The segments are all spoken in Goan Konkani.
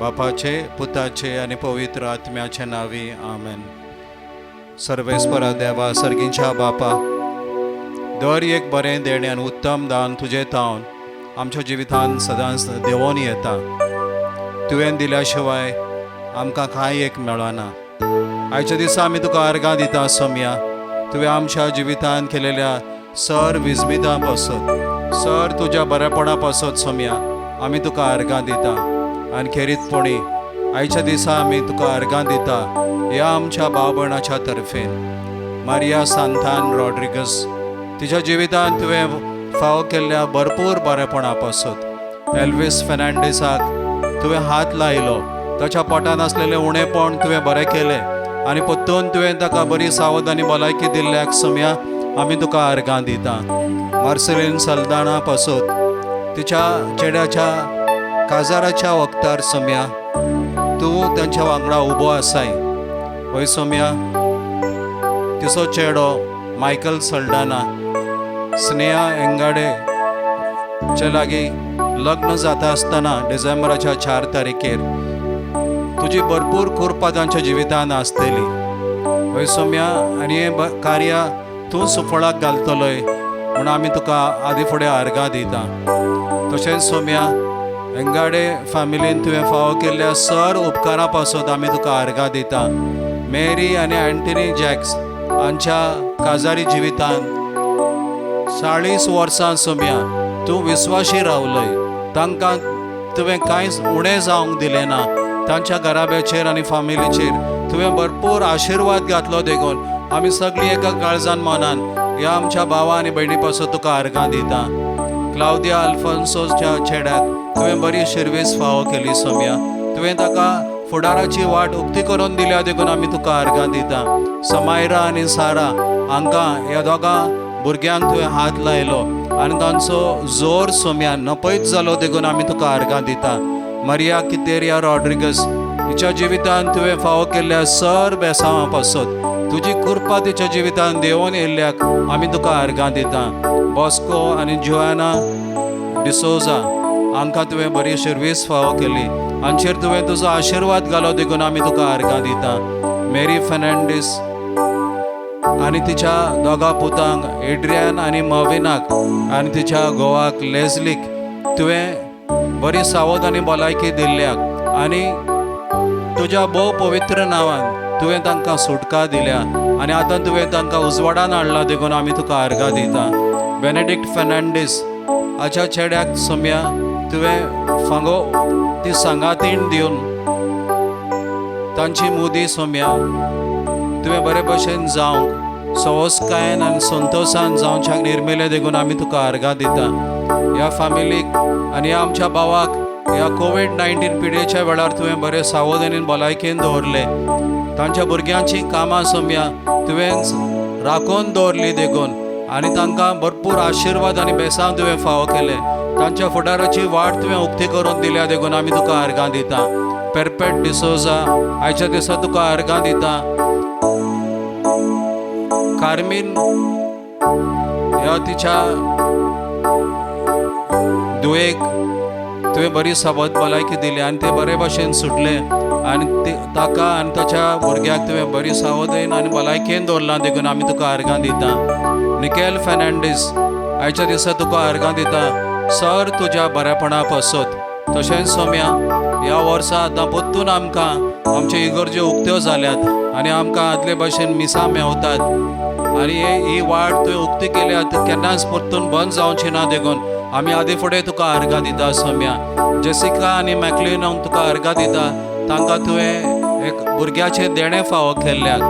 बापाचे, पुताचे आनी पवित्र आत्म्याचे नांवी, आमेन. सर्वेस्परा देवा, सर्गींच्या बापा, दर एक बरें देणें आनी उत्तम दान तुजें तावन आमच्या जिवितांत सदांच देंवोन येता. तुवें दिल्या शिवाय आमकां कांय एक मेळना. आयच्या दिसा आमी तुका अर्गां दिता सोमया, तुवें आमच्या जिवितांत केलेल्या सर विस्मितां पासत, सर तुज्या बरेपणा पासत सोमया आमी तुका अर्गां दिता. आनी खेरीतपणी आयच्या दिसा आमी तुका अर्गां दिता ह्या आमच्या भाव भयणाच्या तर्फेन. मारिया सांतान रॉड्रिगस, तिच्या जिवितांत तुवें फावो केल्ल्या भरपूर बरेपणा पासत. एल्वीस फेर्नांडीसाक तुवें हात लायलो, ताच्या पोटान आसलेलें उणेपण तुवें बरें केलें आनी परतून तुवें ताका बरी सावध आनी भलायकी दिल्ल्याक सोमया आमी तुका अर्गां दिता. मार्सेलीन सल्दाना पासत, तिच्या चेड्याच्या काजाराच्या वखदार सोमया तूं तांच्या वांगडा उबो आसाय. हय सोमया, तिचो चेडो मायकल सल्डाना स्नेहा एंगाडे चे लागीं लग्न जाता आसतना डिसेंबराच्या 4 तारखेर तुजी भरपूर कृपा तांच्या जिवितांत आसतली. हय सोमया, आनी हें कार्य तूं सुफळाक घालतलोय म्हूण आमी तुका आदी फुडें अर्गां दिता. तशेंच सोमया, एंगाडे फॅमिलीन तुवें फावो केल्ल्या सर उपकारां पासत आमी तुका अर्गां दिता. मेरी आनी अँटनी जॅक्स हांच्या काजारी जिवितांत 40 वर्सां सोमया तूं विस्वाशी रावलय. तांकां तुवें कांयच उणें जावंक दिलें ना. तांच्या घराब्याचेर आनी फामिलीचेर तुवें भरपूर आशिर्वाद घातलो देखून आमी सगळीं एका काळजान मनान ह्या आमच्या भावा आनी भयणी पासून तुका अर्गां दिता. क्लावदिया अल्फान्सोच्या चेड्याक तुवें बरी शिरवीस फावो केली सोमया, तुवें ताका फुडाराची वाट उक्ती करून दिल्या देखून आमी तुका अर्गां दिता. समायरा आनी सारा हांकां, ह्या दोगां भुरग्यांक तुवें हात लायलो आनी तांचो जोर सोमया नपयत जालो देखून आमी तुका अर्गां दिता. मरिया कितेरिया रॉड्रिगस हिच्या जिवितांत तुवें फावो केल्ल्या सर बेसांवां पासत तुजी कृपा तिच्या जिवितांत देंवोन येयल्ल्याक आमी तुका अर्गां दिता. बॉस्को आनी जुआना डिसोजा हांकां तुवें बरी शिरवीस फावो केली, हांचेर तुवें तुजो आशिर्वाद घालो देखून आमी तुका अर्गां दिता. मेरी फेर्नांडीस आनी तिच्या दोगां पुतांक एड्रियन आनी मविनाक आनी तिच्या घोवाक लेजलीक तुवें बरी सावध आनी भलायकी दिल्ल्याक आनी तुज्या भोव पवित्र नांवान तुवें तांकां सुटका दिल्या आनी आतां तुवें तांकां उजवाडान हाडला देखून आमी तुका अर्गां दिता. बेनेडिक्ट फेर्नांडीस हाच्या चेड्याक सोमया तुवें फांगो ती सांगातीण दिवन तांची मुदी सोमया तुवें बरे भशेन जावंक सवसकायेन आनी संतोशान जावच्याक निर्मिलें देखून आमी तुका अर्गां दिता. ह्या फामिलीक आनी ह्या आमच्या भावाक ह्या कोवीड-19 पिडेच्या वेळार तुवें बरें सावध आनी भलायकेन दवरलें. तांच्या भुरग्यांचीं कामां सोमया तुवें राखून दवरली देखून आनी तांकां भरपूर आशिर्वाद आनी बेसांव तुवें फावो केलें. तांच्या फुडाराची वाट तुवें उक्ती करून दिल्या देखून आमी तुका अर्गां दिता. पेरपेट डिसोजा आयच्या दिसा तुका अर्गां दिता. कार्मीन ह्या तिच्या धुवेक तुवें बरी सबद भलायकी दिली आनी ते बरे भशेन सुटले आनी ताका आनी ताच्या भुरग्याक तुवें बरी सावधेन आनी भलायकेन दवरलां देखून आमी तुका अर्गां दिता. निकेल फेर्नांडीस आयच्या दिसा तुका अर्गां दिता सर तुज्या बरेपणा पासत. तशेंच सोमया, ह्या वर्सा आतां परतून आमकां आमच्यो इगर्ज्यो उक्त्यो जाल्यात आनी आमकां आदले भशेन मिसां मेवतात आनी ही वाट तुवें उक्ती केल्या ती केन्नाच परतून बंद जावची ना देखून आमी आदी फुडें तुका अर्गां दिता सोमया. जेसिका आनी मॅकलिनाक तुका अर्गां दिता, तांकां तुवें एक भुरग्याचें देणें फावो केल्ल्याक.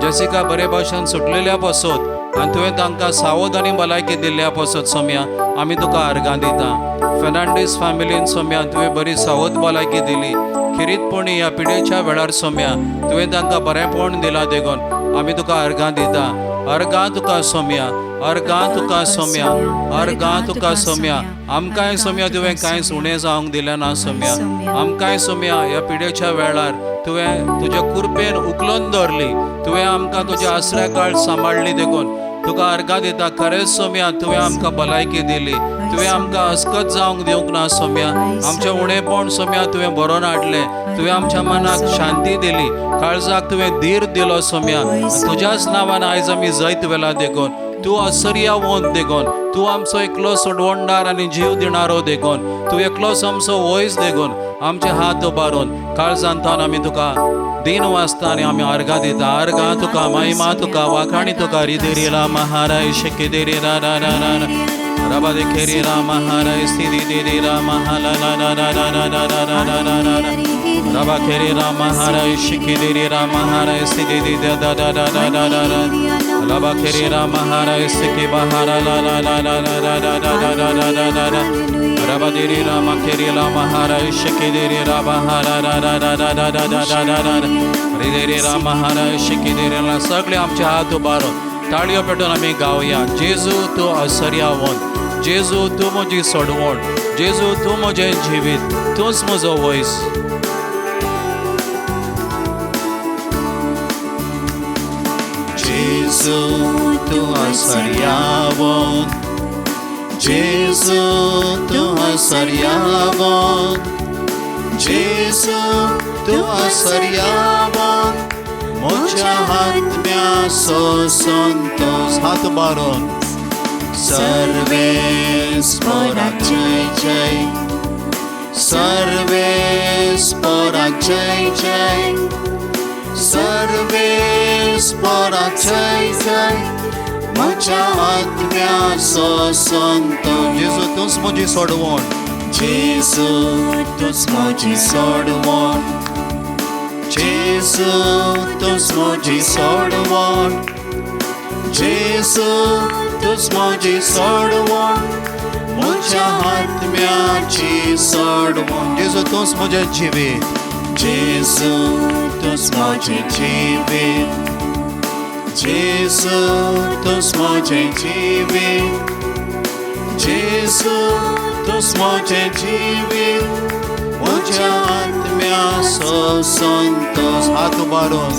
जेसिका बरे भशेन सुटलेल्या पासत आनी तुवें तांकां सावध आनी भलायकी दिल्ल्या पासत सोमया आमी तुका अर्गां दिता. फेर्नांडीस फॅमिलीन सोमया तुवें बरी सावध भलायकी दिली, खेरीतपणी ह्या पिडेच्या वेळार सोमया तुवें तांकां बरेंपण दिलां देखून आमी तुका अर्गां दिता. अर्गां तुका सोमया, अर्गां तुका सोमया, अर्गां तुका सोमया. आमकांय सोमया तुवें कांयच उणें जावंक दिलें ना सोमया. आमकांय सोमया ह्या पिडेच्या वेळार तुवें तुज्या कृपेन उखलून दवरली, तुवें आमकां तुज्या आसऱ्या काळ सांबाळ्ळी देखून तुका अर्गां दिता. खरेंच सोम्या, तुवें आमकां भलायकी दिली, तुवें आमकां अस्कत जावंक दिवंक ना सोम्या. आमचें उणेपण सोम्या तुवें बरोवन हाडलें. तुवें आमच्या मनाक शांती दिली, काळजाक तुवें धीर दिलो सोम्या. तुज्याच नांवान आयज आमी जैत वेला देखून, तूं असर्यावंत देखून, तूं आमचो एकलो सोडवणदार आनी जीव दिणारो देखून, तूं एकलोच आमचो वयस देखून आमचे हात उबारून काळजांत आमी तुका दिन वाचता आनी आमी अर्गां दिता. अर्गां तुका, महिमा तुका, वाखाणी तुका. रिदेरी रा महाराय शके रा रा रा रा रबा दे खेरी रा महाराय स्थिति दे रा महाला ला रा रा रा रा रा रा रा रा रा रा रबा खेरी रा महाराय शिके दे रा महाराय स्थिति दे दा दा दा दा दा दा दा रबा खेरी रा महाराय सिके बहारा ला ला ला ला ला ला ला ला ला ला ला ला ला रबा देरी रा मखेरी ला महाराय शिके दे रा बहारा रा रा रा रा रा रा रा रा रा रे दे रा महाराय शिके दे रा. सगळे आमचे हात उबारून ताळयो पेटून आमी गावया. जेजू तूं असर्यावंत, जेजू तूं म्हजी सोडवण, जेजू तूं म्हजें जिवीत, तूंच म्हजो वयस. जेजू तूं असर्यावंत, जेजू तूं असर्यावंत, जेजू तूं असर्यावंत, म्हज्या आत्म्याचो संतोष. हात उबारून सर्वेस्पराक जय जय, सर्वेस्पराक जय जय, सर्वेस्पराक जय जय, म्हज्या आत्म्याचो संतोष. जेजू तूंच म्हजी सोडवण, जेजू तूंच म्हजी सोडवण, जेजू तूंच म्हजी सोडवण, जेजू तूंच म्हजी सोडवण, म्हज्या आत्म्याची सोडवण. जेजू तूंच म्हजें जिवीत, जेजू तूंच म्हजें जिवीत, जेजू तूंच म्हजें जिवीत, जेजू तूंच म्हजें जिवीत, म्हज्या आत्म्याचो संतोष. हात उबारून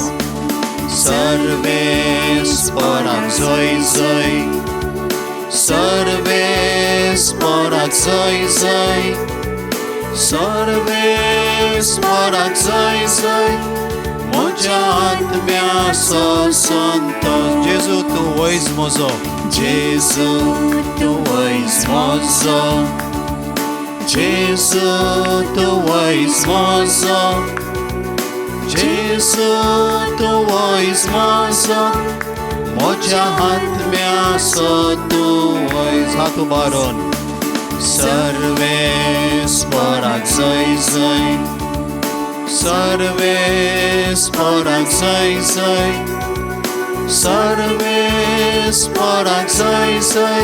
सर्वेस्पराक जय जय, सर्वेस्पराक जय जय, सर्वेस्पराक जय जय, म्हज्या आत्म्याचो संतोष. जेजू तूं वयज म्हजो, जेजू तूं वयज म्हजो, जेजू तूं वयज म्हजो, जेजू तूं वयज म्हजो, म्हज्या आत्म्याचो तूं वयज. हात उबारून सर्वेस्पराक जय जय, सर्वेस्पराक जय जय, सर्वेस्पराक जय जय,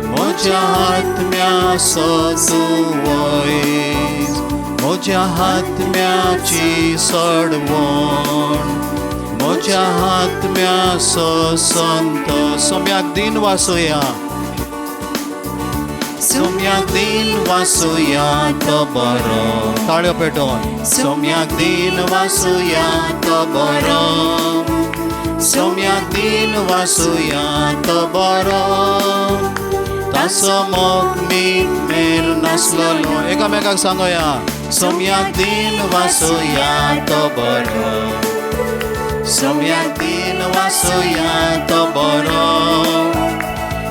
म्हज्या आत्म्याचो तूं वयज, म्हज्या आत्म्याची सोडवण, म्हज्या आत्म्याचो संतोष. सोम्याक दिन वाचुया, सोम्याक दिन वाचुया तो बरो. ताळयो पेटोवन सोम्याक दिन वाचुया तो बरो, सोम्याक दिन वाचुया तो बरो, ताचो मोग मीत मेर नासलेलो. एकामेकाक सांगोया, सोम्याक दिन वाचुया तो बरो, सोम्याक दिन वाचुया तो बरो,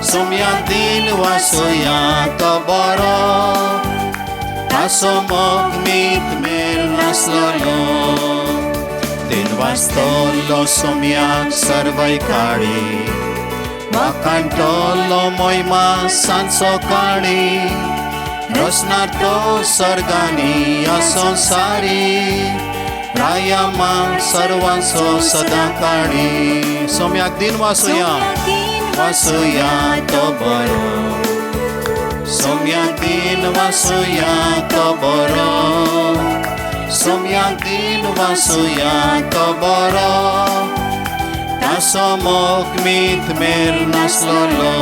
सोम्याक दिन वाचुया तो बरो, ताचो मोग मीत मेर नासलेलो. दिन वाचतलो सोम्याक सर्वय काळी, वाखाणटलो मोयमा सांजो काळी, रचणार तो सर्गानी ह्या संवसारी, रायामा सर्वांचो सदां काळी. सोम्याक दिन वाचुया, वाचुया तो बरो, सोम्याक दिन वाचुया तो बरो, सोम्याक दिन वाचुया तो बरो, ताचो मोग मीत मेर नासलेलो.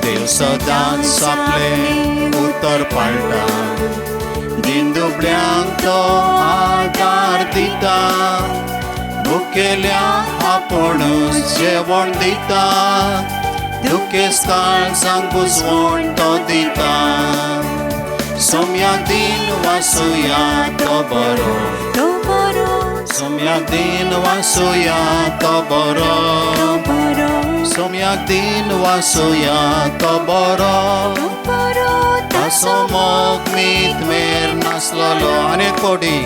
देव सदांच आपलें उतर पाळटा, दिन दुबळ्यांक तो आदार दिता, भुकेल्ल्यांक भुकेल्या आपुणूच जेवण दिता, दुखेस्त काळजांक बुजवण तो दिता। सोम्याक दिन वासुया तो बरो, तो बरो, सोम्याक दिन वासुया तो बरो, तो बरो, सोम्याक दिन वासुया तो बरो, तो बरो, तासो मोग मीत मेर नासलोलो। आनी एक फावटी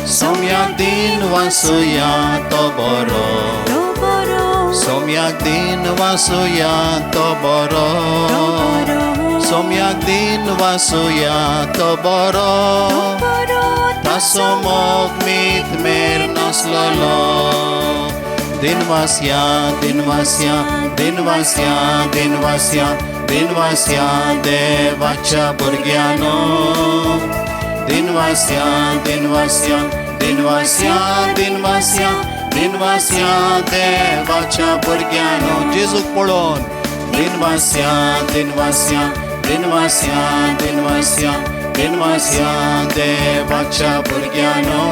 सोम्याक दिन वासुया तो बरो, तो बरो, सोम्याक दिन वासुया तो बरो, तो बरो, सोम्याक दिन वासुया तो बरो, तो बरो, तासो मोग मीत मेर नासलोलो। दिनवास्या दिनवास्या दिनवास्या दिनवास्या दिनवास्या देवाच्या भुरग्यांनो, दिनवास्या दिनवास्या दिनवास्या दिनवास्या दिनवास्या देवाच्या भुरग्यांनो। जेजूक पळोवन दिनवास्या दिनवास्या दिनवास्या दिनवास्या दिनवास्या देवाच्या भुरग्यांनो,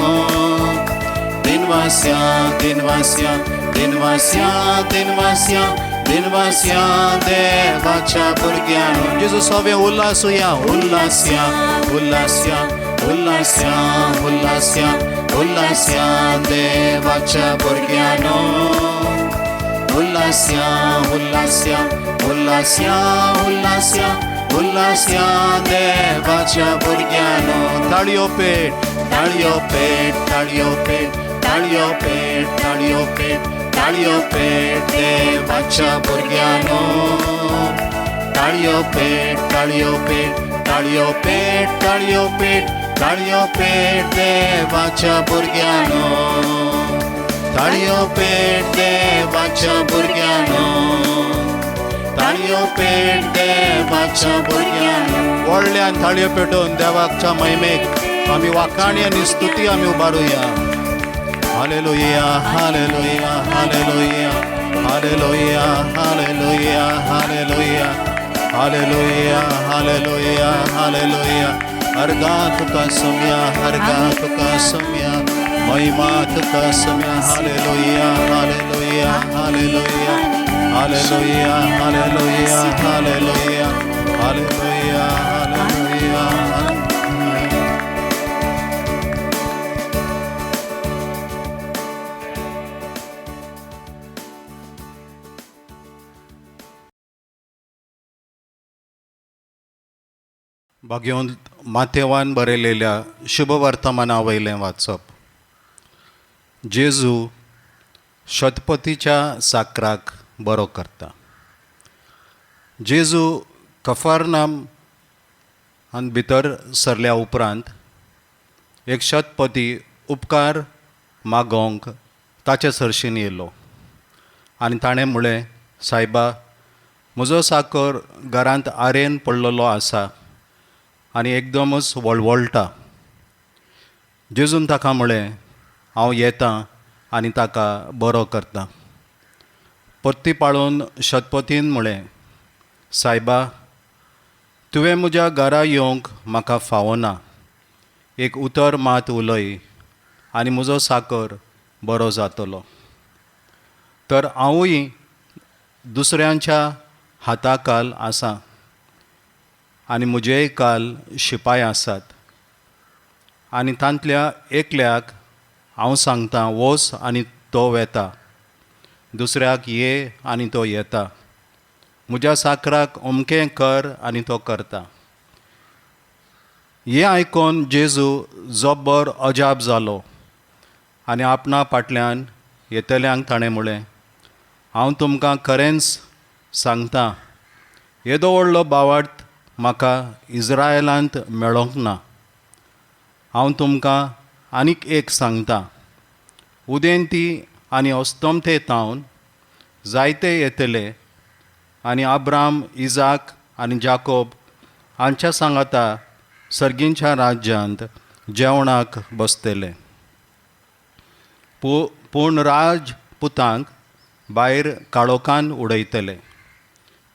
दिनवास्या दिनवास्या दिनवास्या दिनवास्या दिनवास्या देवाच्या भुरग्यांनो। जेजू सवे उल्हासुया उल्हास्या उल्हास्या उल्हास्या उल्हास्या उल्हास्या देवाच्या भुरग्यांनो, उल्हास्या उल्हास्या उल्हास्या उल्हास्या उल्हास्या देवाच्या भुरग्यांनो। ताळयो पेट ताळयो पेट ताळयो पेट ताळयो पेट ताळयो पेट ताळयो पेट देवाच्या भुरग्यांनो, ताळयो पेट ताळयो पेट ताळयो पेट ताळयो पेट ताळयो पेट देवाच्या भुरग्यांनो, ताळयो पेट देवाच्या भुरग्यांनो, ताळयो पेट देवाच्या भुरग्यांनो। व्हडल्यान ताळयो पेटोवन देवाच्या महिमेक आमी वाखाणी आनी स्तुती आमी उबारुया। Hallelujah hallelujah hallelujah hallelujah hallelujah hallelujah hallelujah hallelujah hallelujah. अर्गा तुका सोम्या, अर्गा तुका सोम्या, महिमा तुका Saumya. Hallelujah hallelujah hallelujah hallelujah hallelujah hallelujah hallelujah hallelujah. भाग्यवंत माथेवान बरयलेल्या शुभवर्तमाना वयलें वाचप। जेजू शतपथीच्या साकराक बरो करता। जेजू कफारनाम आनी भितर सरल्या उपरांत एक शतपथी उपकार मागोवंक ताचे सरशीन येयलो आनी ताणें म्हळें, सायबा, म्हजो साकर घरांत आरेन पडलेलो आसा आनी एकदमच वळवळटा। जेजून ताका म्हळें, हांव येतां आनी ताका बरो करता। परती पाळोवन शतपथीन म्हळें, सायबा, तुवें म्हज्या घरा येवंक म्हाका फावना, एक उतर मात उलय आनी म्हजो साकर बरो जातलो। तर हांवूय दुसऱ्यांच्या हाताखाल आसा आनी म्हजेय काल शिपाय आसात आनी तांतल्या एकल्याक हांव सांगता वच आनी तो वेता, दुसऱ्याक ये आनी तो येता, म्हज्या साकराक अमकें कर आनी तो करता। हें आयकून जेजू जब्बर अजाप जालो आनी आपणा फाटल्यान येतल्यांक ताणें म्हळें, हांव तुमकां खरेंच सांगता, येदो व्हडलो भावार्थ म्हाका इज्रायलांत मेळोंक ना। हांव तुमकां आनीक एक सांगता, उदेंती आनी अस्तमते तावन जायते येतले आनी अब्राम, इजाक आनी जाकोब हांच्या सांगाता सर्गींच्या राज्यांत जेवणाक बसतले। पूण राजपुतांक भायर काळोखान उडयतले,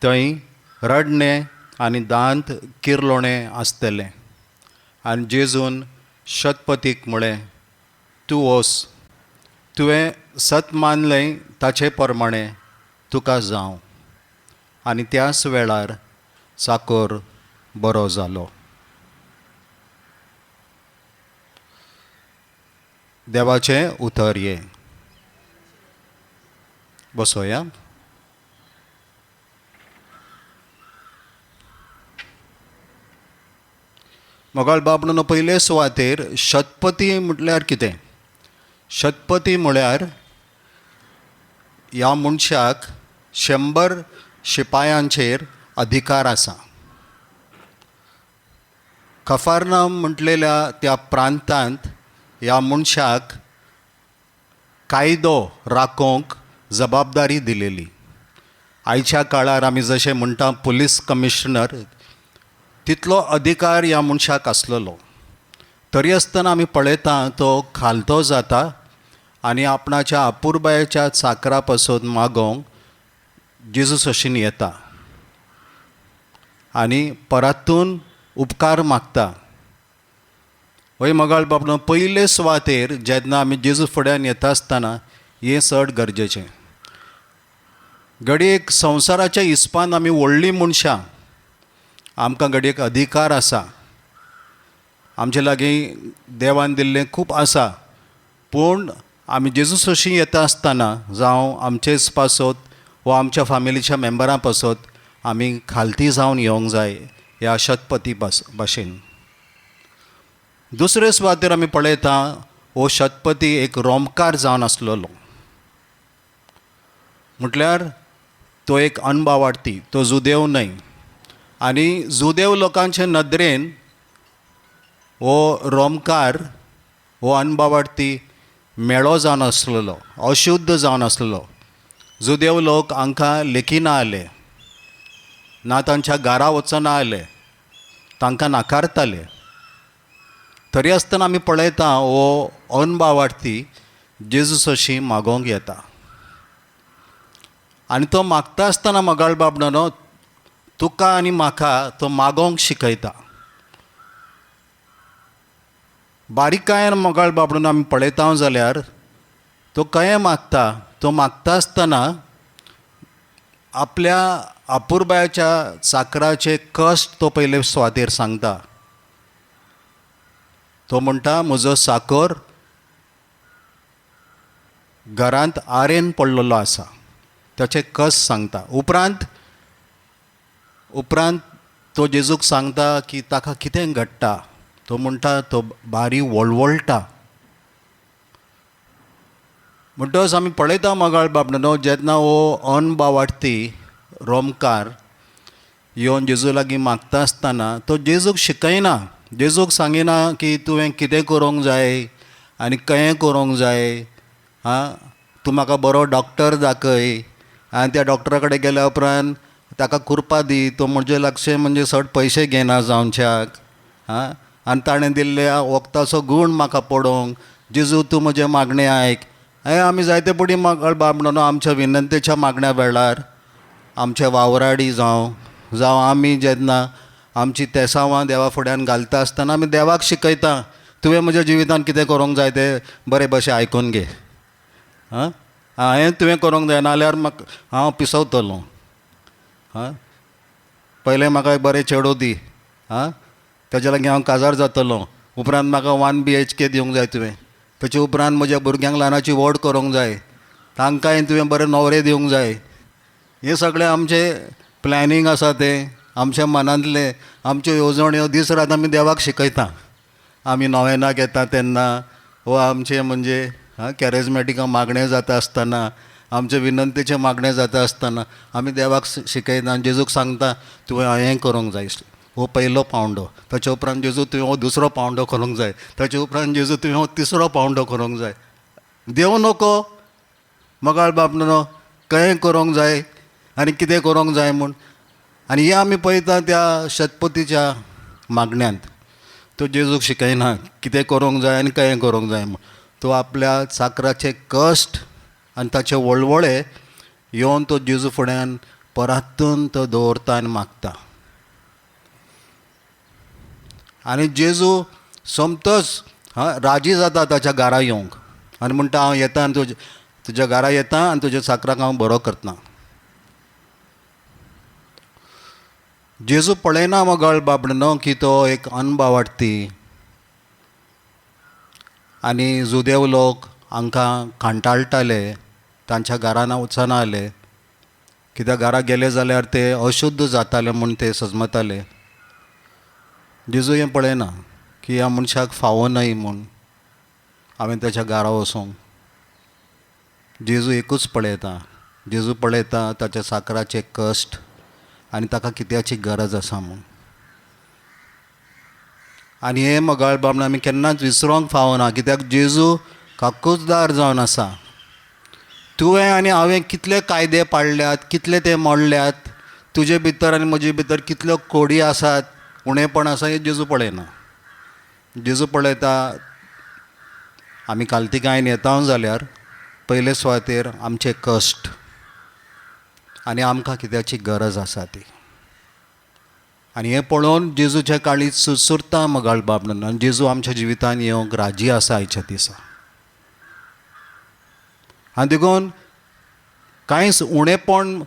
थंय रडणें आनी दांत किरलोणें आसतलें। आनी जेजून शतपथीक म्हळें, तूं वच, तुवें सत मानलें ताचे प्रमाणें तुका जावं. आनी त्याच वेळार चाकोर बरो जालो. देवाचें उतर हें. बसोया. मोगाळ बाब न्हू, पयले सुवातेर शतपती म्हटल्यार कितें? शतपती म्हळ्यार ह्या मनशाक 100 शिपायांचेर अधिकार आसा. कफारनाम म्हटलेल्या त्या प्रांतांत ह्या मनशाक कायदो राखोवंक जबाबदारी दिलेली. आयच्या काळार आमी जशें म्हणटा पुलीस कमिशनर, तितलो अधिकार ह्या मनशाक आसलेलो. तरी आसतना आमी पळयता तो खालतो जाता आनी आपणाच्या अपुरबायेच्या चाकरा पासून मागोवंक जेजू सशीन येता आनी परातून उपकार मागता. वय मोगाळ बाबनो, पयले सुवातेर जेन्ना आमी जेजू फुड्यान येता आसतना हें चड गरजेचें. घडयेक संवसाराच्या हिसपान आमी व्हडलीं मनशां, आमकां घडयेक अधिकार आसा, आमचे लागीं देवान दिल्लें खूब आसा, पूण आमी जेजू सोशी येता आसतना जावं आमचेच पासत वा आमच्या फामिलीच्या मेंबरां पासत आमी खालती जावन येवंक जाय ह्या शतपती भाशेन. दुसरे सुवातेर आमी पळयता हो शतपती एक रोमकार जावन आसलेलो. म्हटल्यार तो एक अनभावार्थी, तो जुदेव न्हय. आनी जुदेव लोकांचे नदरेन हो रोमकार हो अनभावार्थी मेळो जावन आसलेलो, अशुद्ध जावन आसलेलो. जुदेव लोक हांकां लेखिना आले ना, तांच्या घरा वचना आले, तांकां नाकारताले. तरी आसतना आमी पळयता हो अनभावार्थी जेजू सशी मागोवंक येता आनी तो मागता आसतना मोगाळ बाब न्हू, तुका आनी म्हाका तो मागोवंक शिकयता. बारीकायेन मोगाळ बाब न्हू आमी पळयता जाल्यार तो कयें मागता, तो मागता आसतना आपल्या अपुरबायाच्या चाकराचे कश्ट तो पयले सुवातेर सांगता. तो म्हणटा म्हजो साकर घरांत आरेन पडलेलो आसा, ताचे कश्ट सांगता. उपरांत उपरांत तो जेजूक सांगता की ताका कितें घडटा. तो म्हणटा तो बारी वळवळटा. म्हणटकच आमी पळयता मोगाळ बाब न्हू, जेन्ना हो अनभावार्थी रोमकार येवन जेजू लागीं मागता आसतना तो जेजूक शिकयना, जेजूक सांगिना की तुवें कितें करूंक जाय आनी कहें करूंक जाय. आं, तूं म्हाका बरो डॉक्टर दाखय आनी त्या डॉक्टरा कडेन गेल्या उपरांत ताका कुरपा दी, तो म्हजे लागचे म्हणजे चड पयशे घेना जावच्याक. आं, आनी ताणें दिल्ल्या वखदाचो गूण म्हाका पडोवंक, जेजू तूं म्हजें मागणें आयक. हें आमी जायते पटी मोगाळ बाब न्हू आमच्या विनंतेच्या मागण्या वेळार आमचे वावराडी जावं जावं आमी जेन्ना आमची तेसांवां देवा फुड्यान घालता आसतना आमी देवाक शिकयता, तुवें म्हज्या जिवितान कितें करूंक जाय तें बरें भशेन आयकून घे. आं, हें तुवें करूंक जाय नाल्यार म्हाका हांव पिसवतलो. आं, पयलें म्हाका एक बरें चेडूं दी, आं, ताच्या लागीं हांव काजार जातलो, उपरांत म्हाका 1 BHK दिवंक जाय तुवें, ताचे उपरांत म्हज्या भुरग्यांक ल्हानाची व्हड करूंक जाय, तांकांय तुवें बरें नवरे दिवंक जाय. हें सगळें आमचें प्लॅनिंग आसा, तें आमच्या मनांतलें, आमच्यो येवजण्यो दीस रात आमी देवाक शिकयता. आमी नोवेनाक येता तेन्ना वा आमचें म्हणजे कॅरेजमॅटिका मागणें जाता आसतना, आमचे विनंतीचें मागणें जाता आसतना आमी देवाक शिकयता आनी जेजूक सांगता तुवें हें करूंक जाय, हो पयलो पावंडो, ताचे उपरांत जेजू तुवें हो दुसरो पावंडो करूंक जाय, ताचे उपरांत जेजू तुवें हो तिसरो पावंडो करूंक जाय. देव नको मोगाळ बाब न्हू, कहें करूंक जाय आनी कितें करूंक जाय म्हूण. आनी हें आमी पळयता त्या शतपतीच्या मागण्यांत. तो जेजूक शिकयना कितें करूंक जाय आनी कहें करूंक जाय म्हूण. तो आपल्या चाकराचे कश्ट आनी ताचे वळवळे येवन तो जेजू फुड्यान परातून तो दवरता आनी मागता. आनी जेजू सोमतोच राजी जाता ताच्या घरा येवंक आनी म्हणटा हांव येता आनी तुज्या घरा येता आनी तुज्या साकराक हांव बरो करता. जेजू पळयना मगळ बाबडनो की तो एक अनभावार्थी आनी जुदेव लोक हांकां कांटाळटाले, तांच्या घरान वचना आले, कित्याक घरा गेले जाल्यार ते अशुद्ध जाताले म्हूण ते सजमताले. जेजू हें पळयना की ह्या मनशाक फावो न्हय म्हूण हांवें ताच्या घरा वचूंक. जेजू एकूच पळयता, जेजू पळयता ताच्या साकराचे कश्ट आनी ताका कित्याची गरज आसा म्हूण. आनी हें मगाळ बाबा आमी केन्नाच विसरोंक फावना, कित्याक जेजू काकुजदार जावन आसा. तुवें आनी हांवें कितले कायदे पाळल्यात, कितले ते मोडल्यात, तुजे भितर आनी म्हजे भितर कितल्यो कोडी आसात, उणेपण आसा, हें जेजू पळयना. जेजू पळयता आमी कालतिकायन येता जाल्यार पयले सुवातेर आमचे कश्ट आनी आमकां कित्याची गरज आसा ती. आनी हें पळोवन जेजूच्या काळीज सुरसुरता मगाळ बाब म्हणून, आनी जेजू आमच्या जिवितान येवंक राजी आसा आयच्या दिसा. आनी देखून कांयच उणेपण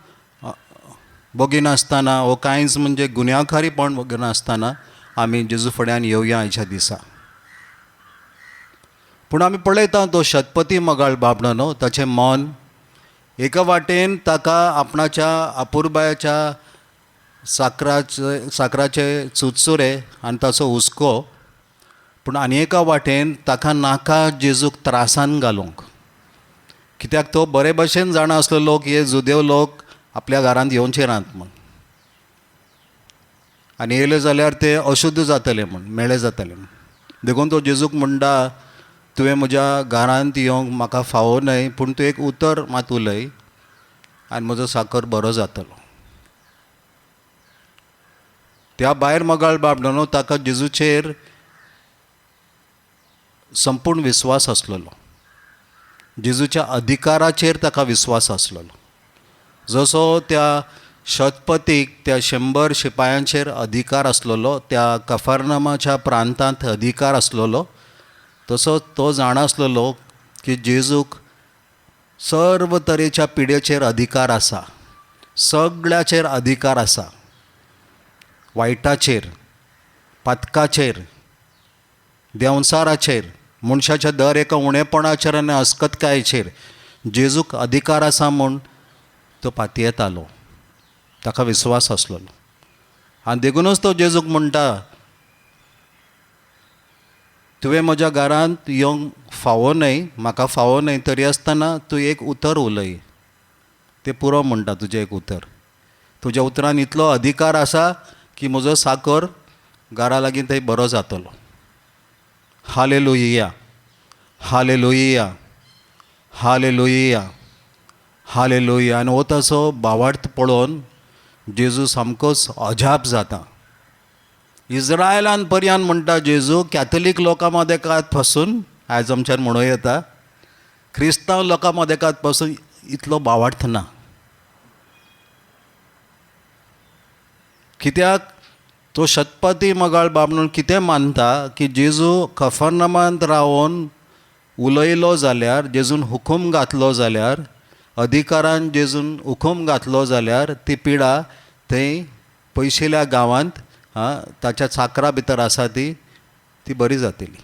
बगिनासतना वो कांयच म्हणजे गुन्यांवकारीपण बगिनासतना आमी जेजू फुड्यान येवया आयच्या दिसा. पूण आमी पळयता तो शतपती मगाळ बाबडो न्हू, ताचें मन एका वाटेन ताका आपणाच्या अपुरबायाच्या साकराचे चुरचुरे आनी ताचो हुस्को, पूण आनी एका वाटेन ताका नाका जेजूक त्रासान घालूंक, कित्याक तो बरे भशेन जाणा आसलो लोक हे जुदेव लोक आपल्या घरांत येवचे नात म्हूण, आनी येयले जाल्यार ते अशुद्ध जातले म्हूण, मेळे जातले म्हूण. देखून तो जेजूक म्हणटा तुवें म्हज्या घरांत येवंक म्हाका फावो न्हय, पूण तूं एक उतर मात उलय आनी म्हजो साकर बरो जातलो. त्या भायर मगाळ बाब न्हू ताका जेजूचेर संपूर्ण विस्वास आसलेलो, जेजूच्या अधिकाराचेर ताका विस्वास आसलेलो. जसो त्या शतपतीक त्या 100 शिपायांचेर अधिकार आसलेलो, त्या कफरनामाच्या प्रांतांत अधिकार आसलेलो, तसो तो जाणा आसलेलो की जेजूक सर्व तरेच्या पिडेचेर अधिकार आसा, सगळ्याचेर अधिकार आसा, वायटाचेर, पातकाचेर, देंवचाराचेर, मनशाच्या दर एका उणेपणाचेर आनी अस्कतकायेचेर जेजूक अधिकार आसा म्हूण तो पातयेतालो, ताका विस्वास आसलेलो. आनी देखुनूच तो जेजूक म्हणटा तुवें म्हज्या घरांत येवंक फावो न्हय, म्हाका फावो न्हय, तरी आसतना तूं एक उतर उलय, तें पुरो म्हणटा तुजें एक उतर, तुज्या उतरान इतलो अधिकार आसा की म्हजो साकर घरा लागीं थंय बरो जातलो. Hallelujah, hallelujah, hallelujah, hallelujah. आनी हो ताचो भावार्थ पळोवन जेजू सामकोच अजाप जाता. इज्रायलान पर्यान म्हणटा जेजू कॅथलीक लोकां मदेकात पासून, आयज आमच्यान म्हणूं येता क्रिस्तांव लोकां मदेकात पासून इतलो भावार्थ ना. कित्याक तो शतपती मगाळ बाब म्हणून कितें मानता की जेजू कफरनामांत रावन उलयलो जाल्यार, जेजून हुकूम घातलो जाल्यार, अधिकारान जेजून हुकूम घातलो जाल्यार ती पिडा थंय पयशिल्या गांवांत ताच्या चाकरा भितर आसा ती ती बरी जातली.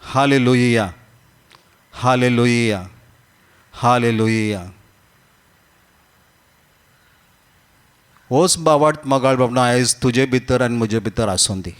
Hallelujah, hallelujah, hallelujah. होच बावाट मगाळ बाबा आयज तुजे भितर आनी म्हजे भितर आसूं दी.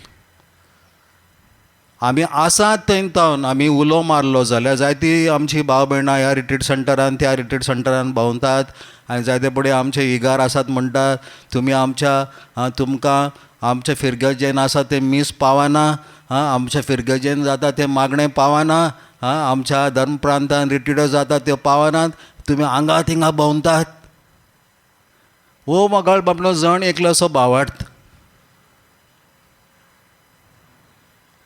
आमी आसात थंय तावन आमी उलो मारलो जाल्यार जायती आमची भाव भयणां ह्या रिट्रीट सेंटरान त्या रिट्रीट सेंटरान भोंवतात आनी जायते फुडें आमचे इगार आसात म्हणटात तुमी आमच्या तुमकां आमच्या फिरगजेन आसा तें मीस पावना, आमच्या फिरगजेन जाता तें मागणें पावना, आमच्या धर्म प्रांतान रिट्रीटो जाता त्यो पावनात, तुमी हांगा थिंगा भोंवतात. हो मगाळ बाबलो जण एकलो असो भावार्थ.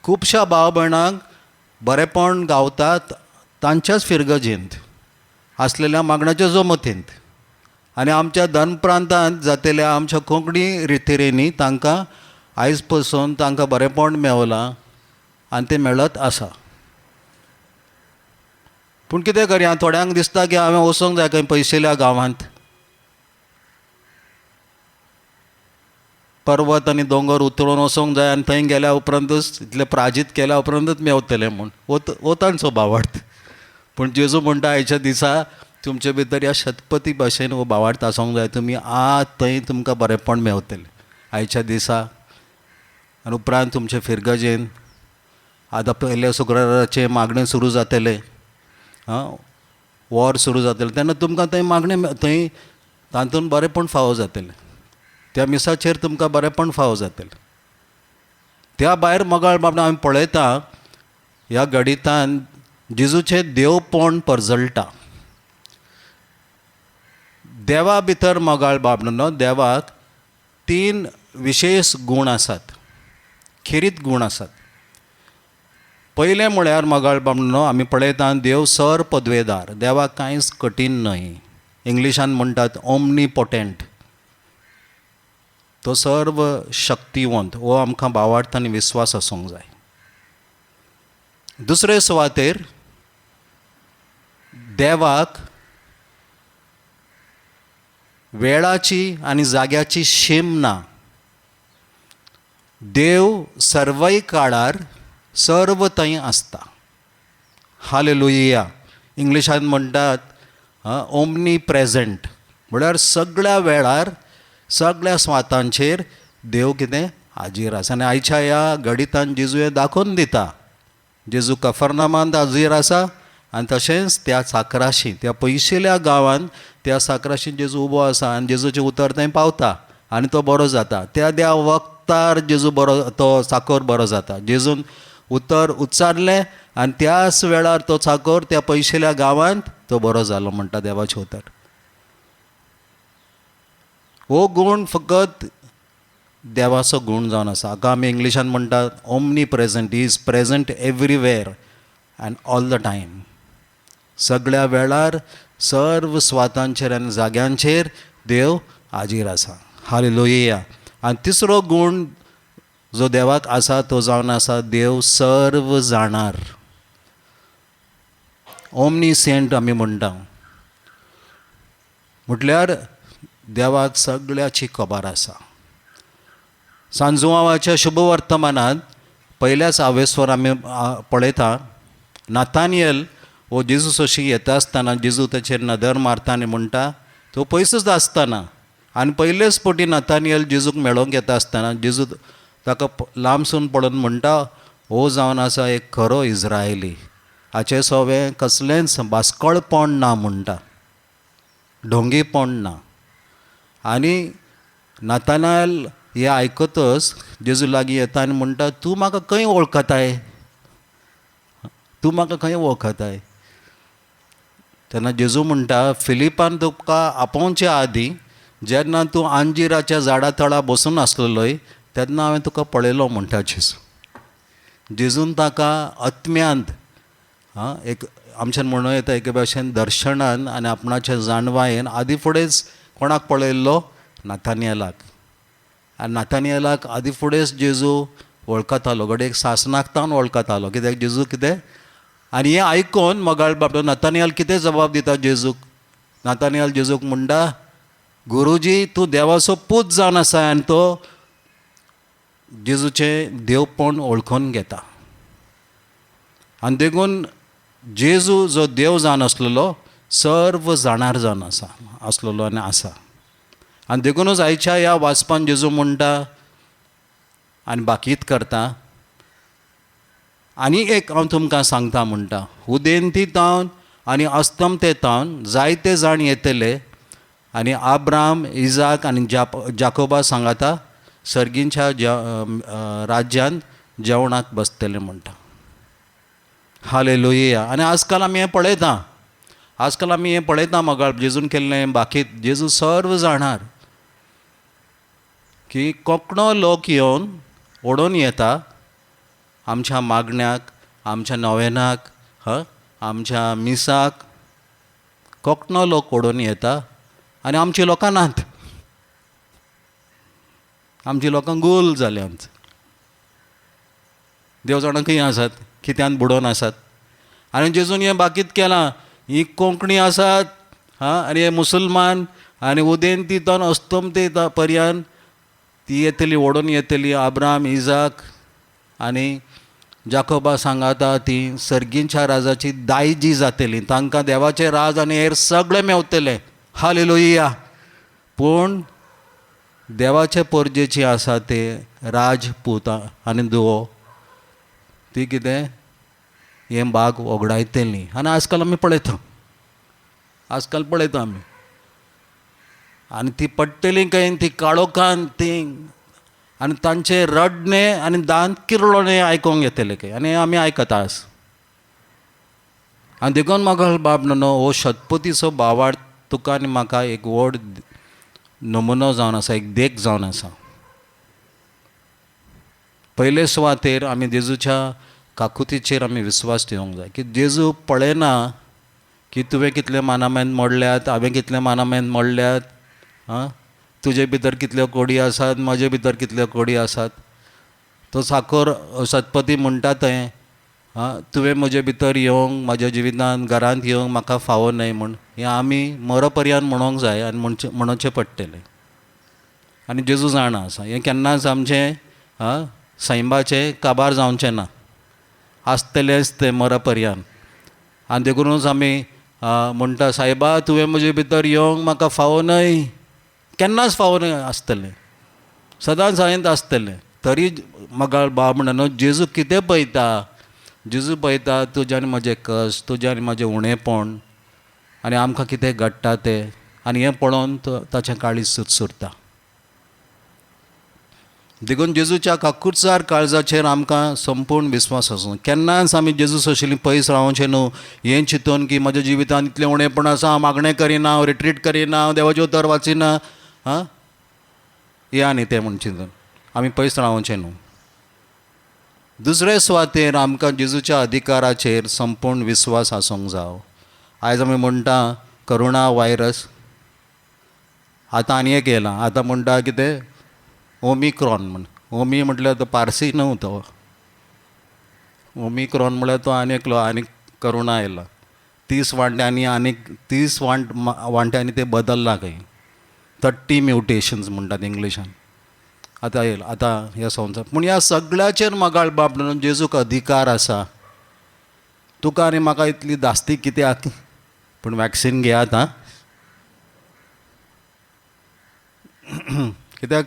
खुबश्या भाव भयणांक बरेपण गावतात तांच्याच फिरगजेंत आसलेल्या मागण्याच्या जमतींत आनी आमच्या धर्म प्रांतांत जातेल्या आमच्या कोंकणी रितीरेनी तांकां आयज पसून तांकां बरेपण मेवलां आनी तें मेळत आसा. पूण कितें करया, थोड्यांक दिसता की हांवें वचोंक जाय खंय पयशिल्ल्या गांवांत, पर्वत आनी दोंगर उतरून वचोंक जाय आनी थंय गेल्या उपरांतूच इतलें प्राजीत केल्या उपरांतूच मेवतलें म्हूण वतांचो भावार्थ. पूण जेजू म्हणटा आयच्या दिसा तुमचे भितर ह्या शतपती भाशेन हो भावार्थ आसूंक जाय, तुमी आत थंय तुमकां बरेंपण मेवतलें आयच्या दिसा. आनी उपरांत तुमचे फिरगजेन आतां पयल्या शुक्राराचें मागणें सुरू जातलें, आं वॉर सुरू जातलें, तेन्ना तुमकां थंय मागणें थंय तातूंत बरेंपण फावो जातलें, त्या मिसाचेर तुमकां बरेंपण फावो जातलें. त्या भायर मोगाळ बाबा आमी पळयता ह्या गणितान जेजूचें देवपण परजळटा. देवा भितर मोगाळ बाब न्हू, देवाक तीन विशेश गूण आसात, खेरीत गूण आसात. पयलें म्हळ्यार मोगाळ बाब न्हू, आमी पळयता देव सर पदवेदार, देवाक कांयच कठीण न्हय. इंग्लिशान म्हणटात ओमनीपोटेंट, तो सर्व शक्तिवंत, हो आमकां भावार्थ आनी विस्वास आसूंक जाय. दुसरे सुवातेर देवाक वेळाची आनी जाग्याची शीम ना. देव सर्वय काळार सर्व थंय आसता. हालेलुया. इंग्लिशान म्हणटात ओमनी प्रेजेंट, म्हळ्यार सगळ्या वेळार सगळ्या स्वातांचेर देव कितें हाजीर आसा. आनी आयच्या ह्या गणितान जेजू हें दाखोवन दिता. जेजू कफरनामांत हाजीर आसा आनी तशेंच त्या साकराशी, त्या पयशिल्या गांवांत त्या साकराशी जेजू उबो आसा आनी जेजूचें उतर थंय पावता आनी तो बरो जाता. त्या त्या वखदार जेजू बरो, तो चाकोर बरो जाता. जेजून उतर उच्चारलें आनी त्याच वेळार तो चाकोर त्या पयशिल्या गांवांत तो बरो जालो म्हणटा देवाचें उतर. हो गूण फकत देवाचो गूण जावन आसा. हाका आमी इंग्लिशान म्हणटात omnipresent, is present everywhere and all the time. सगळ्या वेळार सर्व स्वातांचेर आनी जाग्यांचेर देव हाजीर आसा. हालेलुया. आनी तिसरो गूण जो देवाक आसा तो जावन आसा देव सर्व जाणार, ओमनीसेंट आमी म्हणटा. म्हटल्यार देवाक सगळ्याची खबर आसा. सांजुवाच्या शुभवर्तमानांत पयल्याच आवेस्वर आमी पळयता नातानियल हो जेजू सोशी येता आसतना जेजू ताचेर नदर मारता आनी म्हणटा, तो पयसूच आसतना आनी पयलेच फावटी नातानियल जेजूक मेळोंक येता आसतना जेजू ताका लांबसून पळोवन म्हणटा, हो जावन आसा एक खरो इज्रायली, हाचें सोवें कसलेंच बास्कळपण ना म्हणटा, ढोंगीपण ना. आनी नातानायल हें आयकतच जेजू लागीं येता आनी म्हणटा, तूं म्हाका खंय वळखताय, तूं म्हाका खंय वळखताय? तेन्ना जेजू म्हणटा, फिलिपान तुका आपोवचे आदीं जेन्ना तूं अंजिराच्या झाडा तळा बसून आसलेलोय तेन्ना हांवें तुका पळयलो म्हणटा जेजू. जेजून ताका आत्म्यांत एक आमच्यान म्हणूं येता एके भाशेन दर्शनान आनी आपणाच्या जाणवायेन आदी फुडेंच कोणाक पळयल्लो? नातानियलाक. आनी नातानियलाक आदी फुडेंच जेजू वळखतालो, घडये एक सासणाक वळखतालो, कित्याक जेजू कितें. आनी हें आयकून मोगाळ बाबा नातानियल कितें जबाब दिता जेजूक? नातानियल जेजूक म्हणटा, गुरुजी तूं देवाचो पूत जावन आसा. आनी तो जेजूचें देवपण वळखून घेता. आनी देखून जेजू जो देव जावन आसलेलो सर्व जाणार जावन आसा आसलेलो आनी आसा. आनी देखुनूच आयच्या ह्या वाचपान जेजू म्हणटा आनी बाकीत करता. आनी एक हांव तुमकां सांगता म्हणटा, उदेंती तावन आनी अस्तमते तावन जायते जाण येतले आनी आब्राम, इजाक आनी जाकोबा सांगाता सर्गींच्या राज्यांत जेवणाक बसतले म्हणटा. हालेलुया. आनी आजकाल आमी हें पळयता, आजकाल आमी हें पळयता मोगाळ जेजून केल्लें बाकीत. जेजू सर्व जाणार की कोंकणो लोक येवन ओडून येता आमच्या मागण्याक, आमच्या नोवेनाक, आमच्या मिसाक कोंकणो लोक ओडून येता आनी आमची लोकां नात, आमची लोकां गोल जाल्यांत, देव जाणा खंय आसात, कित्यान बुडोवन आसात. आनी जेजून हें बाकीत केलां. ही कोंकणी आसात हां आनी हे मुसलमान आनी उदेंती तावन अस्तमते पर्यंत ती येतली, ओडून येतली. आब्राम, इजाक आनी जाकोबा सांगाता ती सर्गींच्या राजाची दायजी जातली. तांकां देवाचें राज आनी हेर सगळें मेवतलें. हालेलुया. पूण देवाचे परजेची आसा ते राजपूत आनी धुवो ती कितें हें बाग वगडायतली. आनी आजकाल आमी पळयता, आजकाल पळयता आमी. आनी ती पडटली खंय, ती काळोखान ती आनी तांचें रडणें आनी दांत किरळोणें आयकोंक येतलें खंय. आनी आमी आयकता आज. आनी देखून म्हाका बाब न्हू हो शतपतीचो भावार्थ तुका आनी म्हाका एक व्हड नमुनो जावन आसा, एक देख जावन आसा. पयले सुवातेर आमी जेजूच्या काकुतीचेर आमी विस्वास दिवंक जाय की जेजू पळयना की तुवें कितले मानामेन मोडल्यात, हांवें कितले मानामेन मोडल्यात, आं तुजे भितर कितल्यो कोडी आसात, म्हजे भितर कितल्यो कोडी आसात. तो साकोर सतपती म्हणटा थंय आं तुवें म्हजे भितर येवंक, म्हज्या जिवितांत घरांत येवंक म्हाका फावो न्हय म्हूण. हें आमी मरपर्यान म्हणोंक जाय आनी म्हणचें म्हणचें पडटलें. आनी जेजू जाणा आसा हें केन्नाच आमचें आं सैमाचें काबार जावचें ना, आसतलेंच तें मरपर्यान. आनी देखुनूच आमी म्हणटा सायबा तुवें म्हजे भितर येवंक म्हाका फावो न्हय, केन्नाच फावो न्हय आसतलें, सदांच हांवें आसतलें. तरी म्हाका बाब म्हणून जेजू कितें पळयता, जेजू पळयता तुजें आनी म्हजें कश्ट, तुजें आनी म्हजें उणेपण आनी आमकां कितें घडटा तें, आनी हें पळोवन तो ताचें काळीज सुरसुरता. देखून जेजूच्या काकुटसार काळजाचेर आमकां संपूर्ण विस्वास आसूं. केन्नाच आमी जेजू सोशिल्ली पयस रावचें न्हू हें चिंतून की म्हज्या जिवितांत इतलें उणेपण आसा, हांव मागणें करिना, हांव रिट्रीट करिना, हांव देवाचें उतर वाचिना, आं हें आनी तें म्हूण चिंतून आमी पयस रावचें न्हू. दुसरे सुवातेर आमकां जेजूच्या अधिकाराचेर संपूर्ण विस्वास आसूंक जावो. आयज आमी म्हणटा करोना व्हायरस आतां आनी एक येयला, आतां म्हणटा कितें ओमिक्रॉन म्हण. ओमी म्हटल्यार तो पारसी न्हू, तो ओमिक्रॉन म्हळ्यार तो आनी एकलो आनी करोना आयला. 30 वांट्यांनी आनीक 30 वांट्यांनी ते बदल्ला खंय, 30 म्युटेशन्स म्हणटात इंग्लिशान आतां येयला आतां ह्या संवसार. पूण ह्या सगळ्याचेर मगाळ बाब म्हणून जेजूक अधिकार आसा. तुका आनी म्हाका इतली धास्ती कित्याक, पूण वॅक्सीन घेयात आं. कित्याक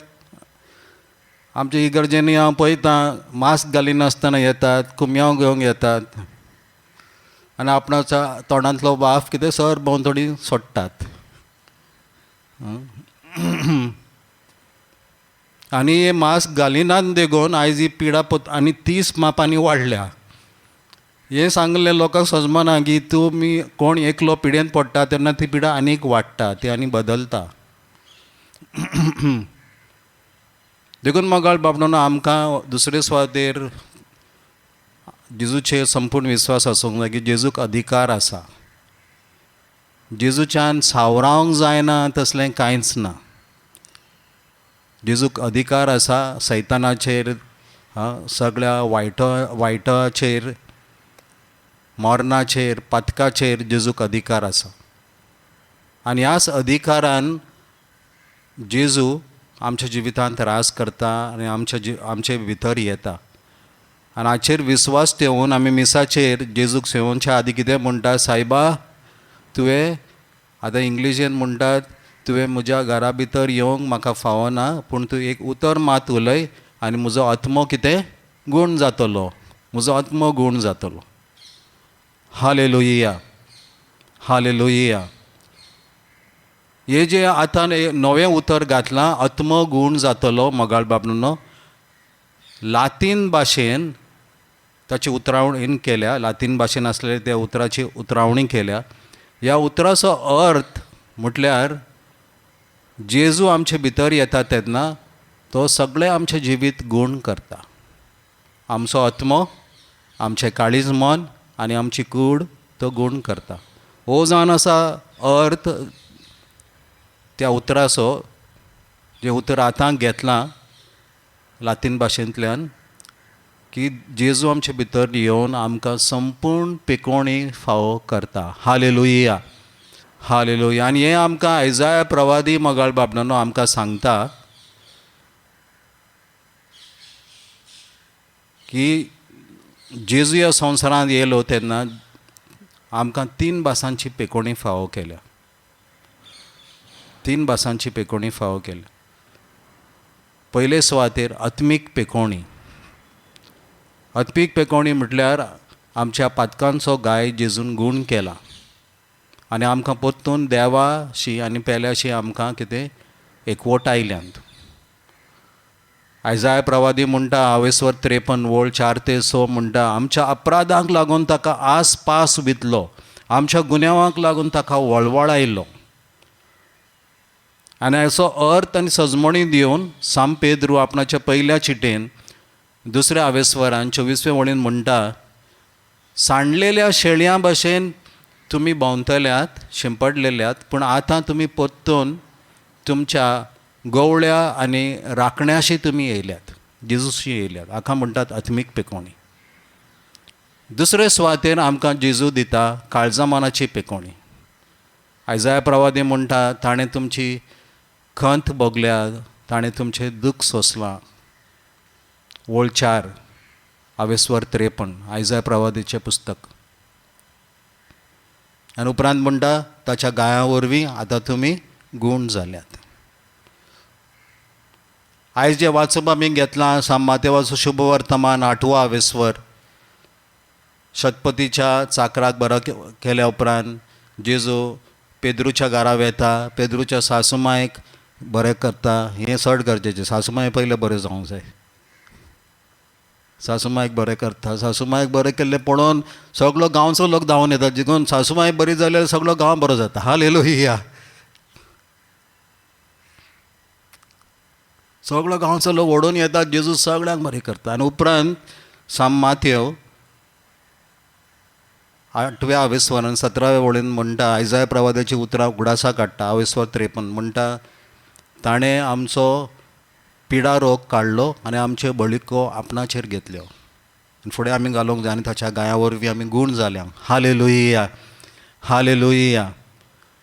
आमचे इगर्जेनी हांव पळयतां मास्क घालिनासतना येतात, कुमयांव घेवंक येतात आनी आपणाच्या तोंडांतलो वाफ कितें सर भोंवतणी सोडटात. आनी हे मास्क घालिनात देखून आयज ही पिडा आनी 30 मापांनी वाडल्या. हें सांगलें लोकांक समजना की तुमी कोण एकलो पिडेन पडटा तेन्ना ती पिडा आनीक वाडटा, ती आनी बदलता. देखून मगाळ बाबडो आमकां दुसरे सुवातेर जेजूचेर संपूर्ण विस्वास आसूंक जाय की जेजूक अधिकार आसा. जेजूच्यान सावरावंक जायना तसलें कांयच ना. जेजूक अधिकार आसा सैतानाचेर, सगळ्या वायटाचेर, मरणाचेर, पातकाचेर जेजूक अधिकार आसा. आनी ह्याच अधिकारान जेजू आमच्या जिवितांत रास करता आनी आमच्या आमचे भितर येता. आनी हाचेर विस्वास ठेवून आमी मिसाचेर जेजूक सेवोवच्या आदी कितें म्हणटा, सायबा तुवें आतां इंग्लिशीन म्हणटात तुवें म्हज्या घरा भितर येवंक म्हाका फावना, पूण तूं एक उतर मात उलय आनी म्हजो आत्मो कितें गूण जातलो, म्हजो आत्मो गूण जातलो. Hallelujah, hallelujah. हे जे आतां नवें उतर घातलां आत्मो गूण जातलो मोगाळ बाबनो, लातीन भाशेन ताची उतरावणी केल्या, लातीन भाशेन आसलेले त्या उतराची उतरावणी केल्या. ह्या उतराचो अर्थ म्हटल्यार जेजू आमचे भितर येता तेन्ना तो सगळें आमचें जिवीत गूण करता. आमचो आत्मो, आमचें काळीज मन आनी आमची कूड तो गूण करता. हो जावन आसा अर्थ त्या उतराचो, जें उतर आतां घेतलां लातीन भाशेंतल्यान. की जेजू आमचे भितर येवन आमकां संपूर्ण पिकोणी फावो करता. Hallelujah, hallelujah. आनी हें आमकां आयजाया प्रवादी मगाळ बाबणानो आमकां सांगता की जेजू ह्या संवसारांत येयलो तेन्ना आमकां 3 भासांची पेकोणी फावो केल्या. 3 भासांची पेकोणी फावो केल्या. पयले सुवातेर आत्मीक पेकोणी. आत्मीक पेकोणी म्हटल्यार आमच्या पातकांचो गाय जेजून गूण केला आनी आमकां परतून देवाशी आनी पेल्याशी आमकां कितें एकवट आयल्यांत. आयजाय प्रवादी म्हणटा आवेस्वर 53 वळ 4 ते 6 म्हणटा, आमच्या अपराधांक लागून ताका आसपास वितलो, आमच्या गुन्यांवांक लागून ताका वळवळायलो. आनी हाचो अर्थ आनी सजमणी दिवन साम पेद्रू आपणाच्या पयल्या चिटेन दुसऱ्या आवेस्वरान 24 वळीन म्हणटा, सांडलेल्या शेळयां भशेन तुमी भोंवतल्यात, शिंपडलेल्यात, पूण आतां तुमी परतून तुमच्या गवळ्या आनी राखण्याशी तुमी येयल्यात, जेजूशी येयल्यात. हाका म्हणटात आत्मीक पेकोणी. दुसरे सुवातेर आमकां जेजू दिता काळजा मनाची पेकोणी. आयजाया प्रवादी म्हणटा, ताणें तुमची खंत भोगल्या, ताणें तुमचें दूख सोंसलां. वळ 4 आवेस्वर 53 आयजाया प्रवादीचें पुस्तक. आनी उपरांत म्हणटा ताच्या गाया वरवीं आतां तुमी गूण जाल्यात. आयज जें वाचप आमी घेतलां साम मातेवाचो शुभ वर्तमान 8वो आवेस्वर, शतपतीच्या चाकराक बरो केल्या उपरांत जेजू पेद्रूच्या घरा वेता, पेद्रूच्या सासूमायक बरें करता. हें चड गरजेचें, सासूमाय पयलें बरें जावंक जाय. सासूमायक बरें करता, सासूमायक बरें केल्लें पळोवन सगलो गांवचो लोक धांवन येता, जितून सासूमाय बरी जाल्यार सगलो गांव बरो जाता. हालेलुया. सगलो गांवचो लोक ओडून येता, जेजू सगळ्यांक बरें करता. आनी उपरांत साम मातेव 8व्या आवेस्वरान 17व्या वळीन म्हणटा, आयजाय प्रवादाची उतरां उगडासा काडटा, आवेस्वर 53 म्हणटा, ताणें आमचो पिडा रोग काडलो आनी आमच्यो बळिको आपणाचेर घेतल्यो. आनी फुडें आमी घालूंक जाय आनी ताच्या गाया वरवीं आमी गूण जाल्या. Hallelujah, hallelujah,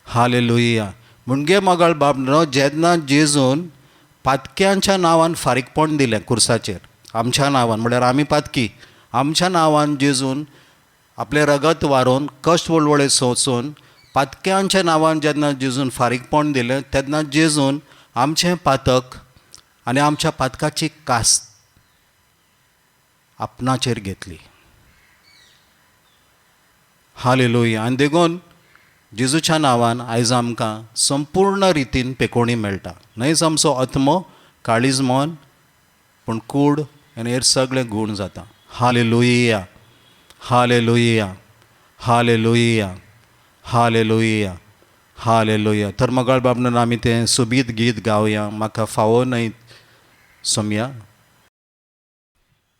hallelujah. म्हणजे मगाळ बाब न्हू, जेन्ना जेजून पातक्यांच्या नांवान फारीकपण दिलें कुर्साचेर, आमच्या नांवान, म्हणल्यार आमी पातकी, आमच्या नांवान जेजून आपलें रगत वारोवन कश्ट वळवळे सोंसून पातक्यांच्या नांवान जेन्ना जेजून फारीकपण दिलें तेन्ना जेजून आमचें पातक आनी आमच्या पातकाची कास आपणाचेर घेतली. हालेलुया. आनी देखून जेजूच्या नांवान आयज आमकां संपूर्ण रितीन पेकोणी मेळटा. न्हयच आमचो आत्मो, काळीज, मन, पूण कूड आनी हेर सगळे गूण जाता. Hallelujah, hallelujah, hallelujah, hallelujah, hallelujah. तर मगाळ बाबनान आमी तें सोबीत गीत गावया, म्हाका फावो न्हय सोमया.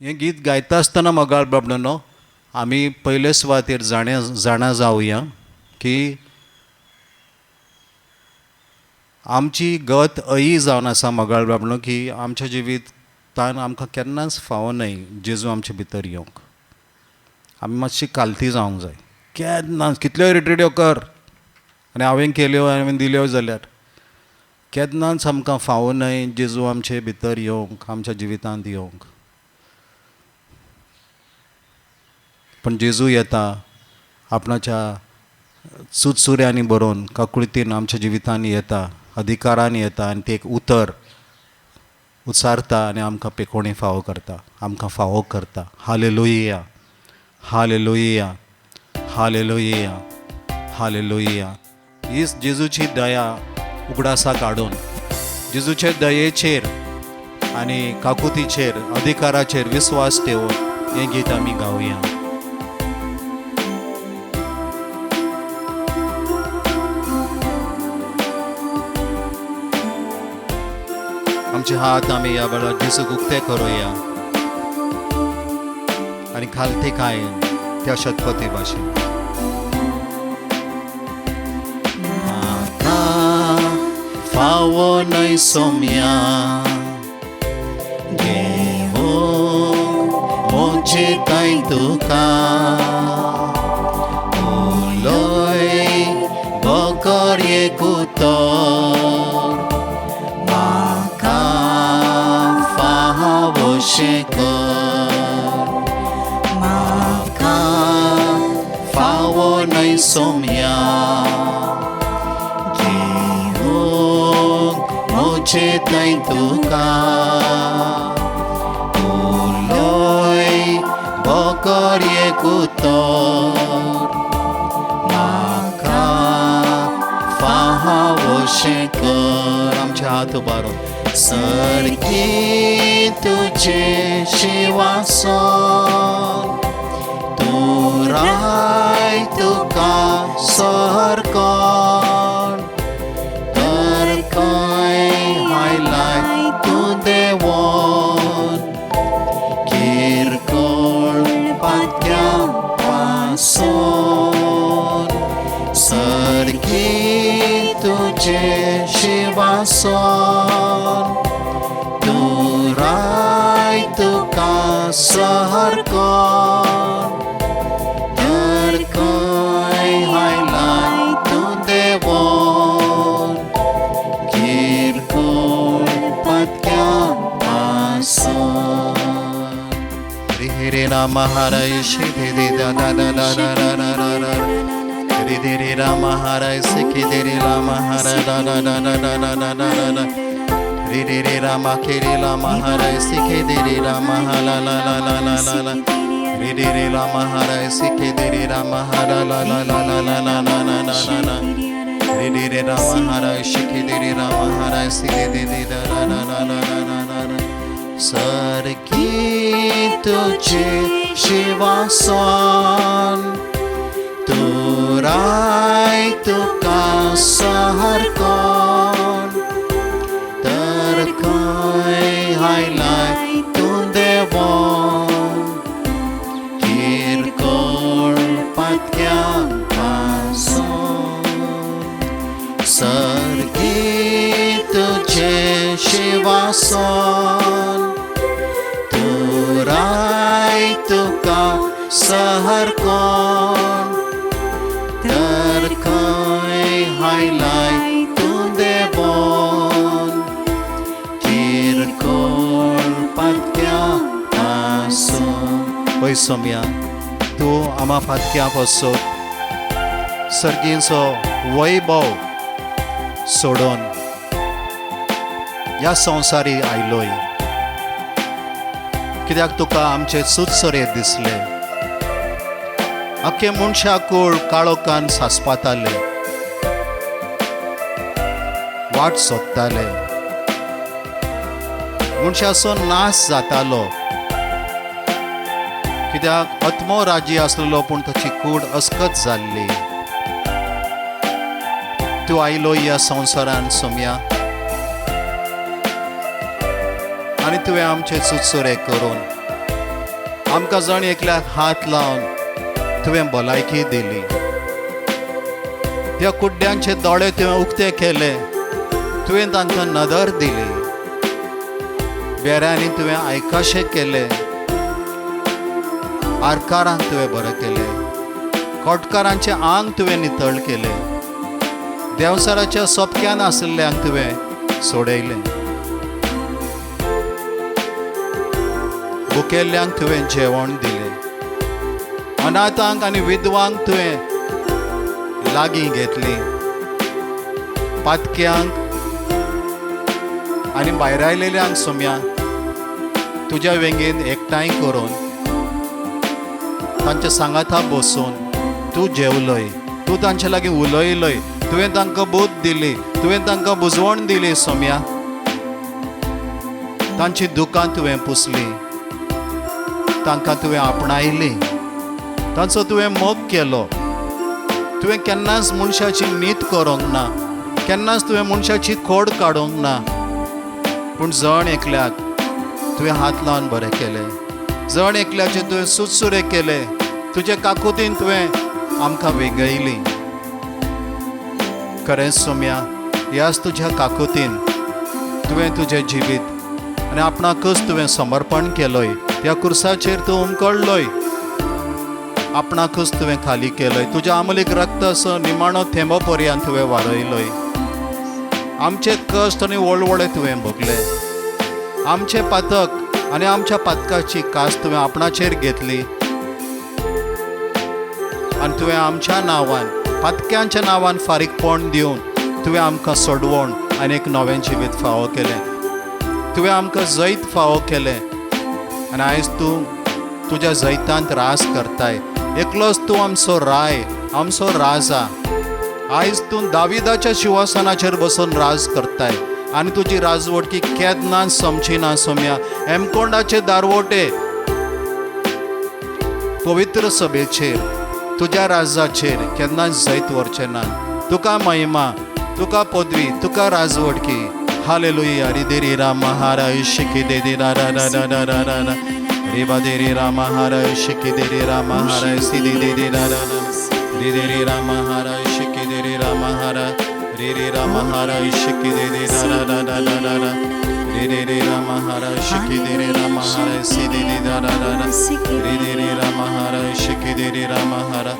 हें गीत गायता आसतना मगाळ बाबनानो आमी पयले सुवातेर जाणा जावया की आमची गत अयी जावन आसा मगाळ बाबनो, की आमच्या जिवितान आमकां केन्नाच फावो न्हय जेजू आमचे भितर येवंक. आमी मातशी कालती जावंक जाय. केन्ना कितल्योय रिट्रिट्यो कर आनी हांवें केल्यो हांवें दिल्यो जाल्यार केन्नाच आमकां फावो न्हय जेजू आमचे भितर येवंक, आमच्या जिवितांत येवंक. पूण जेजू येता आपणाच्या चुरचुऱ्यांनी बरोवन काकुळतीन आमच्या जिवितांत येता, अधिकारान येता आनी तें एक उतर उच्चारता आनी आमकां पेकोणी फावो करता, आमकां फावो करता. Hallelujah, hallelujah, hallelujah, hallelujah. हीच जेजूची दया उगडासा काडून जेजूचे दयेचेर आनी काकुतीचेर अधिकाराचेर विस्वास ठेवून हें गीत आमी गावया. आमचे हात आमी ह्या वेळार जेजूक उक्ते करुया आनी खालते काय त्या शतपथी भाशेन. म्हाका फावो न्हय सोम्या घेवंक मोचेताय तुका उलोय बोकर एकुतर म्हाका फावोशें कर म्हाका फावो न्हय सोम्या घेवंक मोचेताय तुका उलोय बोकर एकुतर म्हाका फावोशें कर आमचे हात उबारून सरकी तुजें शिवासन तूं राय तुका सरकोण तर खंय हायलाय तूं देवोन किरकोळ पात्या पासून सरकी तुजें शिवासन तूं राय तुका सरकोण तर खंय हायलाय तूं देवोन किरकोळ पात्या पासून हरी हरे राम हरे श्री धीरे दा दा दा दा दा दा दा दा दा हरी धीरे राम हरे सिखी धीरे राम हरे दा दा दा दा दा दा दा दा दा दा हरी धीरे राम केरे राम हरे सिखी धीरे राम ला ला ला ला ला ला ला हरी धीरे राम हरे सिखी धीरे राम हरा ला ला ला ला ला ला ला ला ला ला ला हरी धीरे राम हरे सिखी धीरे राम हरे सिखी धीरे दा दा दा दा दा दा दा दा दा सरकी तुझे शिवासन तूं राय तुका सहरकोण तर खंय हायलाय तूं देवोन किरकोळ पात्या पासून सरकी तुझे शिवासन तूं राय तुका सहरकोण तर खंय हायलाय तूं देवोन किरकोळ पात्या पासून वय सोम्या तूं आमा फातक्या पासून सर्गींचो वैभव सोडून ह्या संवसारी आयलोय कित्याक तुका आमचे सुचसरे दिसले आख्खे मनशा कूळ काळोखान सासपाताले वाट सोदताले मनशाचो नाश जातालो कित्याक आत्मो राजी आसलेलो पूण ताची कूड अस्कत जाल्ली तूं आयलो ह्या संवसारान सोम्या आनी तुवें आमचे चुचुरे करून आमकां जण एकल्याक हात लावन तुवें भलायकी दिली त्या कुड्ड्यांचे दोळे तुवें उक्ते केले तुवें तांकां नदर दिली बेऱ्यांनी तुवें आयकाशें केलें आरकारांक तुवें बरें केलें कोटकारांचें आंग तुवें नितळ केलें देंवचाराच्या सोपक्यान आशिल्ल्यांक तुवें सोडयलें भुकेल्ल्यांक तुवें जेवण दिलें अनाथांक आनी विधवांक तुवें लागीं घेतली पातक्यांक आनी भायर आयलेल्यांक सोम्या तुज्या वेंगेन एकठांय करून तांच्या सांगाता बसून तूं जेवलय तूं तांचे लागीं उलयलय तुवें तांकां बोध दिली तुवें तांकां बुजवण दिली सोम्या तांची दुकां तुवें पुसली तांकां तुवें आपणायली तांचो तुवें मोग केलो तुवें केन्नाच मनशाची नीत करूंक ना केन्नाच तुवें मनशाची खोड काडूंक ना पूण जण एकल्याक तुवें हात लावन बरें केलें जण एकल्याचे तुवें सुचसुरे केले तुजे काकुतीन तुवें आमकां वेगयली खरेंच सोम्या ह्याच तुज्या काकुतीन तुवें तुजें जिवीत आनी आपणाकच तुवें समर्पण केलोय त्या कुर्साचेर तूं उमकळलोय, आपणाकूच तुवें खाली केलोय, तुज्या आमलीक रक्त असो निमाणो थेंबो पर्यंत तुवें वारयलोय. आमचे कश्ट आनी वळवळे तुवें भोगले, आमचे पातक आनी आमच्या पातकाची कास तुवें आपणाचेर घेतली आनी तुवें आमच्या नांवान, पातक्यांच्या नांवान फारीकपण दिवन तुवें आमकां सोडवण आनी एक नवें जिवीत फावो केलें. तुवें आमकां जैत फावो केलें आनी आयज तूं तुज्या जैतांत रास करताय. एकलोच तूं आमचो राय, आमचो राजा. आयज तूं दाविदाच्या शिंवासनाचेर बसून राज करताय आनी तुजी राजवटकी केन्ना सोमची ना. सोम्या हेमकोंडाचे दारवटे पवित्र सभेचेर, तुज्या राजाचेर केन्नाच जैत व्हरचें ना. तुका महिमा, तुका पदवी, तुका राजवटकी. हालेलुया. रि राम हारा शिकी दे दे रा रा रा रा रा रा रा रे बा दे रे राम हारा शिकी दे रे राम हारा सी दे दे दे रा रा रा रे दे रे राम हारा शिकी दे रे राम हारा रे रे राम हारा शिकी दे दे रा रा रा रा रा रा रे रे रे राम हारा शिकी दे रे राम हारा सी दे दे रा रा रा रा रे दे रे राम हारा शिकी दे रे राम हारा.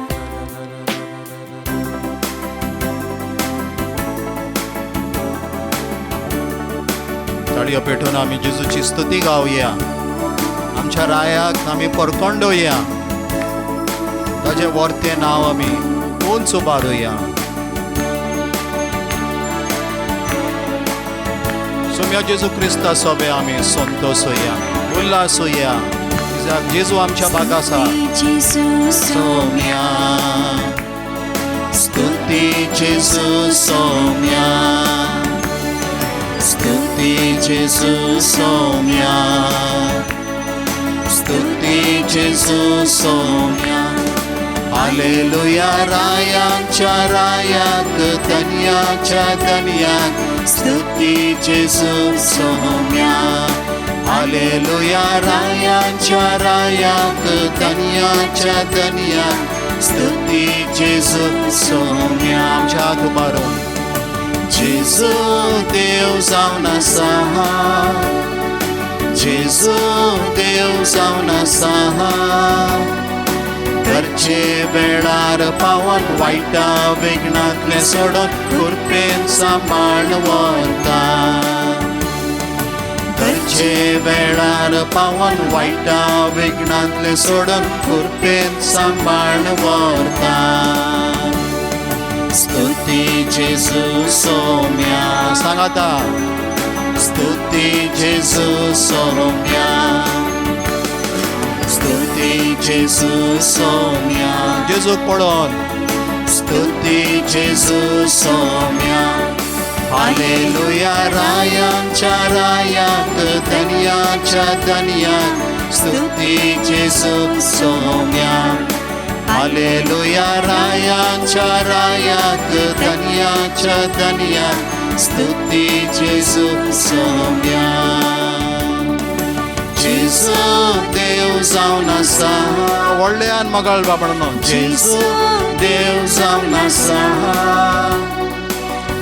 ताळयो पेटोवन आमी जेजूची स्तुती गावया. आमच्या रायाक आमी परकोंडोया, ताजें वर्तें नांव आमी उंच उबारुया. सोम्या जेजू क्रिस्ता सोबे आमी संतोषोया, उल्हासोया. कित्याक जेजू आमच्या भाग आसा. सोम्या स्तुती जेजू सोम्या, स्तुती जेजू सोम्या, स्तुती जेजू सोम्या. हालेलुया. रायांच्या रायाक, धन्याच्या धन्याक, स्तुती जेजू सोम्या. हालेलुया. रायांच्या रायाक, धन्याच्या धन्याक, स्तुती जेजू सोम्या. आमच्या हात उबारून जेजू देव जावन आसा, जेजू देव जावन आसा. गरजे वेळार पावन वायटा विघ्नांतलें सोडून कृपेन सांबाळ व्हरता. गरजे वेळार पावन वायटा विघ्नांतलें सोडून कृपेन सांबाळ व्हरता. स्तुती जेजू सोम्या. सांगाता स्तुती जेजू सोम्या, स्तुती जेजू सोम्या. जेजूक पळोवन स्तुती जेजू सोम्या. हालेलुया. रायांच्या रायाक, धन्याच्या धन्याक, स्तुती जेजू सोम्या. हालेलुया. रायांच्या रायाक, धन्याच्या धन्याक, स्तुती जेजू सोम्या. जेजू देव जावन आसा. व्हडल्यान मगाळ बाबांनो, जेजू देव जावन आसा.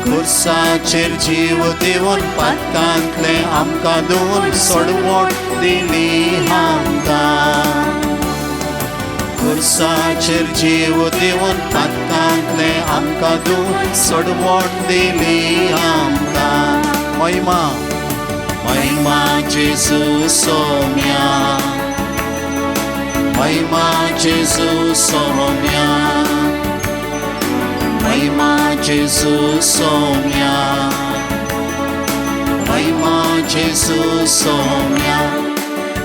खुर्साचेर जीव दिवन पातकांतलें आमकां धुवन सोडवण दिली आमकां. खुर्साचेर जीव दिवन पातकांतलें आमकां धुवन सोडवण दिली आमकां. महिमा महिमा जेजू सोम्या, महिमा जेजू सोम्या, महिमा जेजू सोम्या, महिमा जेजू सोम्या.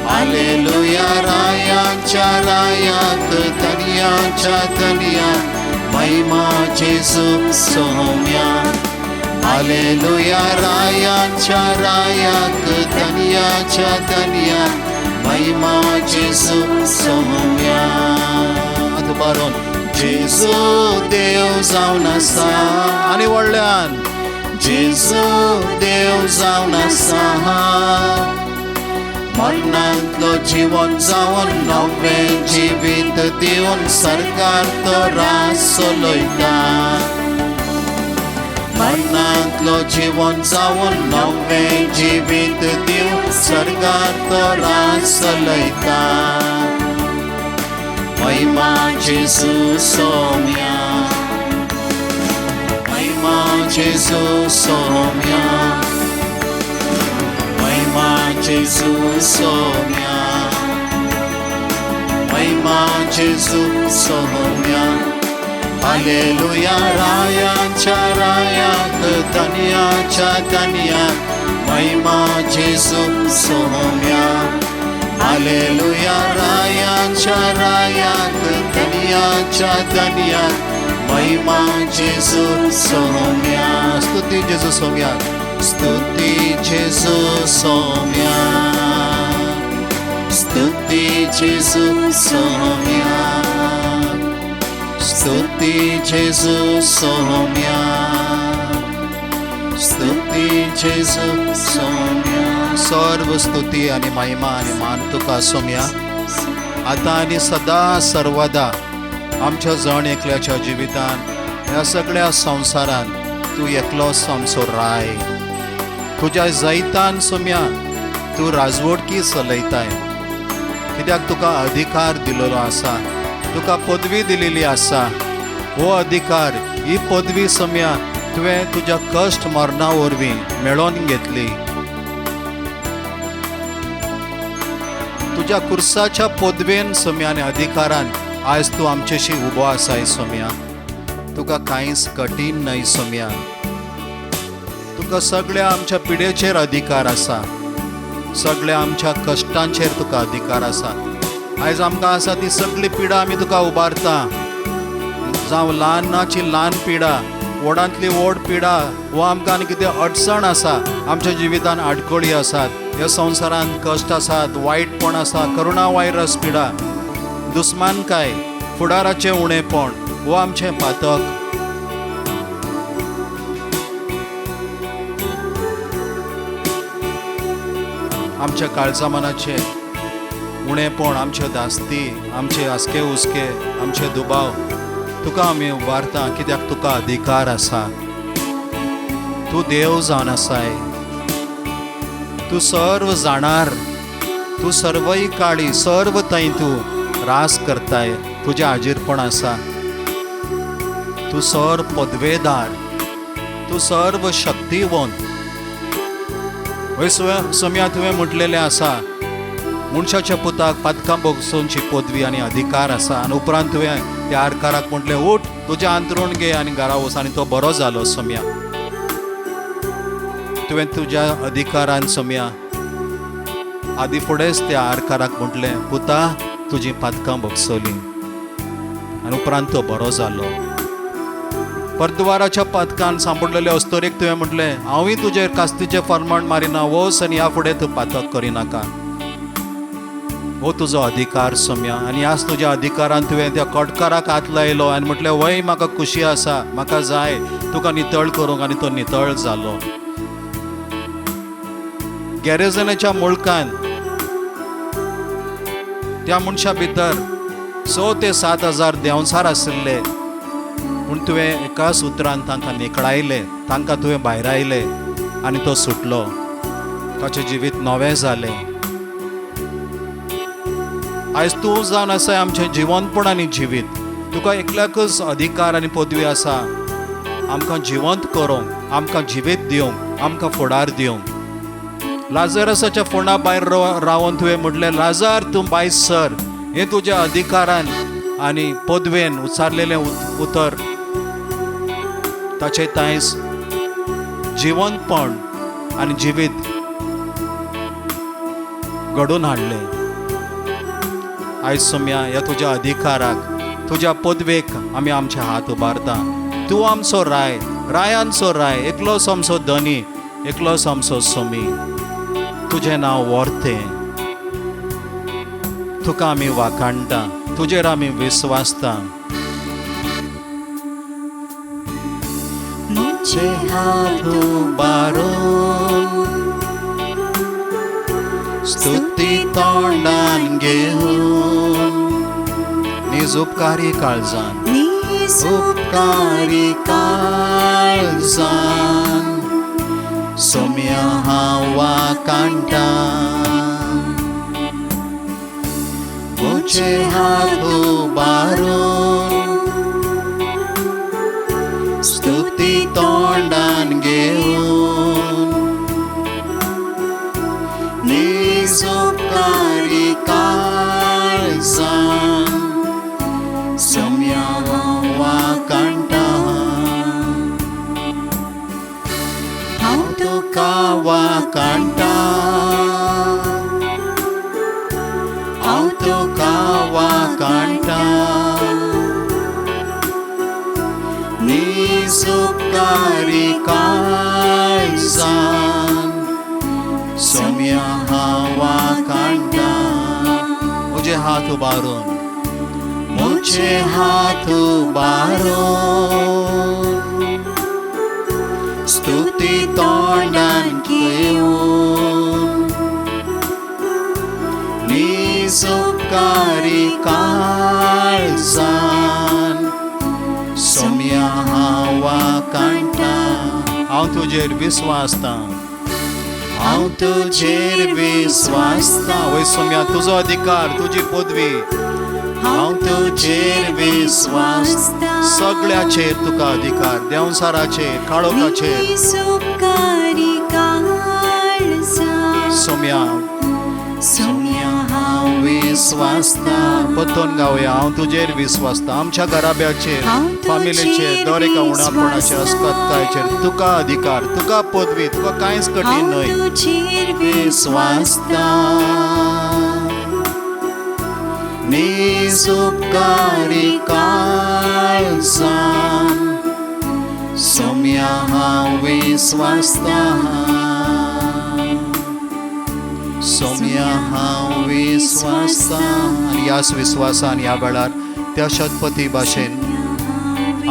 हालेलुया. रायांच्या रायाक, धन्याच्या धन्याक, महिमा जेजू सोम्या. हालेलुया. रायांच्या रायाक, धन्याच्या धन्याक, महिमा जेजू सोम्या. हात उबारून जेजू देव जावन आसा. आनी व्हडल्यान जेजू देव जावन आसा. मरणांतलो जिवन जावन नवें जिवीत दिवन सरकार तो रास चलयता. मरणांतलो जिवन जावन नवें जिवीत दिवन सर्गात तो राज चलयता. महिमा जेजू सोम्या, महिमा जेजू सोम्या, महिमा जेजू सोम्या, महिमा जेजू सोम्या. हालेलुया. रायाच्या रायाक, धन्याच्या धन्याक, महिमा जेजू सोम्या. हालेलुया. रायाच्या रायाक, धन्याच्या धन्याक, महिमा जेजू सोम्या. स्तुती जेजू सोम्या, स्तुती जेजू सोम्या, स्तुती जेजू सोम्या, स्तुती जेजू सोम्या, स्तुती जेजू सोम्या. सर्व स्तुती आणि महिमा आणि मान तुका सोम्या, आता आणि सदा सर्वदा. आमच्या जण एकल्याच्या जिवितान, ह्या सगळ्या संवसारान तूं एकलोच आमचो राय. तुज्या जैतान सोम्या तूं राजवटकी चलयताय, कित्याक तुका अधिकार दिलेलो आसा, तुका पदवी दिलेली आसा. हो अधिकार, ही पदवी सोम्या तुवें तुज्या कश्ट मरणा वरवीं मेळोवन घेतली. तुज्या कुर्साच्या पदवेन सोम्या आनी अधिकारान आयज तूं आमचेशी उबो आसाय सोम्या. तुका कांयच कठीण न्हय सोम्या, तुका सगळ्या आमच्या पिडेचेर अधिकार आसा, सगळ्या आमच्या कश्टांचेर तुका अधिकार आसा. आयज आमकां आसा ती सगळी पिडा आमी तुका उबारता, जावं ल्हानाची ल्हान पिडा, व्हडांतली व्हड पिडा, वो आमकां आनी कितें अडचण आसा, आमच्या जिवितान आडखळी आसात, ह्या संवसारांत कश्ट आसात, वायटपण आसा, करोना व्हायरस पिडा, दुस्मानकाय, फुडाराचें उणेपण, वो आमचें पातक. आमच्या काळजा मनाचें उणेपण, आमच्यो धास्ती, आमचे आस्के हुस्के, आमचे दुबाव तुका आमी उबारता, कित्याक तुका अधिकार आसा. तूं देव जावन आसाय, तूं सर्व जाणार, तूं सर्वय काळी सर्व थंय तूं रास करताय, तुजें हाजीरपण आसा. तूं सर्व पदवेदार, तूं सर्व शक्तिवंत. वय सोम्या तुवें म्हटलेलें आसा, मनशाच्या पुताक पातकां भोगसोवची पदवी आनी अधिकार आसा. आनी उपरांत तुवें त्या आरकाराक म्हटलें, उठ, तुजें आंतरूण घे आनी घरा वच, आनी तो बरो जालो. सोम्या तुवें तुज्या अधिकारान सोम्या आदी फुडेंच त्या आरकाराक म्हटलें, पुता तुजीं पातकां भोगसलीं, आनी उपरांत तो बरो जालो. परद्वाराच्या पातकान सांपडलेले अस्तोरेक तुवें म्हटलें, हांवूय तुजेर कास्तीचें फर्माण मारिना, वच आनी ह्या फुडें तूं पातक करिनाका. हो तुजो अधिकार सोम्या. आनी ह्याच तुज्या अधिकारान तुवें त्या कोटकाराक हात लायलो आनी म्हटलें, वय म्हाका खुशी आसा, म्हाका जाय तुका नितळ करूंक, आनी तो नितळ जालो. गॅरेजनाच्या मुळकान त्या मनशा भितर 6 ते 7 हजार देंवचार आशिल्ले, पूण तुवें एकाच उतरान तांकां निकळायले, तांकां तुवें भायरायले आनी तो सुटलो, ताचें जिवीत नवें जालें. आयज तूं जावन आसा आमचें जिवंतपण आनी जिवीत. तुका एकल्याकच अधिकार आनी पदवी आसा आमकां जिवंत करूंक, आमकां जिवीत दिवंक, आमकां फुडार दिवंक. लाजरसाच्या फोंडा भायर रावन तुवें म्हटलें, लाजार तूं भायर सर. हें तुज्या अधिकारान आनी पदवेन उच्चारलेलें उतर ताचें तांयस जिवंतपण आनी जिवीत घडोवन हाडलें. आयज सोम्या ह्या तुज्या अधिकाराक, तुज्या पदवेक आमी आमचे हात उबारता. तूं आमचो राय, रायांचो राय, एकलोच आमचो धनी, एकलोच आमचो सोमी. तुजें नांव व्हरतें, तुका आमी वाखाणटा, तुजेर आमी विस्वासता. मुझे हात उबारून स्तुती तोंडान घेवन, निज उपकारी काळजान, निज उपकारी काळजान सोम्या हांव वाखाणटा. म्हजे हात उबारून स्तुती तोंडान घेवन नीज उपकारी काळजान सोम्या हांव वाखाणटा. हांव तुका वाखाणटा, हांव तुका वाखाणटा. नीज उपकारी काळजान सोम्या हांव वाखाणटा. म्हजे हात उबारून, म्हजे हात उबारून स्तुती तोंडान घेवन नीज उपकारी काळजान सोम्या हांव वाखाणटा. हांव तुजेर विस्वासता, हांव तुजेर विस्वासता. वय सोम्या, तुजो अधिकार, तुजी पदवी, हांव तुजेर विस्वासता. सगळ्याचेर तुका अधिकार, देंवचाराचेर, काळोखाचेर. सोम्या सोम्या हांव विस्वासता. परतून गावया, हांव तुजेर विस्वासता. आमच्या घराब्याचेर, हांव फामिलीचेर, तुजेर दर एका उणापणाचेर, विस्वासता. अस्कतकायचेर तुका अधिकार, तुका पदवी, तुका कांयच कठीण हांव न्हय. तुजेर विस्वासता. नीज उपकारी काळजान सोम्या हांव विस्वासता. सोम्या हांव विस्वासता. आनी ह्याच विस्वासान ह्या वेळार त्या शतपथी भाशेन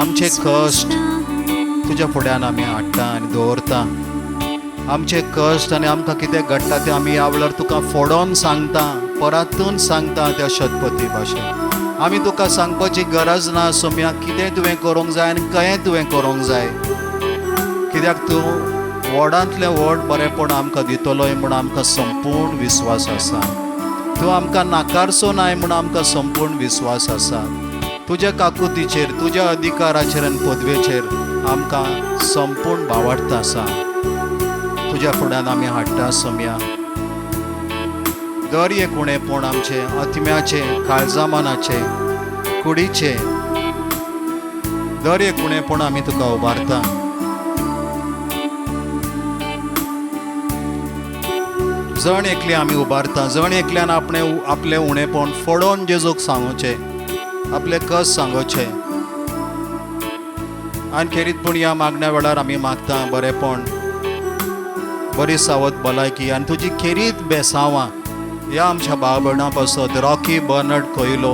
आमचे कश्ट तुज्या फुड्यान आमी हाडटा आनी दवरता. आमचे कश्ट आनी आमकां कितें घडटा तें आमी ह्या वेळार तुका फोडोन सांगता, परातून सांगता. त्या शतपथी भाशेन आमी तुका सांगपाची गरज ना सोम्या, कितें तुवें करूंक जाय आनी कहें तुवें करूंक जाय, कित्याक तूं व्हडांतलें व्हड बरेंपण आमकां दितलोय म्हूण आमकां संपूर्ण विस्वास आसा. तूं आमकां नाकारचो नाय म्हूण आमकां संपूर्ण विस्वास आसा. तुज्या काकुतीचेर, तुज्या अधिकाराचेर आनी पदवेचेर आमकां संपूर्ण भावार्थ आसा. तुज्या फुड्यान आमी हाडटा सोम्या दर एक उणेपण आमचें, आत्म्याचें, काळजामानाचें, कुडीचें, दर एक उणेपण आमी तुका उबारता. जण एकले आमी उबारता, जण एकल्यान आपलें उणेपण फोडोन जेजूक सांगोचें, आपलें कस सांगोचें. आनी खेरीतपण ह्या मागण्या वेळार आमी मागता बरेंपण, बरी सावत भलायकी आनी तुजी खेरीत बेसांवां ह्या आमच्या भाव भयणां पासत. Rocky Bernard Coelho,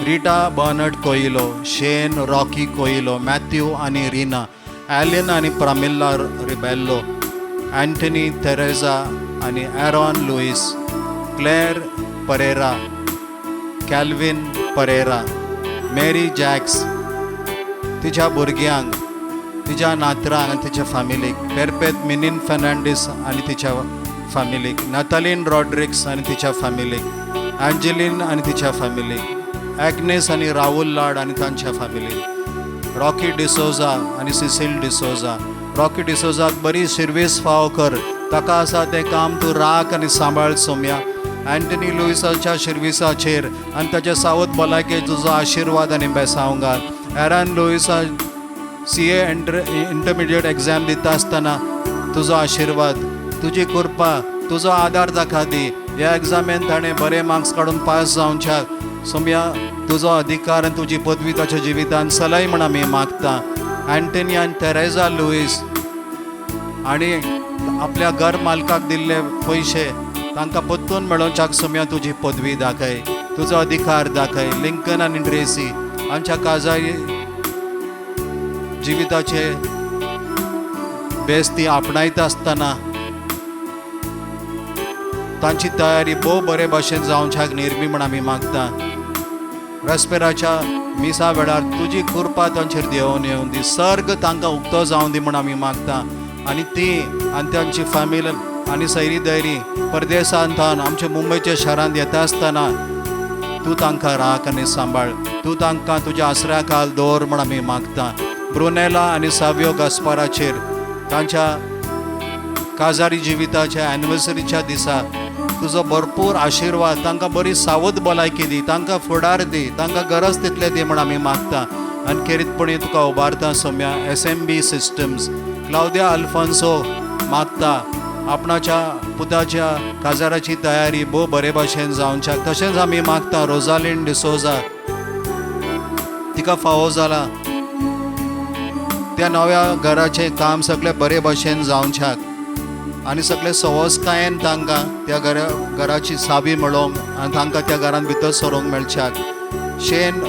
Rita Bernard Coelho, Shane Rocky Coelho, Matthew आनी रिना, एलिन आनी प्रमिल्ला रिबेल्लो, एंटनी तेरेजा आनी Aaron Luis, Claire Pereira, Calvin Pereira, Mary Jacks, तिच्या भुरग्यांक, तिच्या नातरांक आनी तिच्या फामिलीक, पेरपेत मिनीन फर्नांडीस आनी तिच्या फामिलीक, नतालीन रॉड्रिक्स आनी तिच्या फामिलीक, एंजेलीन आनी तिच्या फामिलीक, एग्नेस आनी राहुल लाड आनी तांच्या फामिलीक, रॉकी डिसोजा आनी सिसील डिसोजा. रॉकी डिसोजाक बरी शिर्वीस फावो कर, ताका आसा तें काम तूं राख आनी सांबाळ सोम्या. एंटनी लुईसाच्या शिर्विसाचेर आनी ताच्या सावत भलायकेर तुजो आशिर्वाद आनी बेसांव घाल. एरन लुईसा सी ए इंटरमिडिएट एग्जाम दिता आसतना तुजो आशिर्वाद, तुजी कृपा, तुजो आदार ताका दी. ह्या एग्जामेन ताणें बरे मार्क्स काडून पास जावच्याक सोम्या तुजो अधिकार आनी तुजी पदवी ताच्या जिवितान सलाय म्हण आमी मागता. एंटनी आनी तेरेजा लुईस आनी आपल्या घर मालकाक दिल्ले पयशे तांकां परतून मेळोवच्याक सोम्या तुजी पदवी दाखय, तुजो अधिकार दाखय. लिंकन आनी ट्रेसी हांच्या काजारी जिविताचे बेस ती आपणायता आसतना तांची तयारी भोव बरे भाशेन जावच्याक निर्मी म्हण आमी मागता. रेस्पेराच्या मिसा वेळार तुजी कृपा तांचेर देंवोन येवन दी, सर्ग तांकां उक्तो जावन दी म्हूण आमी मागता. आनी ती आनी तांची फामील आनी सैरी दैरी परदेसांत आमच्या मुंबयच्या शारांत येता आसतना तूं तांकां राख आनी सांबाळ, तूं तांकां तुज्या आसऱ्या खाल दवर म्हूण आमी मागता. ब्रुनेला आनी सावियो गास्पाराचेर तांच्या काजारी जिविताच्या एनिवर्सरीच्या दिसा तुजो भरपूर आशिर्वाद, तांकां बरी सावध भलायकी दी, तांकां फुडार दी, तांकां गरज तितलें दी म्हूण आमी मागता. आनी खेरीतपणी तुका उबारता Saumya SMB systems Claudia Alfonso मागता आपणाच्या पुताच्या काजाराची तयारी भोव बरे भाशेन जावच्याक. तशेंच आमी मागता रोजालीन डिसोजा तिका फावो जाला त्या नव्या घराचें काम सगळें बरे भाशेन जावच्याक आनी सगळे सवसकायेन तांकां त्या घराची सावी मेळोवंक आनी तांकां त्या घरांत भितर सरोंक मेळच्याक. शेन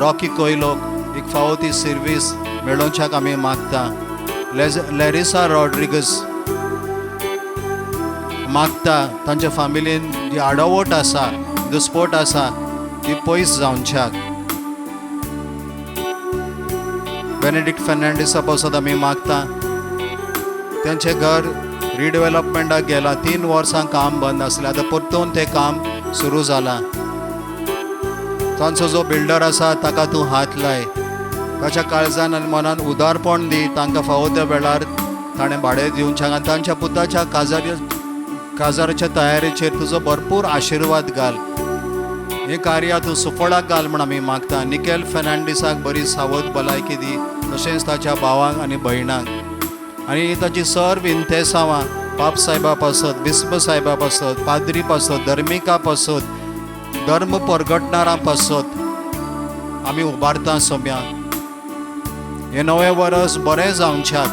रॉकी कोयलोक एक फावो ती सर्वीस मेळोवच्याक आमी मागता. लॅरिसा रॉड्रिगस मागता तांच्या फामिलीन जी आडावट आसा, दुस्पोट आसा ती पयस जावच्याक. बेनेडिक्ट फेर्नांडीसा पासत आमी मागता तांचें घर रिडेवलपमेंटाक गेलां, 3 वर्सां काम बंद आसलें, आतां परतून तें काम सुरू जालां. तांचो जो बिल्डर आसा ताका तूं हात लाय, ताच्या काळजान आनी मनान उदारपण दी, तांकां फावो त्या वेळार ताणें भाडें दिवच्याक आनी तांच्या पुताच्या काजाराच्या तयारेचेर तुजो भरपूर आशिर्वाद घाल. हें कार्य तूं सुफळाक घाल म्हूण आमी मागता. निकेल फेर्नांडीसाक बरी सावध भलायकी दी, तशेंच ताच्या भावांक आनी भयणांक आनी ताची सर्व इंतेसांवां पाप सायबा पासत, बिस्प सायबा पासत, पाद्री पासत, धर्मिका पासत, धर्म परगटणारां पासत आमी उबारता सोम्या. हें नवें वरस बरें जावच्याक,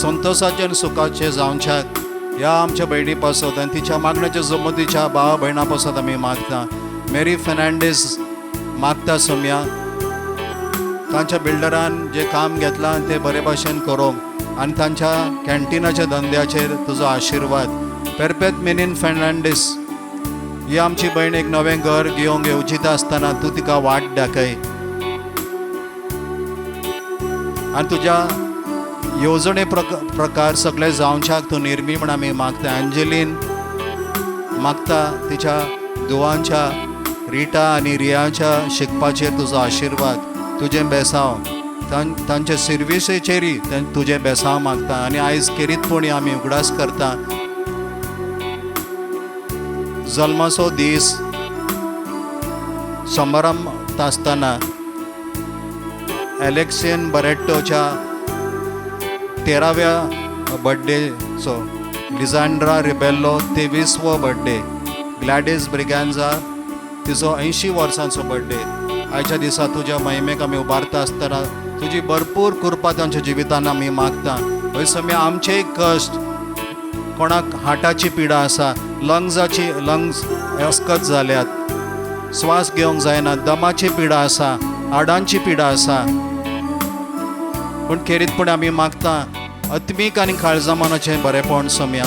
संतोसाचें आनी सुखाचें जावच्याक ह्या आमच्या भयणी पासत आनी तिच्या मागण्याच्या जमतीच्या भावा भयणां पासत आमी मागता. मेरी फेर्नांडीस मागता सोम्या तांच्या बिल्डरान जें काम घेतलां तें बरे भाशेन करूंक आनी तांच्या कॅन्टिनाच्या धंद्याचेर तुजो आशिर्वाद. पेरपेत मेनीन फेर्नांडीस ही आमची भयण एक नवें घर घेवंक येवजिता आसतना तूं तिका वाट दाखय आनी तुज्या येवजणे प्रकार सगळे जावच्याक तूं निर्मी म्हूण आमी मागता. एंजेलीन मागता तिच्या धुवांच्या रिटा आनी रियाच्या शिकपाचेर तुजो आशिर्वाद, तुजें बेसांव, तांच्या सर्विसेचेरय तुजें बेसांव मागता. आनी आयज खेरीतपणी आमी उगडास करता जल्माचो दीस समारंभ आसतना एलेक्सियन बरेट्टोच्या 13व्या बड्डेचो, लिझांड्रा रिबेल्लो 23वो बड्डे, ग्लॅडीस ब्रिगांजा तिचो 80 वर्सांचो बड्डे. आयच्या दिसा तुज्या महिमेक आमी उबारता आसतना तुजी भरपूर कृपा तांच्या जिवितान आमी मागता. हय सोम्या आमचेय कश्ट, कोणाक हार्टाची पिडा आसा, लंग्स अस्कत जाल्यात, श्वास घेवंक जायना, दमाची पिडा आसा, हाडांची पिडा आसा, पूण खेरीतपणी आमी मागता आत्मीक आनी काळजा मनाचें बरेपण सोम्या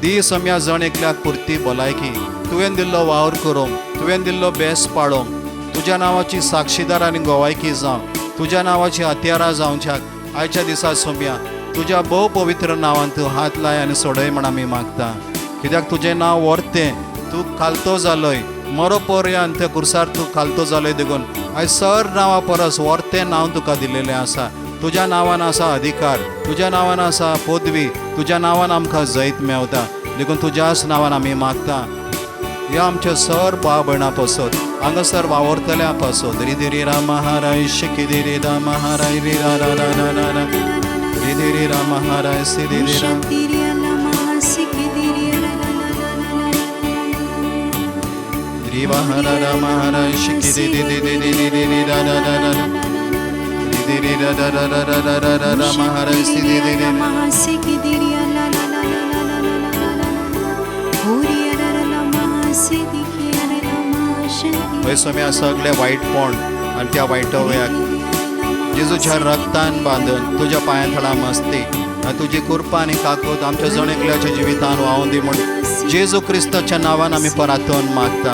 दी. सोम्या जण एकल्याक पुरती भलायकी, तुवें दिल्लो वावर करूंक, तुवें दिल्लो बेस पाळोवंक, तुज्या नांवाची साक्षीदार आनी गोवायकी जावं, तुज्या नांवाची हत्यारां जावच्याक आयच्या दिसा सोम्या तुज्या भोव पवित्र नांवान तूं हात लाय आनी सोडय म्हण आमी मागता. कित्याक तुजें नांव व्हरतें, तूं खालतो जालोय, मरो पर्यंत त्या कुर्सार तूं खालतो जालोय, देखून आयज सर नांवा परस व्हरतें नांव तुका दिलेलें आसा. तुज्या नांवान आसा अधिकार, तुज्या नांवान आसा पदवी, तुज्या नांवान आमकां जैत मेवता, देखून तुज्याच नांवान आमी मागता. ह्या आमच्या सर भाव भयणां पासत, हांगासर वावरतल्या पासत, रिधिरी राम हाराय शिकिदिरी राम हाराय रि रा रा रा रा रा रा रिधिरी राम हाराय सिधिरी राम रिवाहरा राम हाराय शिकिदिरी रि रि रि रि रि रा रा रा रा रिधिरी रा रा रा रा रा रा रा राम हाराय सिधिरी रि हय सोम्या सगळे वायटपण आनी त्या वायटोव्याक जेजूच्या रक्तान बांदून तुज्या पांयां थळा मस्ती आनी तुजी कृपा आनी काकूत आमच्या जण एकल्याच्या जिवितान व्हांवून दी म्हूण जेजू क्रिस्ताच्या नांवान आमी परातून मागता.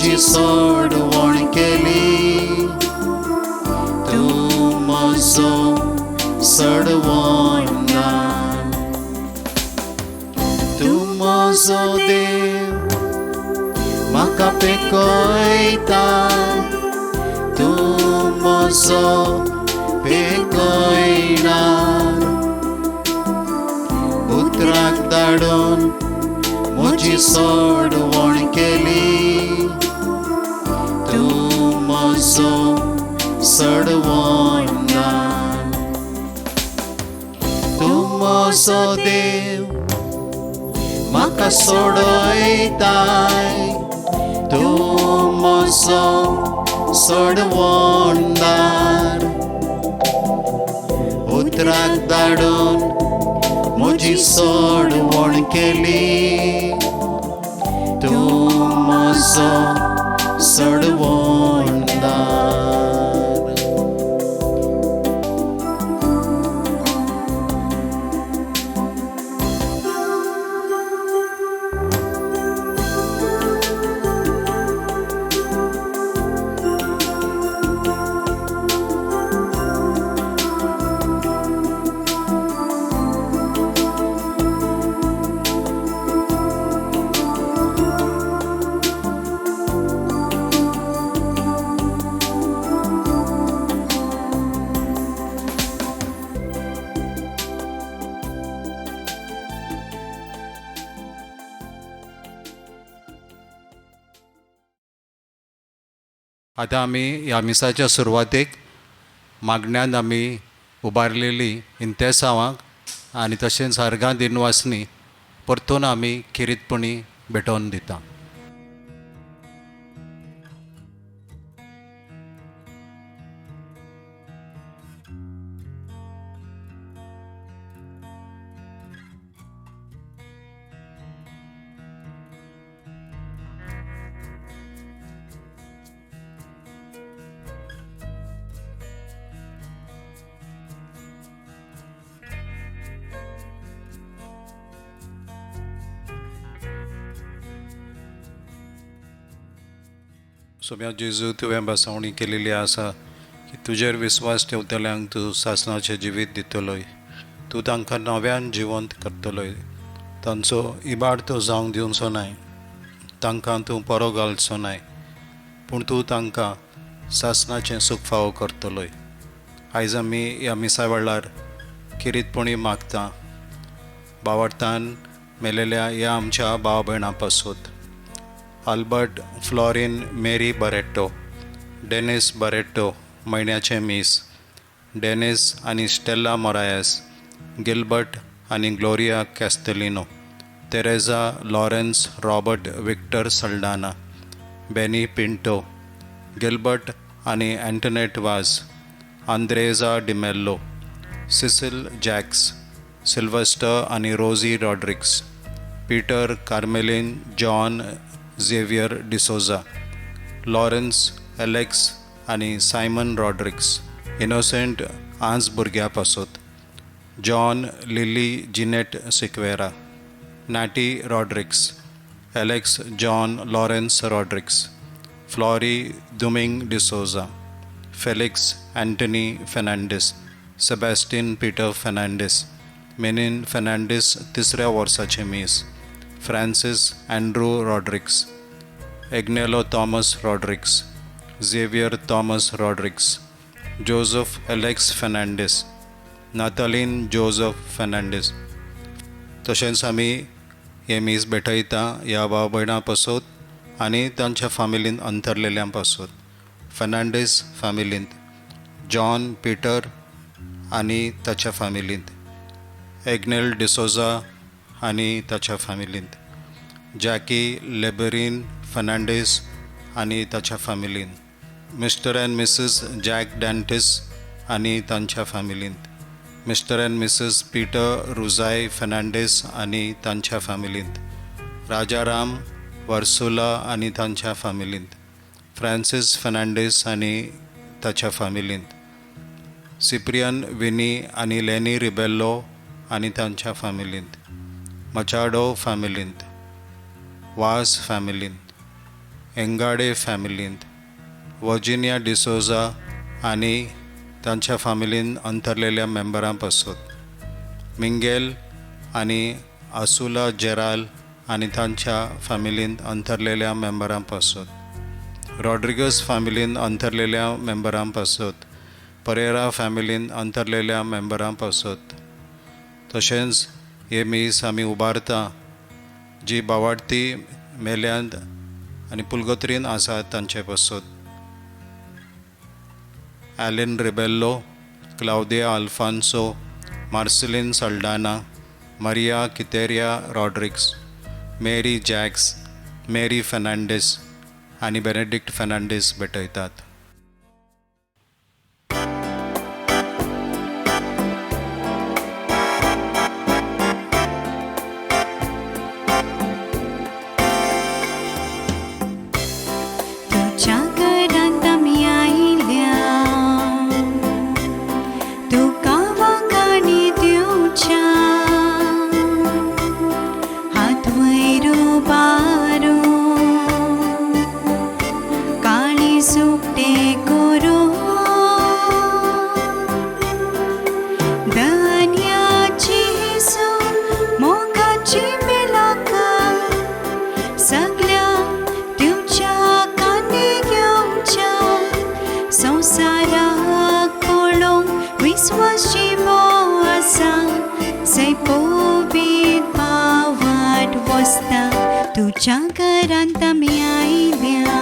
म्हजी सोडवण केली, तूं म्हजो सडवणदार। तूं म्हजो देव म्हाका पेकयता, तूं म्हजो पेकयणार। उतराक धाडून म्हजी सोडवण केली, तूं म्हजो सडवणदार। तूं म्हजो देव म्हाका सोडयताय, तूं म्हजो सोडवणदार। उतराक धाडून म्हजी सोडवण केली, तूं म्हजो सडवणदार। आतां आमी ह्या मिसाच्या सुरवातेक मागण्यान आमी उबारलेली इंतेसांवांक आनी तशेंच अर्गां दिनवासनी परतून आमी खेरीतपणी भेटोवन दिता। सोम्या जेजू, तुवें बसवणी केलेली आसा की तुजेर विस्वास ठेवतल्यांक तूं सासणाचें जिवीत दितलोय, तूं तांकां नव्यान जिवंत करतलोय, तांचो इबाड तूं जावंक दिवचो नाय, तांकां तूं परो घालचो नाय, पूण तूं तांकां सासणाचें सूख फावो करतलोय। आयज आमी ह्या मिसा वेळार खेरीतपणी मागता बावडतान मेलेल्या ह्या आमच्या भाव भयणां पासून Albert Florin Mary Barreto, Denis Barreto म्हयन्याचें मीस, डेनिस आनी स्टेला मोरायस, गिलबर्ट आनी Gloria Castelino, Teresa Lawrence Robert Victor Saldanha, Benny Pinto, Gilbert आनी Antoinette Vaz, Andreza D'Mello, Cecil Jacques, Sylvester आनी Rosy Rodrigues, Peter Carmelin John Xavier D'Souza, Lawrence Alex आनी सायमन रॉड्रिक्स, इनोसेंट आंज भुरग्या पासत, John Lily Jeanette Sequeira, Natty Rodrigues, Alex John Lawrence Rodrigues, Flory Duming D'Souza, Felix Antony Fernandes, Sebastian Peter Fernandes, Menin Fernandes तिसऱ्या वर्साचें मीस, Francis Andrew Rodrigues, Agnelo Thomas Rodrigues, Xavier Thomas Rodrigues, Joseph Alex Fernandes, Nathalin Joseph Fernandes. तशेंच आमी हे मीस भेटयता ह्या भाव भयणां पासत आनी तांच्या फामिलींत अंतरलेल्यां पासत, फर्नांडीस फामिलींत जॉन पीटर आनी ताच्या फामिलींत, एग्नेल डिसोजा आनी ताच्या फामिलींत, जॅकी लेबरीन फर्नांडीस आनी ताच्या फामिलींत, mister and missus Jack Dantis आनी तांच्या फामिलींत, mister and missus Peter Rujai Fernandes आनी तांच्या फामिलींत, राजाराम वर्सुला आनी तांच्या फामिलींत, फ्रांसीस फर्नांडीस आनी ताच्या फामिलींत, सिप्रियन विनी आनी लेनी रिबेल्लो आनी तांच्या फामिलींत, मचाडो फॅमिलींत, वास फॅमिलींत, एंगाडे फॅमिलींत वर्जिनिया डिसोजा आनी तांच्या फामिलीन अंतरलेल्या मेंबरां पासत, मिंगेल आनी आसुला जेराल आनी तांच्या फॅमिलींत अंतरलेल्या मेंबरां पासत, रॉड्रिगस फॅमिलीन अंतरलेल्या मेंबरां पासत, परेरा फॅमिलीन अंतरलेल्या मेंबरां पासत. तशेंच हे मीस आमी उबारता जी बावाडती मेल्यांत आनी पुलगत्रीन आसात तांचे पासत, Alan Rebello, Claudia Alfonso, Marceline Saldanha, Maria Quiteria Rodrigues, Mary Jacques, Mary Fernandes आनी बेनेडिक्ट फेर्नांडीस भेटयतात. तुज्या घरांत आमी आयल्या, तुका वागाणी दिवच्या, हात वयर उबारून काळीज उक्तें करून धन्याची जेजू मोगाची मेलाका सगळ्या दिवच्या कानी घेवच्या, संवसाराक पळोवंक विस्वास जिवो आसा, जंय पवित्र पावाट वसता. तुज्या घरांत आमी आयल्या,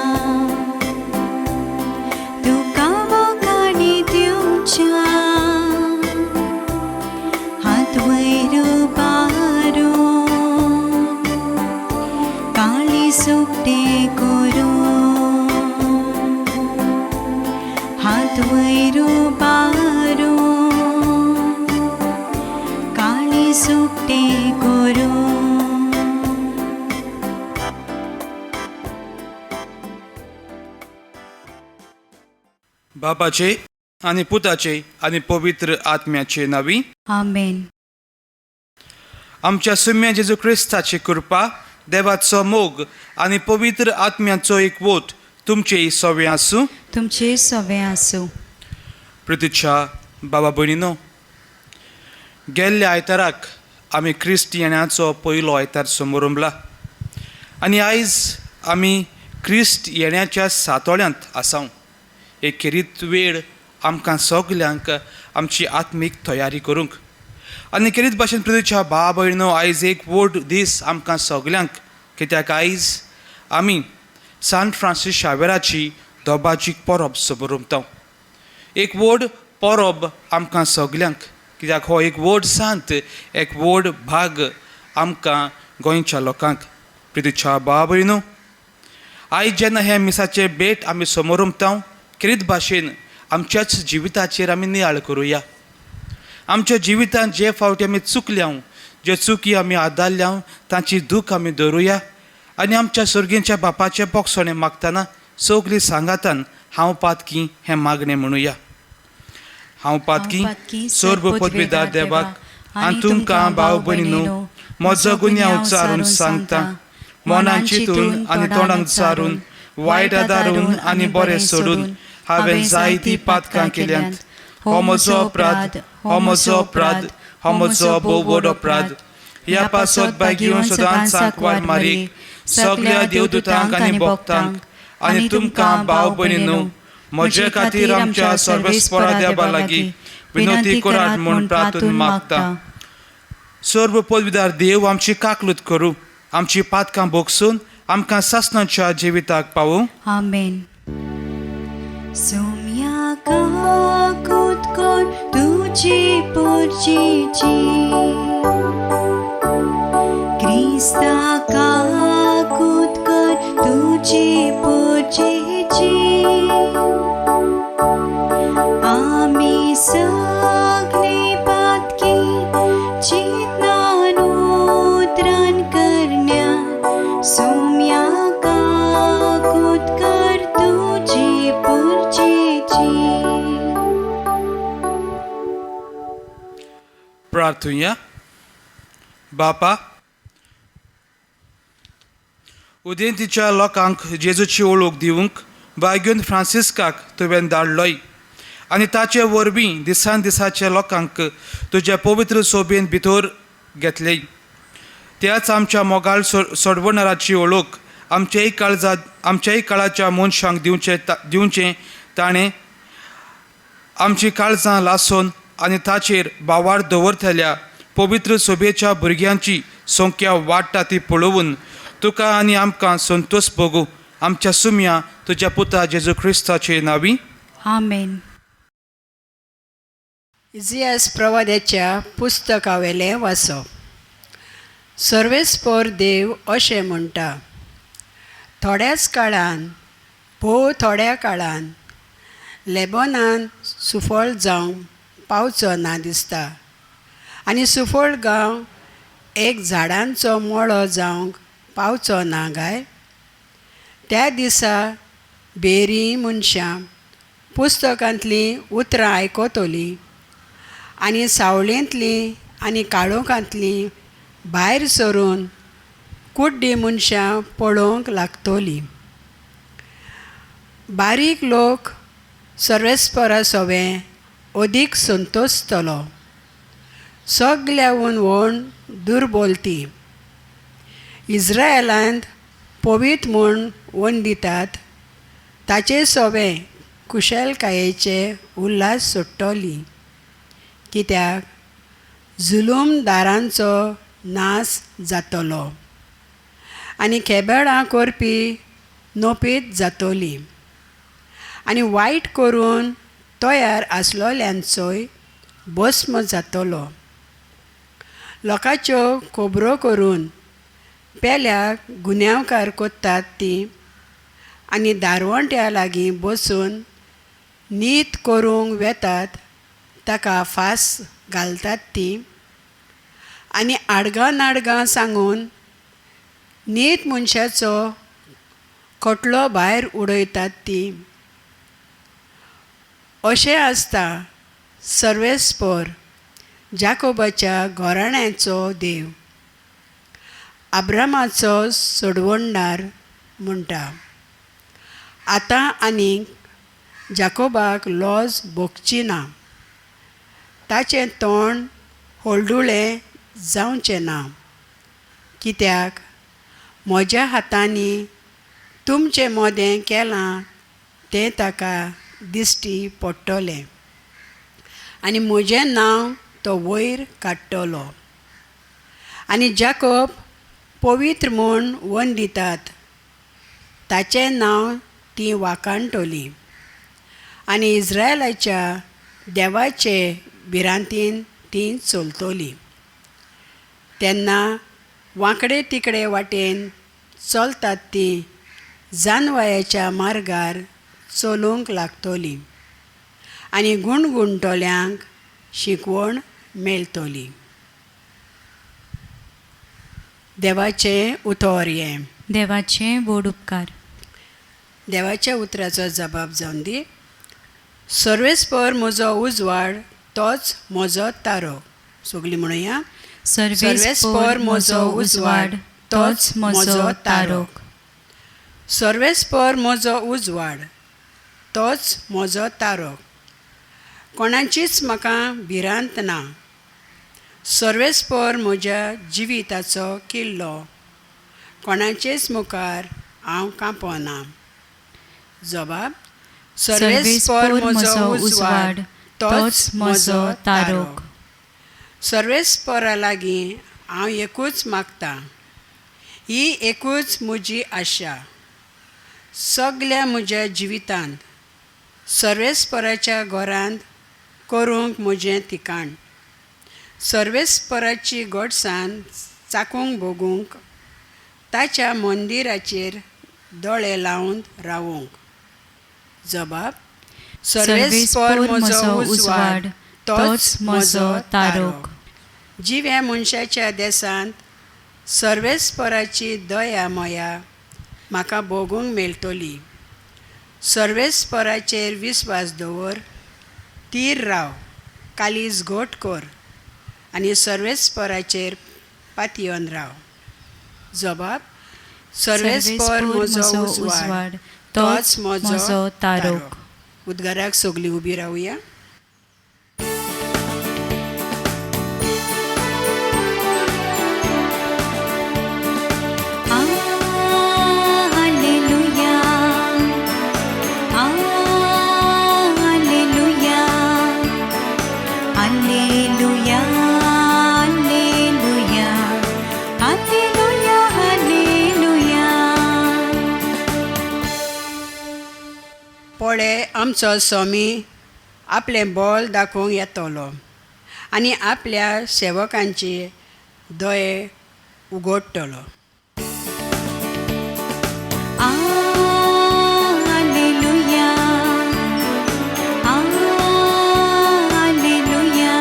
तुका वागाणी दिवच्या, हात वयर उबारून काळीज उक्तें करून, हात वयर उबारून काळीज उक्तें करून. बापाचे आनी पुताचे आनी पवित्र आत्म्याचे नावी. आमेन. आमच्या सुम्या जेजू क्रिस्ताची कृपा, देवाचो मोग आनी पवित्र आत्म्याचो एकवोट तुमचे सवे आसूं. तुमचे सवे आसूं. प्रतिच्छा बाबा भयणीनो, गेल्ल्या आयताराक आमी क्रिस्त येण्याचो पयलो आयतार समोरंबला आनी आयज आमी क्रिस्त येण्याच्या सातोळ्यांत आसाव. एक खेरीत वेळ आमकां सगल्यांक आमची आत्मीक तयारी करूंक आनी खेरीत भाशेन प्रतिच्छा भाव भयणो, आयज एक व्हड दीस आमकां सगल्यांक, कित्याक आयज आमी सान फ्रांसीस शावेराची दोबाजीक परब समोरमता. एक व्हड परब आमकां सगल्यांक, कित्याक हो एक व्हड सांत, एक व्हड भाग आमकां गोंयच्या लोकांक. प्रितीच्या भाव भयणो, आयज जेन्ना हे मिसाचे भेट आमी समोरमता, खेरीत भाशेन आमच्याच जिविताचेर आमी नियाळ करुया. आमच्या जिवितांत जे फावटी आमी चुकल्या, ज्यो चुकी आमी आदारल्या, तांची दूख आमी धरुया आनी आमच्या सर्गींच्या बापाचें बोगसणें मागतना सगळीं सांगातान हांव पातकी हें मागणें म्हणुया. हांव पातकी सर्व पदवीदार देवाक आनी तुमकां भाव भयणीनो म्हजो गुन्यांव उच्चारून सांगता, मनान चिंतून आनी तोंडान उच्चारून, वायट आदारून आनी बरें सोडून हांवें जायतीं पातकां केल्यांत. हो म्हजो अपराध, हो म्हजो अपराध, हो म्हजो भोव व्हड अपराध. ह्या पासत बागीवन सदांच सांकवार मारीक सगल्या देवदूतांक आनी भक्तांक आनी तुमकां भाव भयणीनो म्हजे खातीर आमच्या सर्वेस्परा देवा लागीं विनंती करात म्हूण प्रार्थून मागता. सर्व पदवीदार देव आमची काकलूत करूं, आमची पातकां भोगसून आमकां सासणाच्या जिविताक पावूं. आमेन. सोम्या काकूत कर तुजी पोरचेची, क्रिस्ता काकूत कर तुजी पोरचेची, आमी सगळे पातकी चिंतनान उतरान करण्या, सोम्या काकूत कर तुजी पोरचेची. प्रार्थुया. बापा, उदेंतीच्या लोकांक जेजूची वळख दिवंक बायगून फ्रांसिस्काक तुवें धाडलोय आनी ताचे वरवीं दिसान दिसाच्या लोकांक तुज्या पवित्र सोबेन भितर घेतले. त्याच आमच्या मोगाळ सोडवणाराची वळख आमच्याय काळजा आमच्याय काळाच्या मनशांक दिवचें ताणें आमची काळजां लासून आनी ताचेर बावार दवरतल्या पवित्र सोबेच्या भुरग्यांची संख्या वाडटा ती पळोवन तुका आनी आमकां संतोश भोगू. आमच्या सुम्या तुज्या पुता जेजू क्रिस्ताचे नांवी, आमेन. इजियास प्रवाद्याच्या पुस्तकावेलें वाचप. सर्वेस्पर देव अशें म्हणटा, थोड्याच काळान, भोव थोड्या काळान लेबोनान सुफळ जावंक पावचो ना दिसता आनी सुफळ गांव एक झाडांचो मळो जावंक पावचो ना गाय. त्या दिसा बेरी मनशां पुस्तकांतलीं उतरां आयकतलीं आनी सावळेंतलीं आनी काळोखांतलीं भायर सरून कुड्डी मनशां पळोवंक लागतलीं. बारीक लोक सर्वेस्परा सोवें अदीक संतोशतलो, सगल्याहून व्हड दुर्बोलती. इज्रायलांत पवीत म्हूण वंदितात ताचे सोवें कुशलकायेचे उल्हास सोडटली, कित्याक जुलूमदारांचो नाश जातलो आनी खेबेळां करपी नोपीत जातली आनी वायट करून तयार आसलोल्यांचोय भस्म जातलो. लोकांच्यो खबरो करून पेल्याक गुन्यांवकार करतात ती आनी दारवंट्या लागीं बसून नीत करूंक वेतात ताका फास घालतात ती आनी आडगां नाडगां सांगून नीत मनशाचो खटलो भायर उडयतात ती. अशें आसता सर्वेस्पर जाकोबाच्या घराण्याचो देव आब्रामाचो सोडवणदार म्हणटा, आतां आनीक जाकोबाक लॉज भोगची ना, ताचें तोंड हळडुळें जावचें ना, कित्याक म्हज्या हातांनी तुमचें मोदें केलां तें ताका दिश्टी पडटलें आनी म्हजें नांव तो वयर काडटलो. आनी जाकोब पवित्र म्हूण वंदितात ताचें नांव तीं वाखाणटलीं आनी इज्रायलाच्या देवाचे भिरांतीन तीं चलतलीं. तेन्ना वांकडे तिकडे वाटेन चलतात तीं जानवायाच्या मार्गार चलूंक लागतलीं आनी गुणगुणटल्यांक शिकवण मेळटली. देवाचें उतर हें. देवाचें व्हड उपकार. देवाच्या उतराचो जबाब जावन दी. सर्वेस्पर म्हजो उजवाड, तोच म्हजो तारो. सगळीं म्हणुया, सर्वेस्पर म्हजो उजवाड, तोच म्हजो तारोक. सर्वेस्पर म्हजो उजवाड, तोच म्हजो तारो, कोणाचीच म्हाका भिरांत ना. सर्वेस्पर म्हज्या जिविताचो किल्लो, कोणाचेच मुखार हांव कांपना. जबाब, सर्वेस्पर म्हजो उजवाड, तोच म्हजो तारोक. सर्वेस्परा लागीं हांव एकूच मागतां, ही एकूच म्हजी आशा. सगल्या म्हज्या जिवितांत सर्वेस्पराच्या घरांत करूंक म्हजें ठिकाण, सर्वेस्पराची गोडसाण चाकूंक भोगूंक, ताच्या मंदिराचेर दोळे लावन रावूंक. जबाब, सर्वेस्पर म्हजो उजवाड, तोच म्हजो तारोक. जिव्या मनशाच्या देसांत सर्वेस्पराची दया मया म्हाका भोगूंक मेळटली. सर्वेस्पराचेर विस्वास दवर, तीर राव, कालीज घट कर आनी सर्वेस्पराचेर पातयेवन राव. जबाब, सर्वेस्पर म्हजो उजवाड, तोच म्हजो तारोक. उद्गाराक सगळीं उबी रावया. Alleluia, alleluia, alleluia, alleluia, alleluia, alleluia. पळय आमचो स्वामी आपलें बोल दाखोवंक येतलो आनी आपल्या सेवकांची दोळे उगडटलो. Alleluia, alleluia,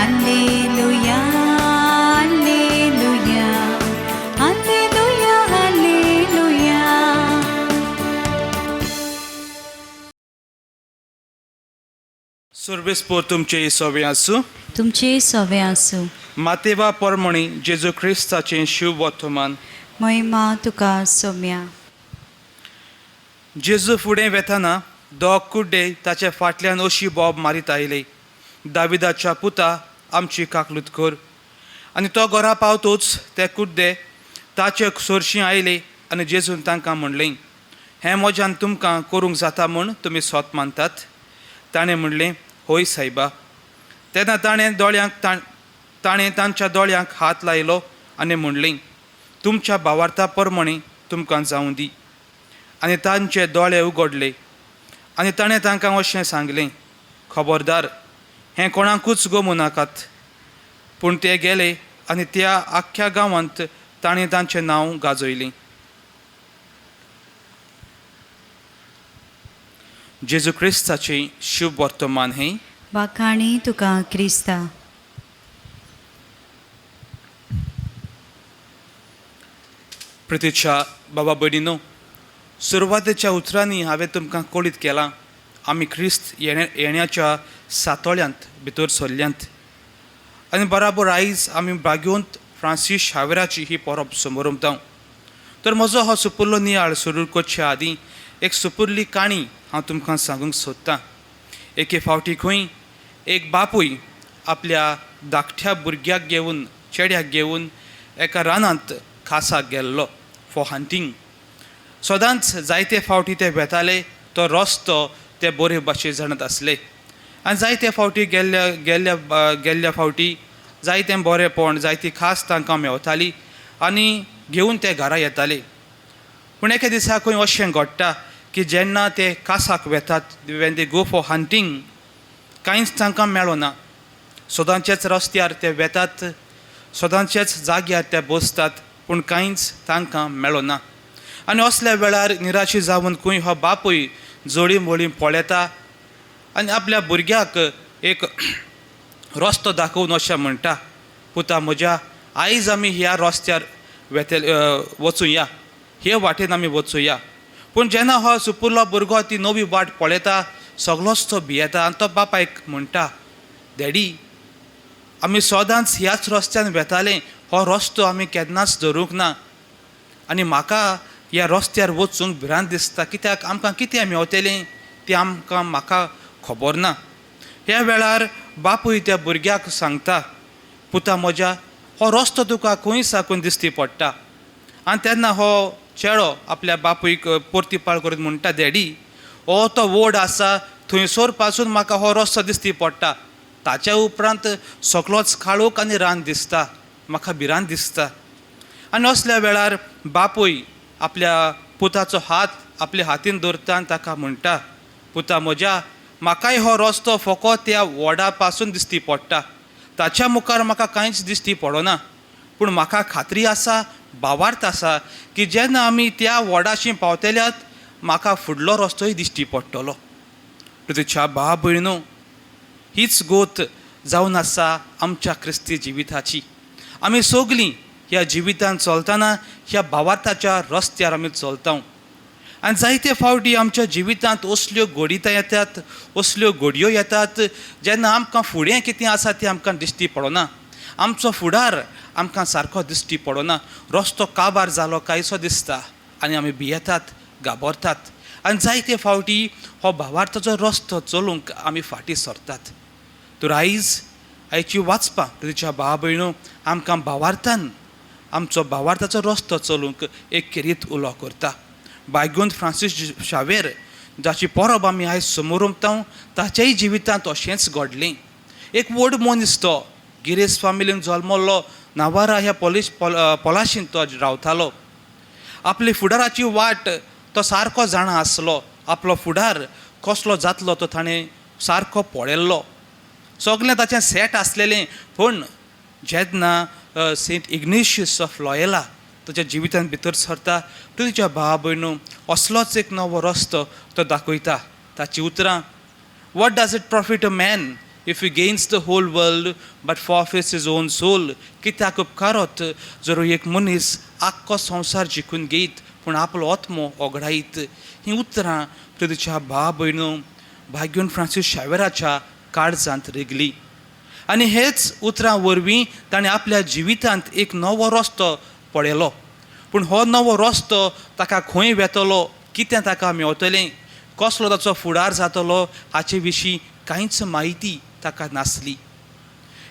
alleluia, alleluia, alleluia, alleluia. सर्वेस्पोर तुमचे सवे आसूं. तुमचे सवे आसूं. मातेवा परमणी जेजू क्रिस्ताचें शिव वर्तमान. महिमा तुका सोम्या. जेजू फुडें वेताना दोग कुड्डे ताचे फाटल्यान अशी बोब मारीत आयले, दाविदाच्या पुता आमची काकलूत कर. आनी तो घरा पावतूच ते कुड्डे ताचे सरशीं आयले आनी जेजून तांकां म्हणलें, हें म्हज्यान तुमकां करूंक जाता म्हूण तुमी सोत मानतात? ताणें म्हणलें, हय सायबा. तेन्ना ताणें दोळ्यांक ताणें तांच्या दोळ्यांक हात लायलो आनी म्हणलें, तुमच्या भावार्था प्रमाणें तुमकां जावं दी. आनी तांचे दोळे उगडले आनी ताणें तांकां अशें सांगलें, खबरदार, हें कोणाकूच गमूं नाकात. पूण ते गेले आनी त्या आख्ख्या गांवांत ताणें तांचें नांव गाजयलें. जेजू क्रिस्ताचें शुभ वर्तमान हें. वाखाणी तुका क्रिस्ता. प्रतिक्षा बाबा भयणीनो, सुरवातेच्या उतरांनी हांवें तुमकां कळीत केलां, आमी क्रिस्त येण्याच्या सातोळ्यांत भितर सरल्यांत आनी बराबर आयज आमी भाग्योंत फ्रांसीस शावेराची ही परब समोरमता. तर म्हजो हो सुपुल्लो नियाळ सुरू करचे आदीं एक सुपुल्ली काणी हांव तुमकां सांगूंक सोदतां. एके फावटी खंय एक बापूय आपल्या धाकट्या भुरग्याक घेवन, चेड्याक घेवन एका रानांत खासाक गेल्लो फॉर हंटींग. सदांच जायते फावटी ते वेताले, तो रस्तो ते बरे भाशेन जाणत आसले आनी जायते फावटी गेल्ल्या गेल्ल्या गेल्ल्या फावटी जायतें बरेंपण, जायती खास तांकां मेवताली आनी घेवन ते घरा येताले. पूण एके दिसा खंय अशें घडटा की जेन्ना ते कासाक वेतात, when they go for hunting, कांयच तांकां मेळना. सदांचेच रस्त्यार ते वेतात, सदांचेच जाग्यार ते बसतात, पूण कांयच तांकां मेळना. आनी असल्या वेळार निराशी जावन खंय हो बापूय जोडी मोळी पळयता आनी आपल्या भुरग्याक एक रस्तो दाखोवन अशें म्हणटा, पुता म्हज्या, आयज आमी ह्या रस्त्यार वेतले, वचुया, हे वाटेन आमी वचुया. पूण जेन्ना हो सुपुल्लो भुरगो ती नवी वाट पळयता, सगळोच तो भियेता आनी तो बापायक म्हणटा, डॅडी, आमी सदांच ह्याच रस्त्यान वेताले, हो रस्तो आमी केन्नाच धरूंक ना आनी म्हाका ह्या रस्त्यार वचूंक भिरांत दिसता, कित्याक आमकां कितें मेवतलें तें आमकां म्हाका खबर ना. ह्या वेळार बापूय त्या भुरग्याक सांगता, पुता म्हज्या, हो रस्तो तुका खंय साकून दिश्टी पडटा. आनी तेन्ना हो चेडो आपल्या बापूयक परतीपाळ करीत म्हणटा, डॅडी, हो तो वड आसा थंयसर पासून म्हाका हो रस्तो दिश्टी पडटा, ताच्या उपरांत सगळोच काळोख आनी रान दिसता, म्हाका भिरांत दिसता. आनी असल्या वेळार बापूय आपल्या पुताचो हात आपल्या हातीन दवरता आनी ताका म्हणटा, पुता म्हज्या, म्हाकाय हो रस्तो फकत त्या वडा पासून दिश्टी पडटा, ताच्या मुखार म्हाका कांयच दिश्टी पडना, पूण म्हाका खात्री आसा, भावार्थ आसा की जेन्ना आमी त्या वडाशी पावतल्यात म्हाका फुडलो रस्तोय दिश्टी पडटलो. तुज्या भाव भयणो, हीच गोत जावन आसा आमच्या क्रिस्ती जिविताची. आमी सगलीं ह्या जिवितान चलतना ह्या भावार्थाच्या रस्त्यार आमी चलता आनी जायते फावटी आमच्या जिवितांत असल्यो घडितां येतात, असल्यो घडयो येतात जेन्ना आमकां फुडें कितें आसा तें आमकां दिश्टी पडना. आमचो फुडार आमकां सारको दिश्टी पडना, रस्तो काबार जालो कांयसो दिसता आनी आमी भियेतात, घाबरतात आनी जायते फावटी हो भावार्थाचो रस्तो चलूंक आमी फाटीं सरतात. तर आयज आयची वाचपां तुज्या भाव भयणो आमकां भावार्थान आमचो भावार्थाचो रस्तो चलूंक एक खेरीत उलो करता. बायगून फ्रांसीस शावेर जाची परब आमी आयज समोर ताचेय जिवितांत अशेंच घडलें. एक व्हड मनीस तो, गिरेस्त फामिलीन जल्मल्लो, नावारा ह्या पोलीस पोलाशीन तो रावतालो. आपली फुडाराची वाट तो सारको जाणा आसलो, आपलो फुडार कसलो जातलो तो ताणें सारको पळयल्लो, सगळें ताचें सेट आसलेलें. पूण जेन्ना सेंट इग्नेशियस ऑफ लॉयला ताच्या जिवितांत भितर सरता, तुज्या भाव भयणू असलोच एक नवो रस्तो तो दाखयता. ताची उतरां, what does it profit a man if he gains the whole world but forfeits his own soul? कित्याक उपकारत जर एक मनीस आख्खो संवसार जिखून घेयत पूण आपलो आत्मो ओगडायत? हीं उतरां तुज्या भाव भयणू भाग्यून फ्रांसीस शावेराच्या काळजांत रिगली आनी हेच उतरां वरवीं ताणें आपल्या जिवितांत एक नवो रस्तो पळयलो. पूण हो नवो रस्तो ताका खंय वेतलो, कितें ताका मेवतलें, कसलो ताचो फुडार जातलो हाचे विशीं कांयच म्हायती ताका नासली.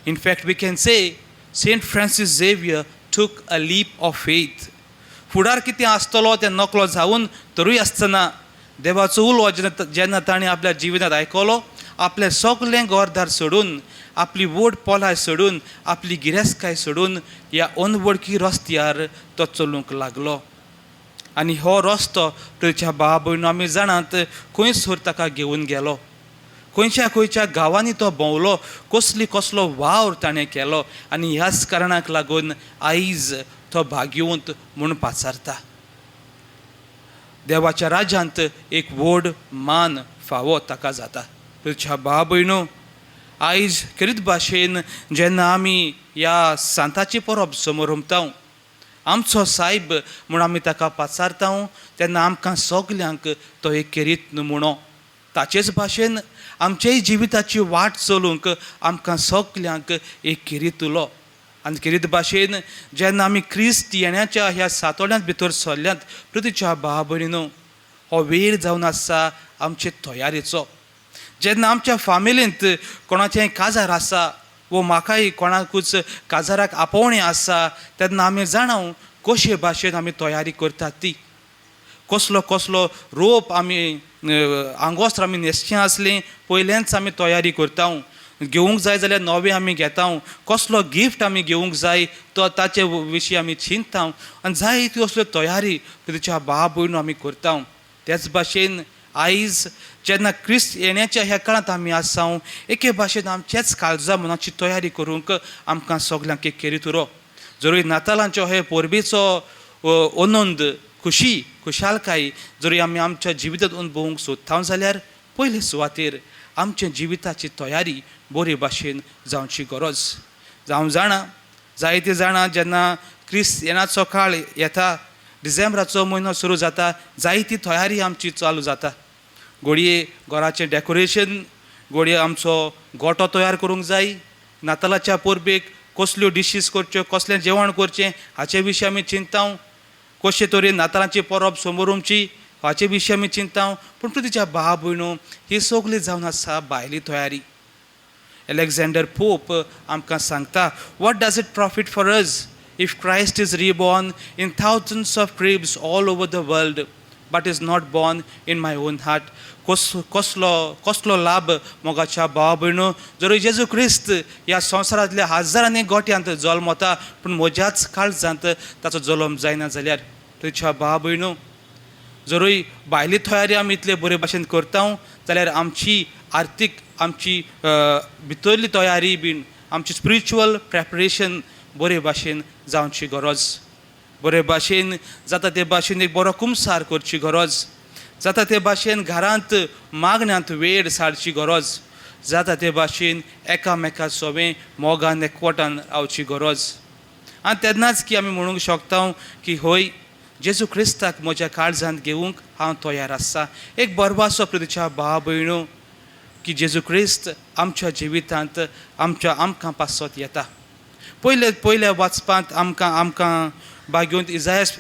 In fact we can say Saint Francis Xavier took a leap of faith. फुडार कितें आसतलो तें नकलो जावन तरूय आसतना देवाचो उलो जेन्ना ताणें आपल्या जिवितांत आयकलो, आपलें सगलें घरदार सोडून, आपली व्हड पोलाय सोडून, आपली गिरेस्तकाय सोडून ह्या अनवळखी रस्त्यार तो चलूंक लागलो. आनी हो रस्तो तुज्या भाव भयणो आमी जाणात खंयसर ताका घेवन गेलो, खंयच्या खंयच्या गांवांनी तो भोंवलो, कसली कसलो वावर ताणें केलो आनी ह्याच कारणाक लागून आयज तो भाग्यवंत म्हूण पाचारता. देवाच्या राज्यांत एक व्हड मान फावो ताका जाता. तुज्या भाव भयणो आयज खेरीत भाशेन जेन्ना आमी ह्या सांताची परब समोर आमचो सायब म्हूण आमी ताका पाचारता तेन्ना आमकां सगल्यांक तो एक खेरीत नमुणो. ताचेच भाशेन आमचेय जिविताची वाट चलूंक आमकां सगल्यांक एक खेरीत उलो. आनी खेरीत भाशेन जेन्ना आमी क्रिस्त येण्याच्या ह्या सातोळ्यांत भितर सरल्यात, प्रतिच्या भाव भयणीनो हो वेळ जावन आसा आमचे तयारेचो. जेन्ना आमच्या फामिलींत कोणाचें काजार आसा वो म्हाकाय कोणाकूच काजाराक आपोवणें आसा तेन्ना आमी जाणाव कशे भाशेन आमी तयारी करतात ती, कसलो कसलो रोप आमी आंगोस्त्र आमी न्हेसचें आसलें पयलेंच आमी तयारी करता, घेवंक जाय जाल्यार नवें आमी घेता, कसलो गिफ्ट आमी घेवंक जाय तो ताचे विशीं आमी चिंतता आनी जायत्यो असल्यो तयारी तुज्या भाव भयणू आमी करता. तेच भाशेन आयज जेन्ना क्रिस्त येण्याच्या ह्या काळांत आमी आसा, एके भाशेन आमचेच काळजा मनाची तयारी करूंक आमकां सगल्यांक एक खेरीत उरो. जरूय नातालांचो हे परबेचो आनंद, खुशी, खुशालकाय जरी आमी आमच्या जिवितांत अनुभवूंक सोदता जाल्यार पयले सुवातेर आमच्या जिविताची तयारी बरे भाशेन जावची गरज. जावं जाणा, जायते जाणां जेन्ना क्रिस्त येण्याचो काळ येता, डिसेंबराचो म्हयनो सुरू जाता, जायती तयारी आमची चालू जाता. घडये घराचें डेकोरेशन, घडये आमचो गोटो तयार करूंक जाय, नातालाच्या परबेक कसल्यो डिशीज करच्यो, कसलें जेवण करचें हाचे विशीं आमी चिंतता, कशे तरेन नातालांची परब समोरुमची हाचे विशीं आमी चिंतता. पूण तुज्या भाव भयणो ही सगळी जावन आसा भायली तयारी. एलेक्झांडर पोप आमकां सांगता, what does it profit for us if Christ is reborn in thousands of cribs all over the world but is not born in my own heart? कसलो कसलो लाभ मोगाच्या भाव भयणो जर जेजू क्रिस्त ह्या संवसारांतल्या हजारांनी गोट्यांत जल्मता पूण म्हज्याच काळजांत ताचो जल्म जायना जाल्यार? तुज्या भाव भयणो जरूय भायली तयारी आमी इतले बरे भाशेन करता जाल्यार आमची आर्थीक, आमची भितरली तयारी बीन, आमची स्पिरिच्युअल प्रेपरेशन बरे भाशेन जावची गरज. बरे भाशेन जाता ते भाशेन एक बरो कुमसार करची गरज, जाता ते भाशेन घरांत मागण्यांत वेळ सारची गरज, जाता ते भाशेन एकामेका सोवें मोगान एकवटान रावची गरज. आनी तेन्नाच की आमी म्हणूंक शकता की हय, जेजू क्रिस्ताक म्हज्या काळजांत घेवंक हांव तयार आसा. एक बरवासो प्रतीच्या भाव भयणो की जेजू क्रिस्त आमच्या जिवितांत आमच्या आमकां पासत येता. पयले पयल्या वाचपांत आमकां आमकां बागेवन इजायस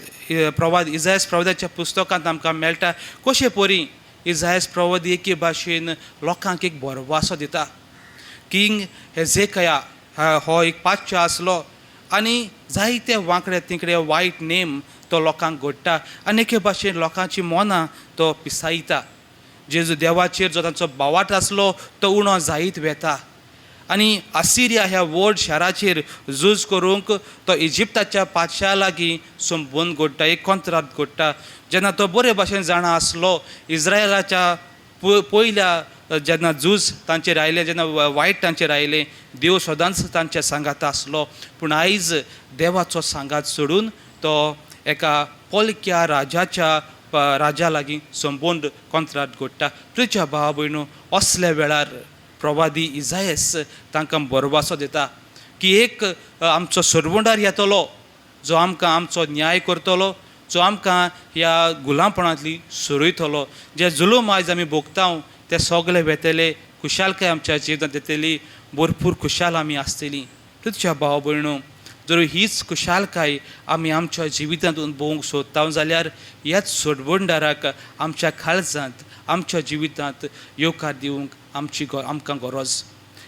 प्रवाद इजायस प्रवादाच्या पुस्तकांत आमकां मेळटा कशें परी इजायस प्रवाद एके भाशेन लोकांक एक भरवासो दिता. किंग हेजेकया हो एक पातशा आसलो आनी जायते वांकडे तिकडे वायट नेम तो लोकांक घडटा आनी एके भाशेन लोकांची मनां तो पिसायता. जेजू देवाचेर जो तांचो बावाट आसलो तो उणो जायत वेता आनी आसिरिया ह्या व्हड शाराचेर झूज करूंक तो इजिप्ताच्या पातशा लागीं संबंद घडटा, एक कोंत्रात घडटा. जेन्ना तो बरे भाशेन जाणा आसलो इज्रायलाच्या पयल्या जेन्ना झूज तांचेर आयलें, जेन्ना वायट तांचेर आयलें, देव सदांच तांच्या सांगाता आसलो. पूण आयज देवाचो सांगात सोडून तो एका पोलक्या राजाच्या राजा लागीं संबंद कोंत्रात घडटा. तुज्या भाव भयणू असल्या वेळार प्रवादी इजायस तांकां भरवासो दिता की एक आमचो सरवंडार येतलो जो आमकां आमचो न्याय करतलो, जो आमकां ह्या गुलामपणांतली सोडयतलो. जे जुलूम आयज आमी भोगता ते सगळे वेतले, खुशालकाय आमच्या जिवितांत येतली, भरपूर खुशाल आमी आसतली. तुज्या भाव भयणू जर हीच खुशालकाय आमी आमच्या जिवितांत भोवंक सोदता जाल्यार ह्याच सोडवणदाराक आमच्या काळजांत आमच्या जिवितांत येवकार दिवंक आमची आमकां गरज.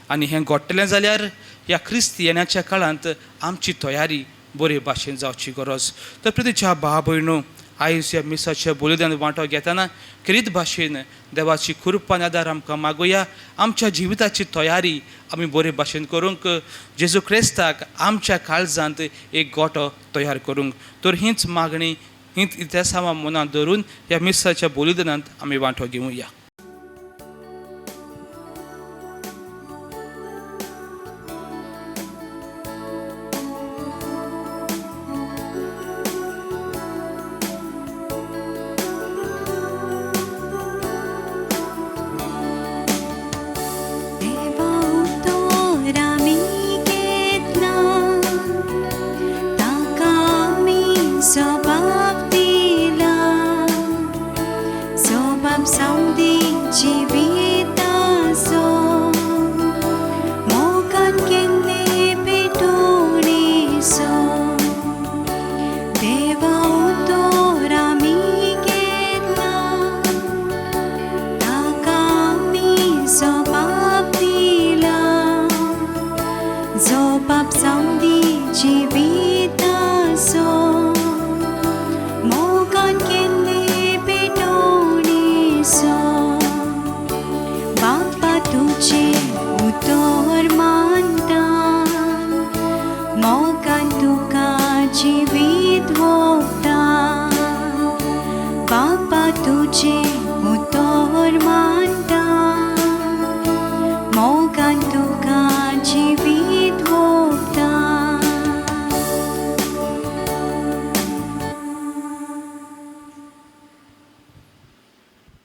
आनी हें घडटलें जाल्यार ह्या क्रिस्त येण्याच्या काळांत आमची तयारी बरे भाशेन जावची गरज. तर प्रितीच्या भाव भयणू आयज ह्या मिसाच्या बलिदान वांटो घेतना खेरीत भाशेन देवाची कृपा आदार आमकां मागुया. आमच्या जिविताची तयारी आमी बरे भाशेन करूंक जेजू क्रिस्ताक आमच्या काळजांत एक गोटो तयार करूंक. तर हीच मागणी हीच इतिहासां मनांत धरून ह्या मिसाच्या बलिदानांत आमी वांटो घेवया.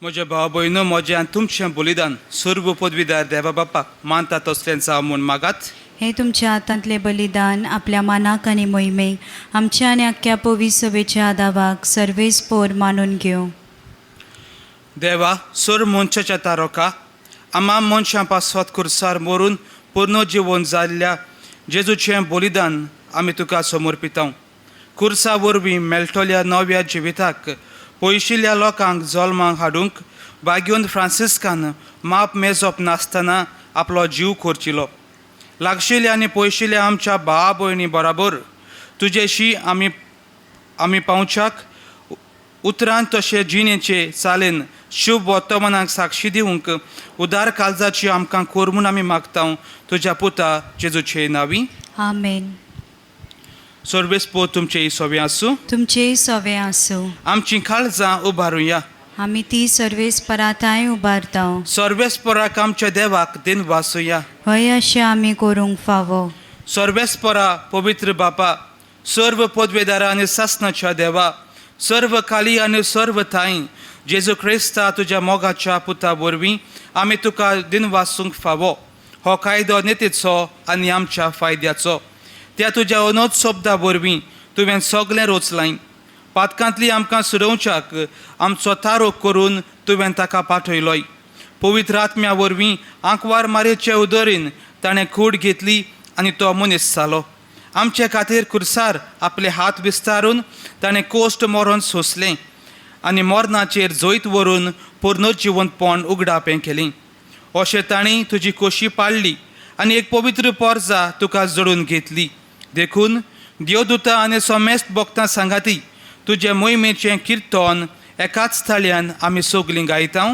म्हज्या भाव भयणो म्हजें आनी तुमचें बलिदान सर्व पदवीदार देवा बापाक मानता तसलें जावं म्हूण मागात. हे तुमच्या हातांतलें बलिदान आपल्या मानाक आनी मोहिमेक आमच्या आनी आख्ख्या पवी सभेच्या आदावाक सर्वेस पोर मानून घेवं. देवा सर मनशाच्या तारोका आमा मनशां पासत खुर्सार मरून पूर्ण जिवन जाल्ल्या जेजूचें बलिदान आमी तुका समर्पिता. खुर्सा वरवीं मेळटल्या नव्या जिविताक पयशिल्ल्या लोकांक जल्माक हाडूंक बागेवन फ्रांसिस्कान माप मेजप नासतना आपलो जीव खर्चिलो. लागशिल्ल्या आनी पयशिल्ल्या आमच्या भाव भयणी बराबर तुजेशी आमी आमी पावच्याक उतरान तशें जिणेचे चालेन शुभ वर्तमानाक साक्षी दिवंक उदार काळजाची आमकां कोर म्हूण आमी मागता तुज्या पुता जेजूचे नांवी. आमेन. सर्वेस्पोर तुमचें सोवें आसूं. तुमचें सोवें आसूं. आमचीं काळजां उबारुया. आमी ती सर्वेस पराताय उबारता. सर्वेस्पोराक आमच्या देवाक दिन वासुया. हय अशें आमी करूंक फावो. सर्वेस्पोरा पवित्र बापा सर्व पदवेदारा आनी सासनाच्या देवा सर्व काली आनी सर्व थांय जेजू क्रिस्ता तुज्या मोगाच्या पुता वरवीं आमी तुका दिन वासूंक फावो. हो कायदो नितीचो आनी आमच्या फायद्याचो. त्या तुज्या अनोद शब्दा वरवीं तुवें सगळें रोचलाय. पातकांतली आमकां सुरोवच्याक आमचो तारोक करून तुवें ताका पाठयलोय. पवित्र आत्म्या वरवीं आंकवार मारेचे उदरीन ताणें कूड घेतली आनी तो मनीस जालो. आमचे खातीर खुर्सार आपले हात विस्तारून ताणें कोश्ट मरोन सोंसलें आनी मरणाचेर जैत व्हरून पुर्नजिवंतपण उगडापें केलें. अशें तांणी तुजी खोशी पाडली आनी एक पवित्र पोरजा तुका जोडून घेतली. देखून देवदूता आनी समेस्त भक्तां सांगाती तुजे मोहिमेचें किर्तन एकाच थाळ्यान आमी सगलीं गायता.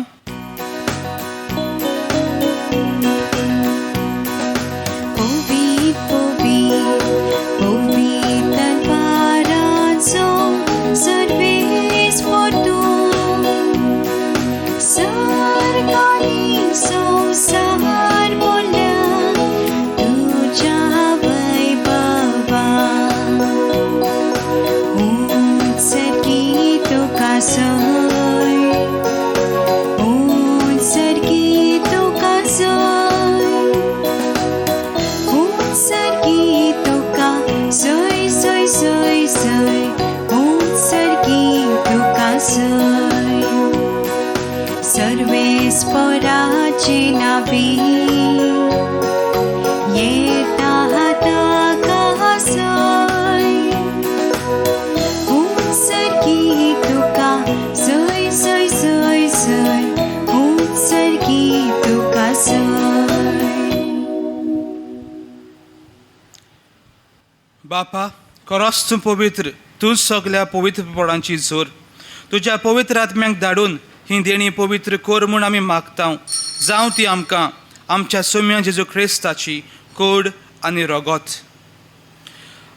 बापा खरोच तूं पवित्र, तूं सगल्या पवित्रपणाची जोर. तुज्या पवित्र आत्म्यांक धाडून ही देणी पवित्र कर म्हूण आमी मागता. जावं ती आमकां आमच्या सोम्या जेजू क्रिस्ताची कोड आनी रगत.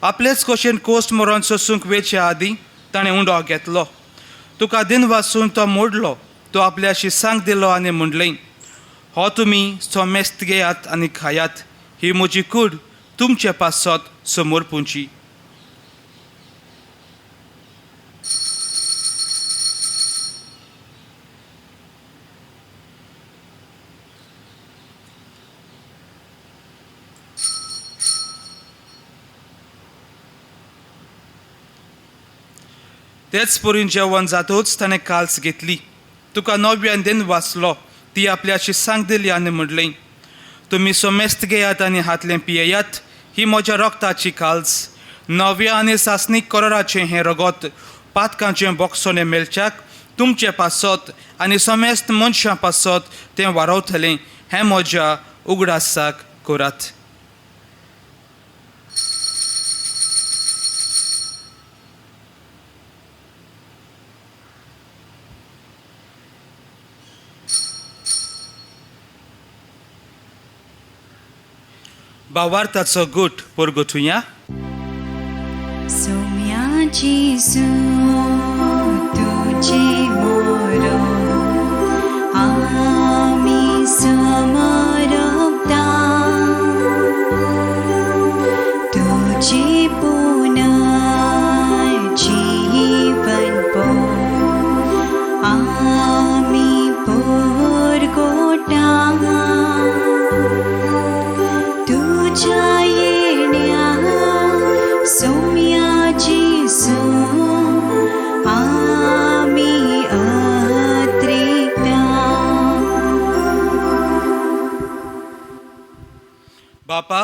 आपलेच कशेन कोस्ट मरोन सोसूंक वेचे आदीं ताणें उंडो घेतलो, तुका दिन वासून तो मोडलो, तो आपल्या शिसांक दिलो आनी म्हणलें, हो तुमी सोमेस्त घेयात आनी खायात, ही म्हजी कूड तुमचे पासत समोर पुंची. तेच परीन जेवण जातूच ताणें काल्स घेतली, तुका नव्यान दिन वाचलो, ती आपल्या शिसांक दिली आनी म्हणलें, तुमी सोमेस्त घेयात आनी हातलें पियेयात, ही म्हज्या रगताची काल्स, नव्या आनी सासणीक कराराचें हें रगत पातकांचें बोगसोणें मेळच्याक तुमचे पासत आनी समेस्त मनशां पासत तें वारवतलें, हें म्हज्या उगडासाक करात. बावार्थाचो गुट परगटुया. सोम्या जेजू तुझे मोरो आमी समर्पता, तुझे पुनर्जीवन पो आमी परगोटा, तुझ्या येण्या सोम्या जेजू आमी अत्रिकता. बापा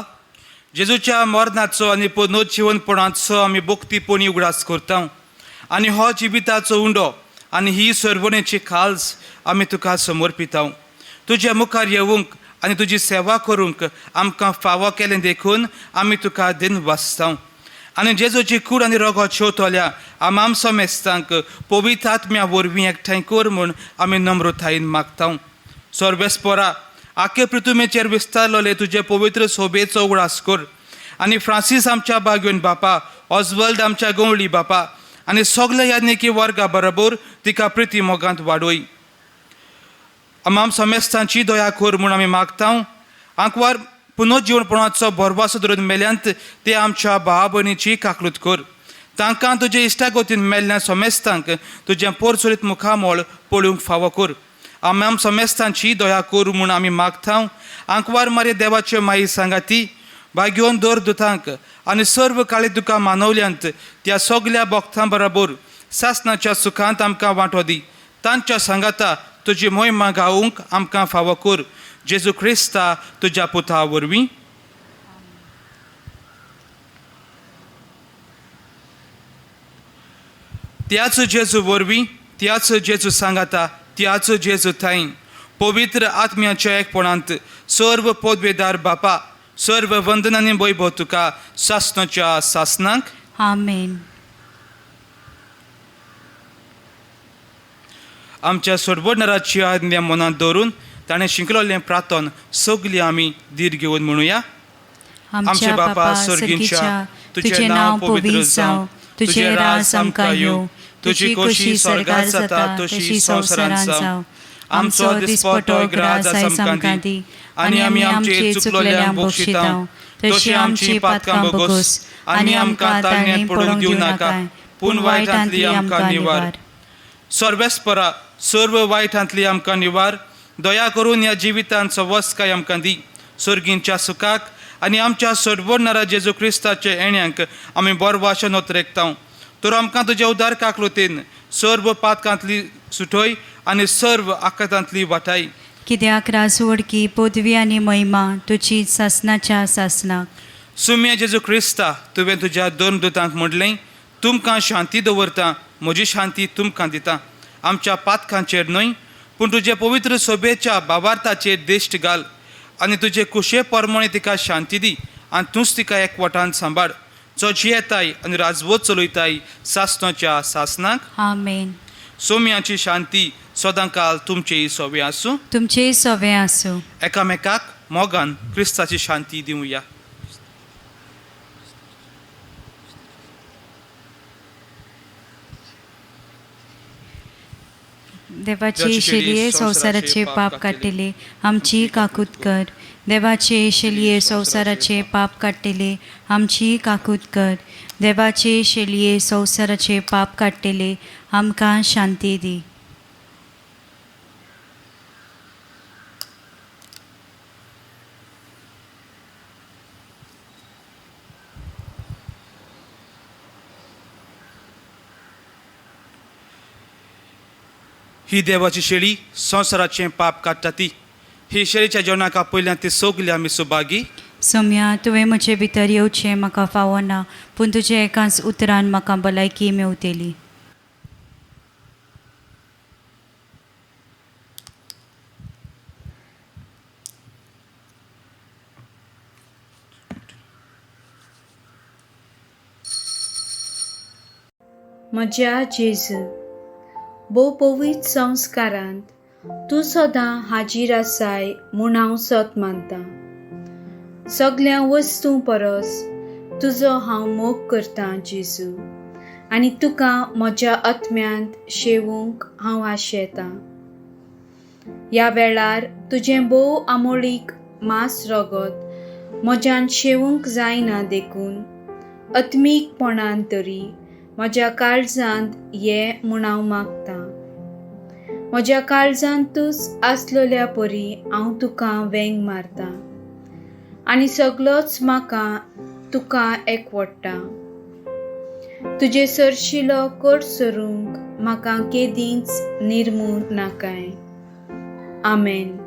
जेजूच्या मरणाचो आनी पुनर्जीवनपणाचो आमी भक्तीपणी उगडास करता आनी हो जिविताचो उंडो आनी ही सर्वणेची खाल्स आमी तुका समर्पिता. तुज्या मुखार येवंक आनी तुजी सेवा करूंक आमकां फावो केलें देखून आमी तुका दिन वाचता. आनी जेजूची कूड आनी रगत शेवतल्या आमाम समेस्तांक पवित्र आत्म्या वरवीं एकठांय कर म्हूण आमी नम्रतायेन मागता. सर्वेस्परा आखे पृथुमेचेर विस्तारलेले तुजे पवित्र सोबेचो उगडास कर आनी फ्रांसीस आमच्या बागेवन बापा, ऑजवल्ड आमच्या गवळी बापा आनी सगल्या याज्ञिकी वर्गा बरोबर तिका प्रिती मोगांत वाडय. आमाम समेस्तांची दया कर म्हूण आमी मागता. आंकवार पुनर्जीवनपणाचो भरवासो धरून मेल्यांत ते आमच्या भाव भयणीची काकलूत कर. तांकां तुजे इश्टागतीन मेल्ल्या समेस्तांक तुजें पोरचोरीत मुखामळ पळोवंक फावो कर. आमाम समेस्तांची दया कर म्हूण आमी मागता. आंकवार मारे देवाच्यो माई सांगाती भाग्योन दर दुतांक आनी सर्व काळी तुका मानवल्यांत त्या सगल्या भक्तां बरोबर सासणाच्या सुखांत आमकां वांटो दी. तांच्या सांगाता तुजी मोहिमा गावूंक आमकां फावो कर. जेजू क्रिस्ता तुज्या पुता वरवीं. त्याच जेजू वरवीं, त्याच जेजू सांगाता, त्याच जेजू थांय पवित्र आत्म्याच्या एकपणांत सर्व पदवेदार बापा, सर्व वंदनांनी वैभव तुका सासनाच्या सासनाक. आमेन. आमच्या सोडवडणाराची आज्ञा मनांत दवरून ताणें शिंकलोलें प्रार्थन सगळीं आमी धीर घेवन म्हणुया. आमच्या बापा सर्गीच्या, तुझें नांव पवित्र जावं, तुजें राज आमकां येवं, तुजी खोशी स्वर्गार जाता तशी संवसारांत जावं. आमचो दिसपटो ग्रास आयज आमकां दी, आनी आमी आमचे चुकलोल्यांक बक्षितांव तशी आमची पातकां बगोस, आनी आमकां ताळण्यांत पडूंक दिवं नाका, पूण वायटांतली आमकां निवार. सर्वेस्परा, सर्व वायटांतली आमकां निवार. दया करून ह्या जिवितांत सवस्काय आमकां दी. सर्गींच्या सुखाक आनी आमच्या सर्वणारा जेजू क्रिस्ताच्या येण्यांक आमी बरवाशे नोतरेकतांव. तर आमकां तुज्या उदार काकलुतीन सर्व पातकांतली सुटय आनी सर्व आकातांतली वाटाय. कित्याक राजवडकी, पदवी आनी महिमा तुजी सासनाच्या सासनाक. सुम्या जेजू क्रिस्ता, तुवें तुज्या दोन दुतांक म्हणलें, तुमकां शांती दवरता, म्हजी शांती तुमकां दिता. आमच्या पातकांचेर न्हय, पूण तुजे पवित्र सोबेच्या बाबार्थाचेर दिश्ट घाल आनी तुजे कुशे परमणे तिका शांती दी आनी तूंच तिका एकवटान सांबाळ, जो जियेताय आनी राजवत चलयताय सासनाच्या सासनाक. आमेन. सोम्याची शांती सदांकाल तुमचेय सोवे आसूं. तुमचेय सोवे आसूं. एकामेकाक मोगान क्रिस्ताची शांती दिवया. देवाचे शेलये संवसाराचे पाप काडटले, आमची काकूत कर. देवाचे शेलये संवसाराचे पाप काडटले, आमची काकूत कर. देवाचे शेलये संवसाराचे पाप काडटले, आमकां शांती दी. ही देवाची शेळी संवसाराचें पाप काडटा ती. ही शेळीच्या जेवणाक आपयल्यान ती सगली आमी सुभागी. सोम्या, तुवें म्हजे भितर येवचें म्हाका फावना, पूण तुजे एकाच उतरान म्हाका भलायकी मेवतली. म्हज्या जेजू, भोव पवित्र संस्कारांत तूं सदां हाजीर आसाय म्हूण हांव सत मानतां. सगल्या वस्तूं परस तुजो हांव मोग करतां जेजू, आनी तुका म्हज्या आत्म्यांत शेवूंक हांव आशेतां. ह्या वेळार तुजें भोव आमोळीक मांस रगत म्हज्यान शेवूंक जायना, देखून आत्मीकपणान तरी म्हज्या काळजांत ये म्हूण हांव मागतां. म्हज्या काळजांतूच आसलेल्या परी हांव तुका वेंग मारतां आनी सगलोच म्हाका तुका एकवडटा. तुजे सरशिलो कोट सरूंक म्हाका केदींच निर्मू नाकाय. आमेन.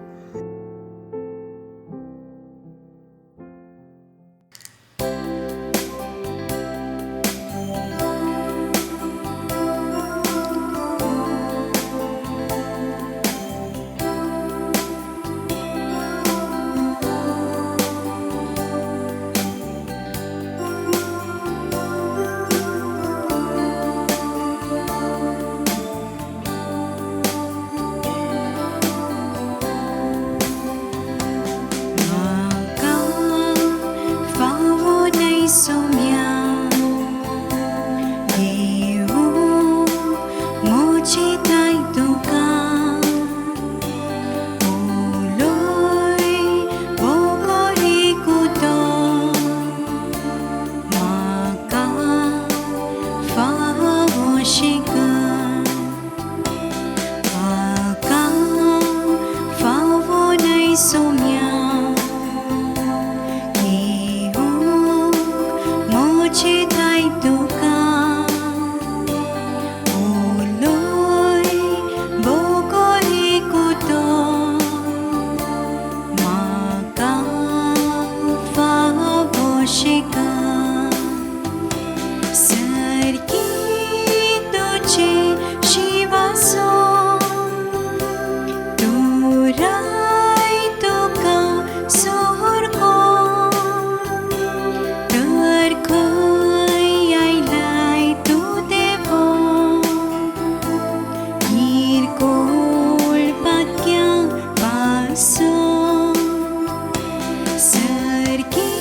सर्गी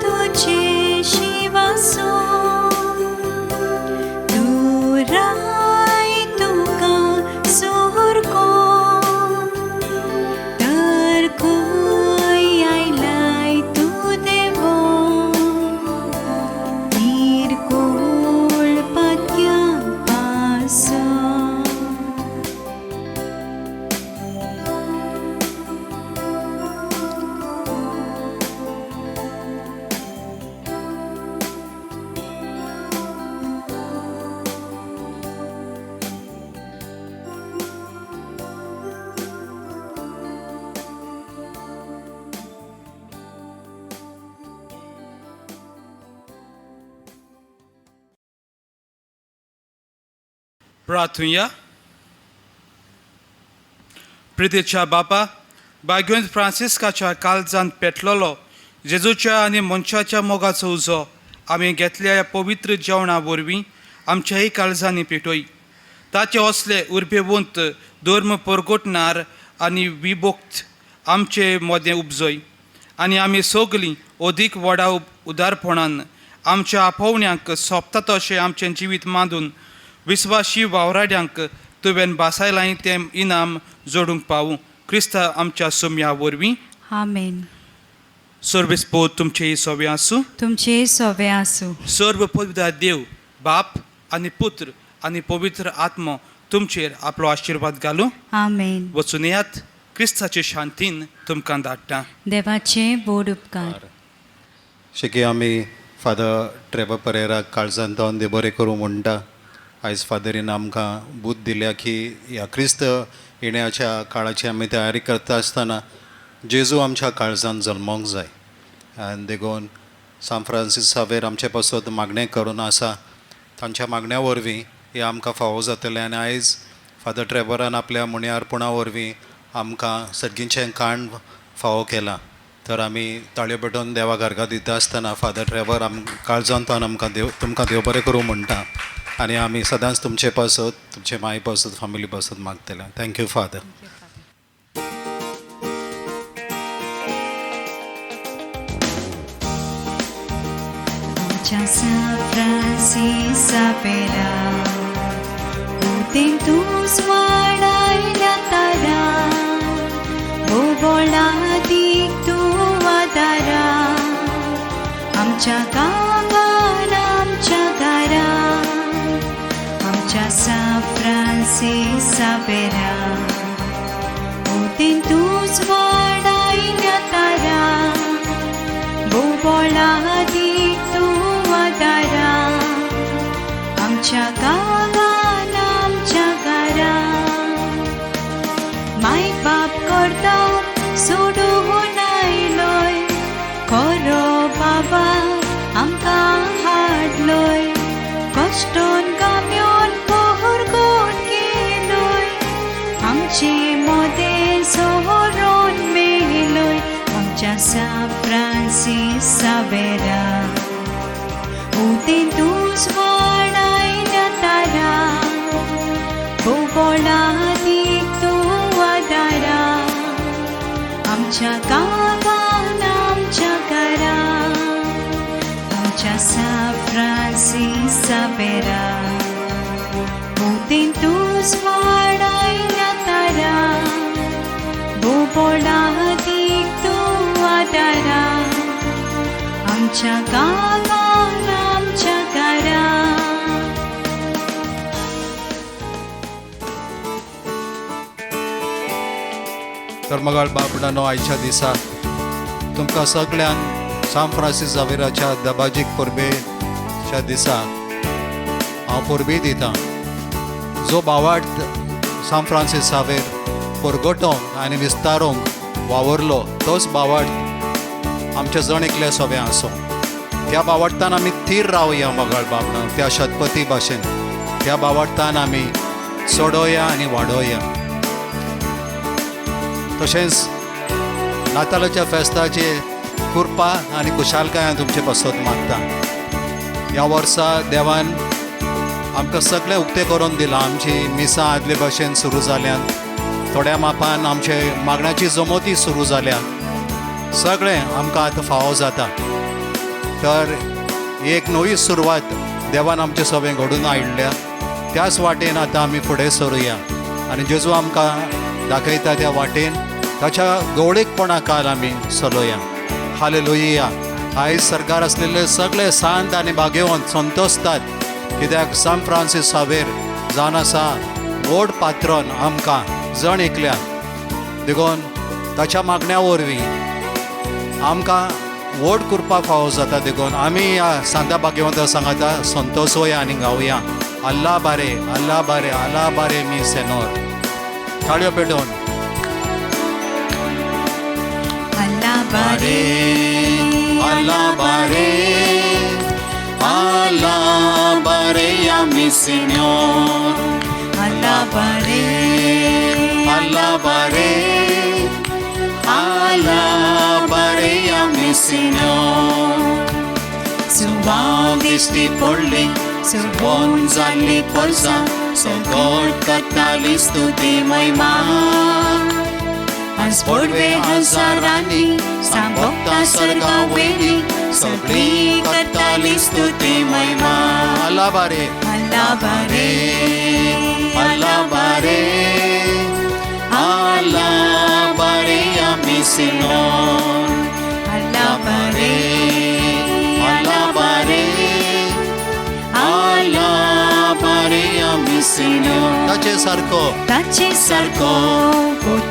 तुझे शिवासो दुराय तुका सुरको तर खंय आयलाय तूं देवो निर्कोळ पात्या पासो. प्रार्थुया. प्रितीच्या बापा, बाग्योन फ्रांसिस्काच्या काळजांत पेटलेलो जेजूच्या आनी मनशाच्या मोगाचो उजो आमी घेतल्या ह्या पवित्र जेवणा वरवीं आमच्याय काळजांनी पेटोय. ताचे असले उर्बेवंत धर्म परगटणार आनी विभक्त आमचे मदें उपजय आनी आमी सगलीं अदीक व्हडा उदारपणान आमच्या आपोवण्यांक सोंपता तशें आमचें जिवीत मांदून विस्वाशी वावराड्यांक तुवें भासायलां तें इनाम जोडूंक पावूं, क्रिस्ता आमच्या सुम्या वरवीं. आमेन. सर्वेस पोत तुमचें सोवे आसूं. तुमचे सोवे आसूं. सर्व पवित्र देव बाप आनी पुत्र आनी पवित्र आत्मो तुमचेर आपलो आशिर्वाद घालूं. आमेन. वचून येयात, क्रिस्ताचे शांतीन तुमकां धाडटा. देवाचे बोड उपकार. शेकी आमी फादर ट्रेवर परेराक काळजान जावन देव बरें करूं म्हणटा. आयज फादरीन आमकां बूद दिल्या की ह्या क्रिस्त येण्याच्या काळाची आमी तयारी करता आसतना जेजू आमच्या काळजान जल्मोंक जाय आनी देखून सांत फ्रांसीस सावेर आमचे पासत मागणें करून आसा. तांच्या मागण्या वरवीं हें आमकां फावो जातलें आनी आयज फादर ट्रेवरान आपल्या मुण्यार्पणा वरवीं आमकां सर्गीचें काण फावो केलां. तर आमी ताळयो पेटोवन देवा घरगा दिता आसतना फादर ट्रेवर आम काळजांत आमकां देव तुमकां देव बरें करूं म्हणटा आनी आमी सदांच तुमचे पासत, तुमचे माय पासत, फामिली पासत मागतले. Thank you father. आमच्या सांत फ्रांसिसा पेरा उदेंतूच वाडायल्या तारा बोबोळा दीक तूं आदारा आमच्या गांवान आमच्या घरा आमच्या सांत फ्रांसिसा पेरा उदेंतूच वाडायल्या तारा बोबोळा दीक तूं आदारा आमच्या गांवान आमच्या घरा. माय बाप करता सोडून आयलोय खरो बाबा आमकां हाडलोय कश्टोन गाम्योन कोहर गोड केलोय आमचे मोदें सोरोन मेलोय आमच्या सांत फ्रांसिसा वेरा उदेंतूच वाडायल्या तारा बोबोळा दीक तूं आदारा आमच्या गांवान आमच्या घरा आमच्या सांत फ्रांसिसा वेरा उदेंतूच वाडायल्या तारा बोबोळा दीक तूं आदारा आमच्या गांवान आमच्या घरा. तर मगाळ बापडानो, आयच्या दिसा तुमकां सगळ्यांक सांत फ्रांसीस जावेराच्या दबाजीक परबेच्या दिसा हांव परबी दितां. जो बावाट सांत फ्रांसीस सावेर परगटोवंक आनी विस्तारोंक वावरलो तोच बावाट आमच्या जण एकल्या सोबे आसो. त्या बावाटतान आमी थीर रावया मगाळ बाबडां, त्या शतपती भाशेन त्या बावाटतान आमी चडोया आनी वाडोया. तशेंच नातालाच्या फेस्ताचे कृपा आनी खुशालकाय हांव तुमचे पासत मागता. ह्या वर्सा देवान आमकां सगळें उक्तें करून दिलां. आमची मिसां आदले भाशेन सुरू जाल्यात, थोड्या मापान आमचे मागण्याची जमोती सुरू जाल्या. सगळें आमकां आतां फावो जाता. तर एक नवी सुरवात देवान आमचे सगळें घडून हाडल्या, त्याच वाटेन आतां आमी फुडें सरुया आनी जेजू आमकां दाखयता त्या वाटेन ताच्या गवळीकपणा काल आमी चलोया. हालेलुया. आयज सरकार आसलेले सगळे शांत आनी भाग्यवंत संतोषतात, कित्याक सांत फ्रांसीस सावेर जावन आसा व्हड पात्रोन आमकां जण एकल्यान. देखून ताच्या मागण्या वरवीं आमकां व्हड कृपा फावो जाता. देखून आमी ह्या सांता भाग्यवंता सांगाता संतोषोया आनी गावया, अल्ला बारे, अल्ला बारे, अल्ला बारे मी सेनोर. ताळयो पेटोवन. Alabaré, alabaré, alabaré a mi Señor. Alabaré, alabaré, alabaré a mi Señor. सुवाव दिश्टी पडली, सुवोन जाल्ली परसा, सगट करताली स्तुती महिमा. आज पडवे हजारांनी सांगता सर्गा वयली, सगळी करताली स्तुती महिमा. अलाबारे, alabaré, alabaré, alabaré a mi Señor. alabaré, alabaré, alabaré a mi Señor. ताचे सारको, ताचे सारको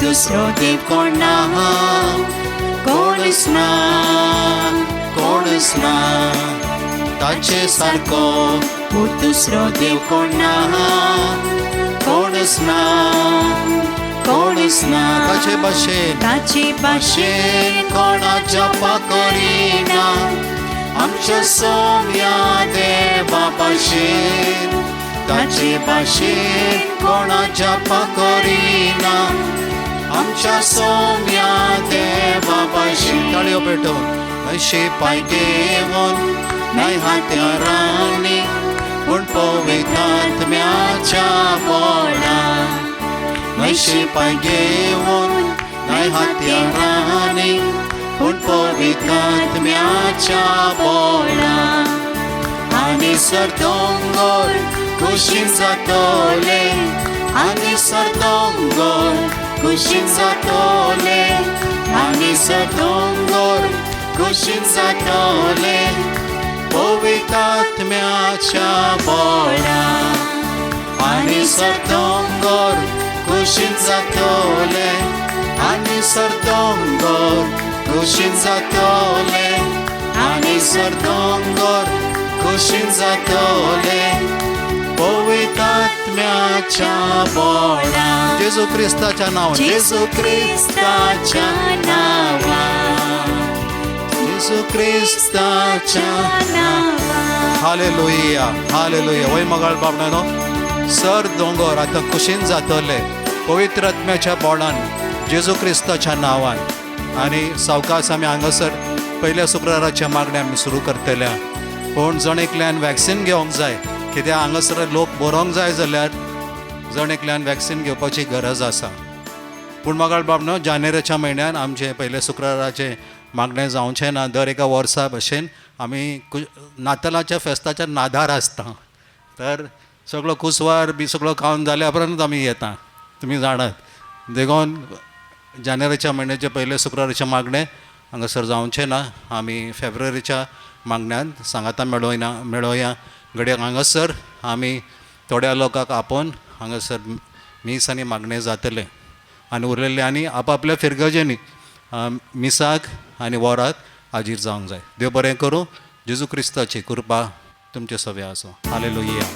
दुसरो देव कोण ना, कोणच ना, कोणच ना. ताचे सारको दुसरो देव कोण ना, कोणच ना, कोणच ना. ताचे भाशेन, ताचे भाशेन कोणाच्या पाकरीना, आमच्या सोम्या देवा भाशेन. ताचे भाशेन कोणाच्या पाकरीना, आमच्या सोम्या देवा भाशेन. ताळयो पेटोवन. शिपाय घेवन न्हय हात्यारांनी, पूण पवित्र आत्म्याच्या बोळान. न्हय शिपाय घेवन न्हय हात्यारांनी, पूण पवित्र आत्म्याच्या बोळान. आनी सर दोंगर खुशीन जातले, आनी सर दोंगर खुशीन जातले, आनी सर दोंगर खुशीन जातले, पवित्र आत्म्याच्या बोळान. आनी सर दोंगर खुशीन जातले, आनी सर दोंगर खुशीन जातले, आनी सर दोंगर खुशीन जातले, पवित्र आत्म्याच्या बोळान. जेजू क्रिस्ताच्या नांवान, जेजू क्रिस्ताच्या नांवान, जेजू क्रिस्ताच्या नांवान. Hallelujah, hallelujah. वय मगाळ बाबणानो, सर दोंगर आतां खुशीन जातले पवित्र आत्म्याच्या बोळान, जेजू क्रिस्ताच्या नांवान. आनी सावकाश आमी हांगासर पयल्या शुक्राराच्या मागण्या आमी सुरू करतल्या. पूण जण एकल्यान वॅक्सिन घेवंक जाय, कित्याक हांगासर लोक बरोवंक जाय जाल्यार जण एकल्यान वॅक्सिन घेवपाची गरज आसा. पूण मगाळ बाबनो, जानेवारीच्या म्हयन्यान आमचें पयल्या शुक्राराचें मागणें जावचें ना. दर एका वर्सा भशेन आमी नातालाच्या फेस्ताच्या नादार आसता, तर सगळो कुसवार बी सगळो खावन जाल्या उपरांत आमी येता, तुमी जाणात. देखून जानेवारीच्या म्हयन्याचें पयले शुक्राराचें मागणें हांगासर जावचें ना. आमी फेब्रुवारीच्या मागण्यांत सांगाता मेळोयना मेळोया. घडये हांगासर आमी थोड्या लोकांक आपोवन हांगासर मीस आनी मागणें जातलें आनी उरलेले आनी आपापल्या फिरगजेनी मिसाक आनी वराक हाजीर जावंक जाय. देव बरें करूं. जेजू क्रिस्ताची कृपा तुमचे सगळे आसूं. हालेलुया.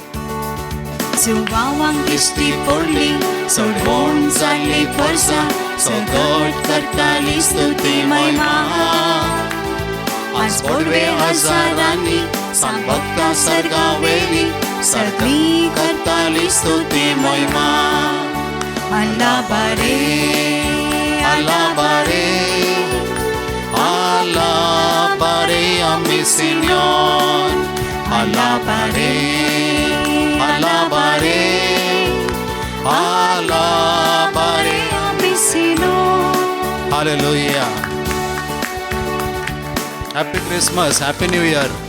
सुवावांक दिश्टी पडली, सोडवण जाल्ली परसा, सगट करताली स्तुती महिमा. आज पडवे हजारांनी सांगता सर्गा वयली, सगळी करताली स्तुती महिमा. alabaré, alabaré, alabaré a mi Señor. Alabaré, alabaré, alabaré a mi Señor. Hallelujah. Happy Christmas, happy new year.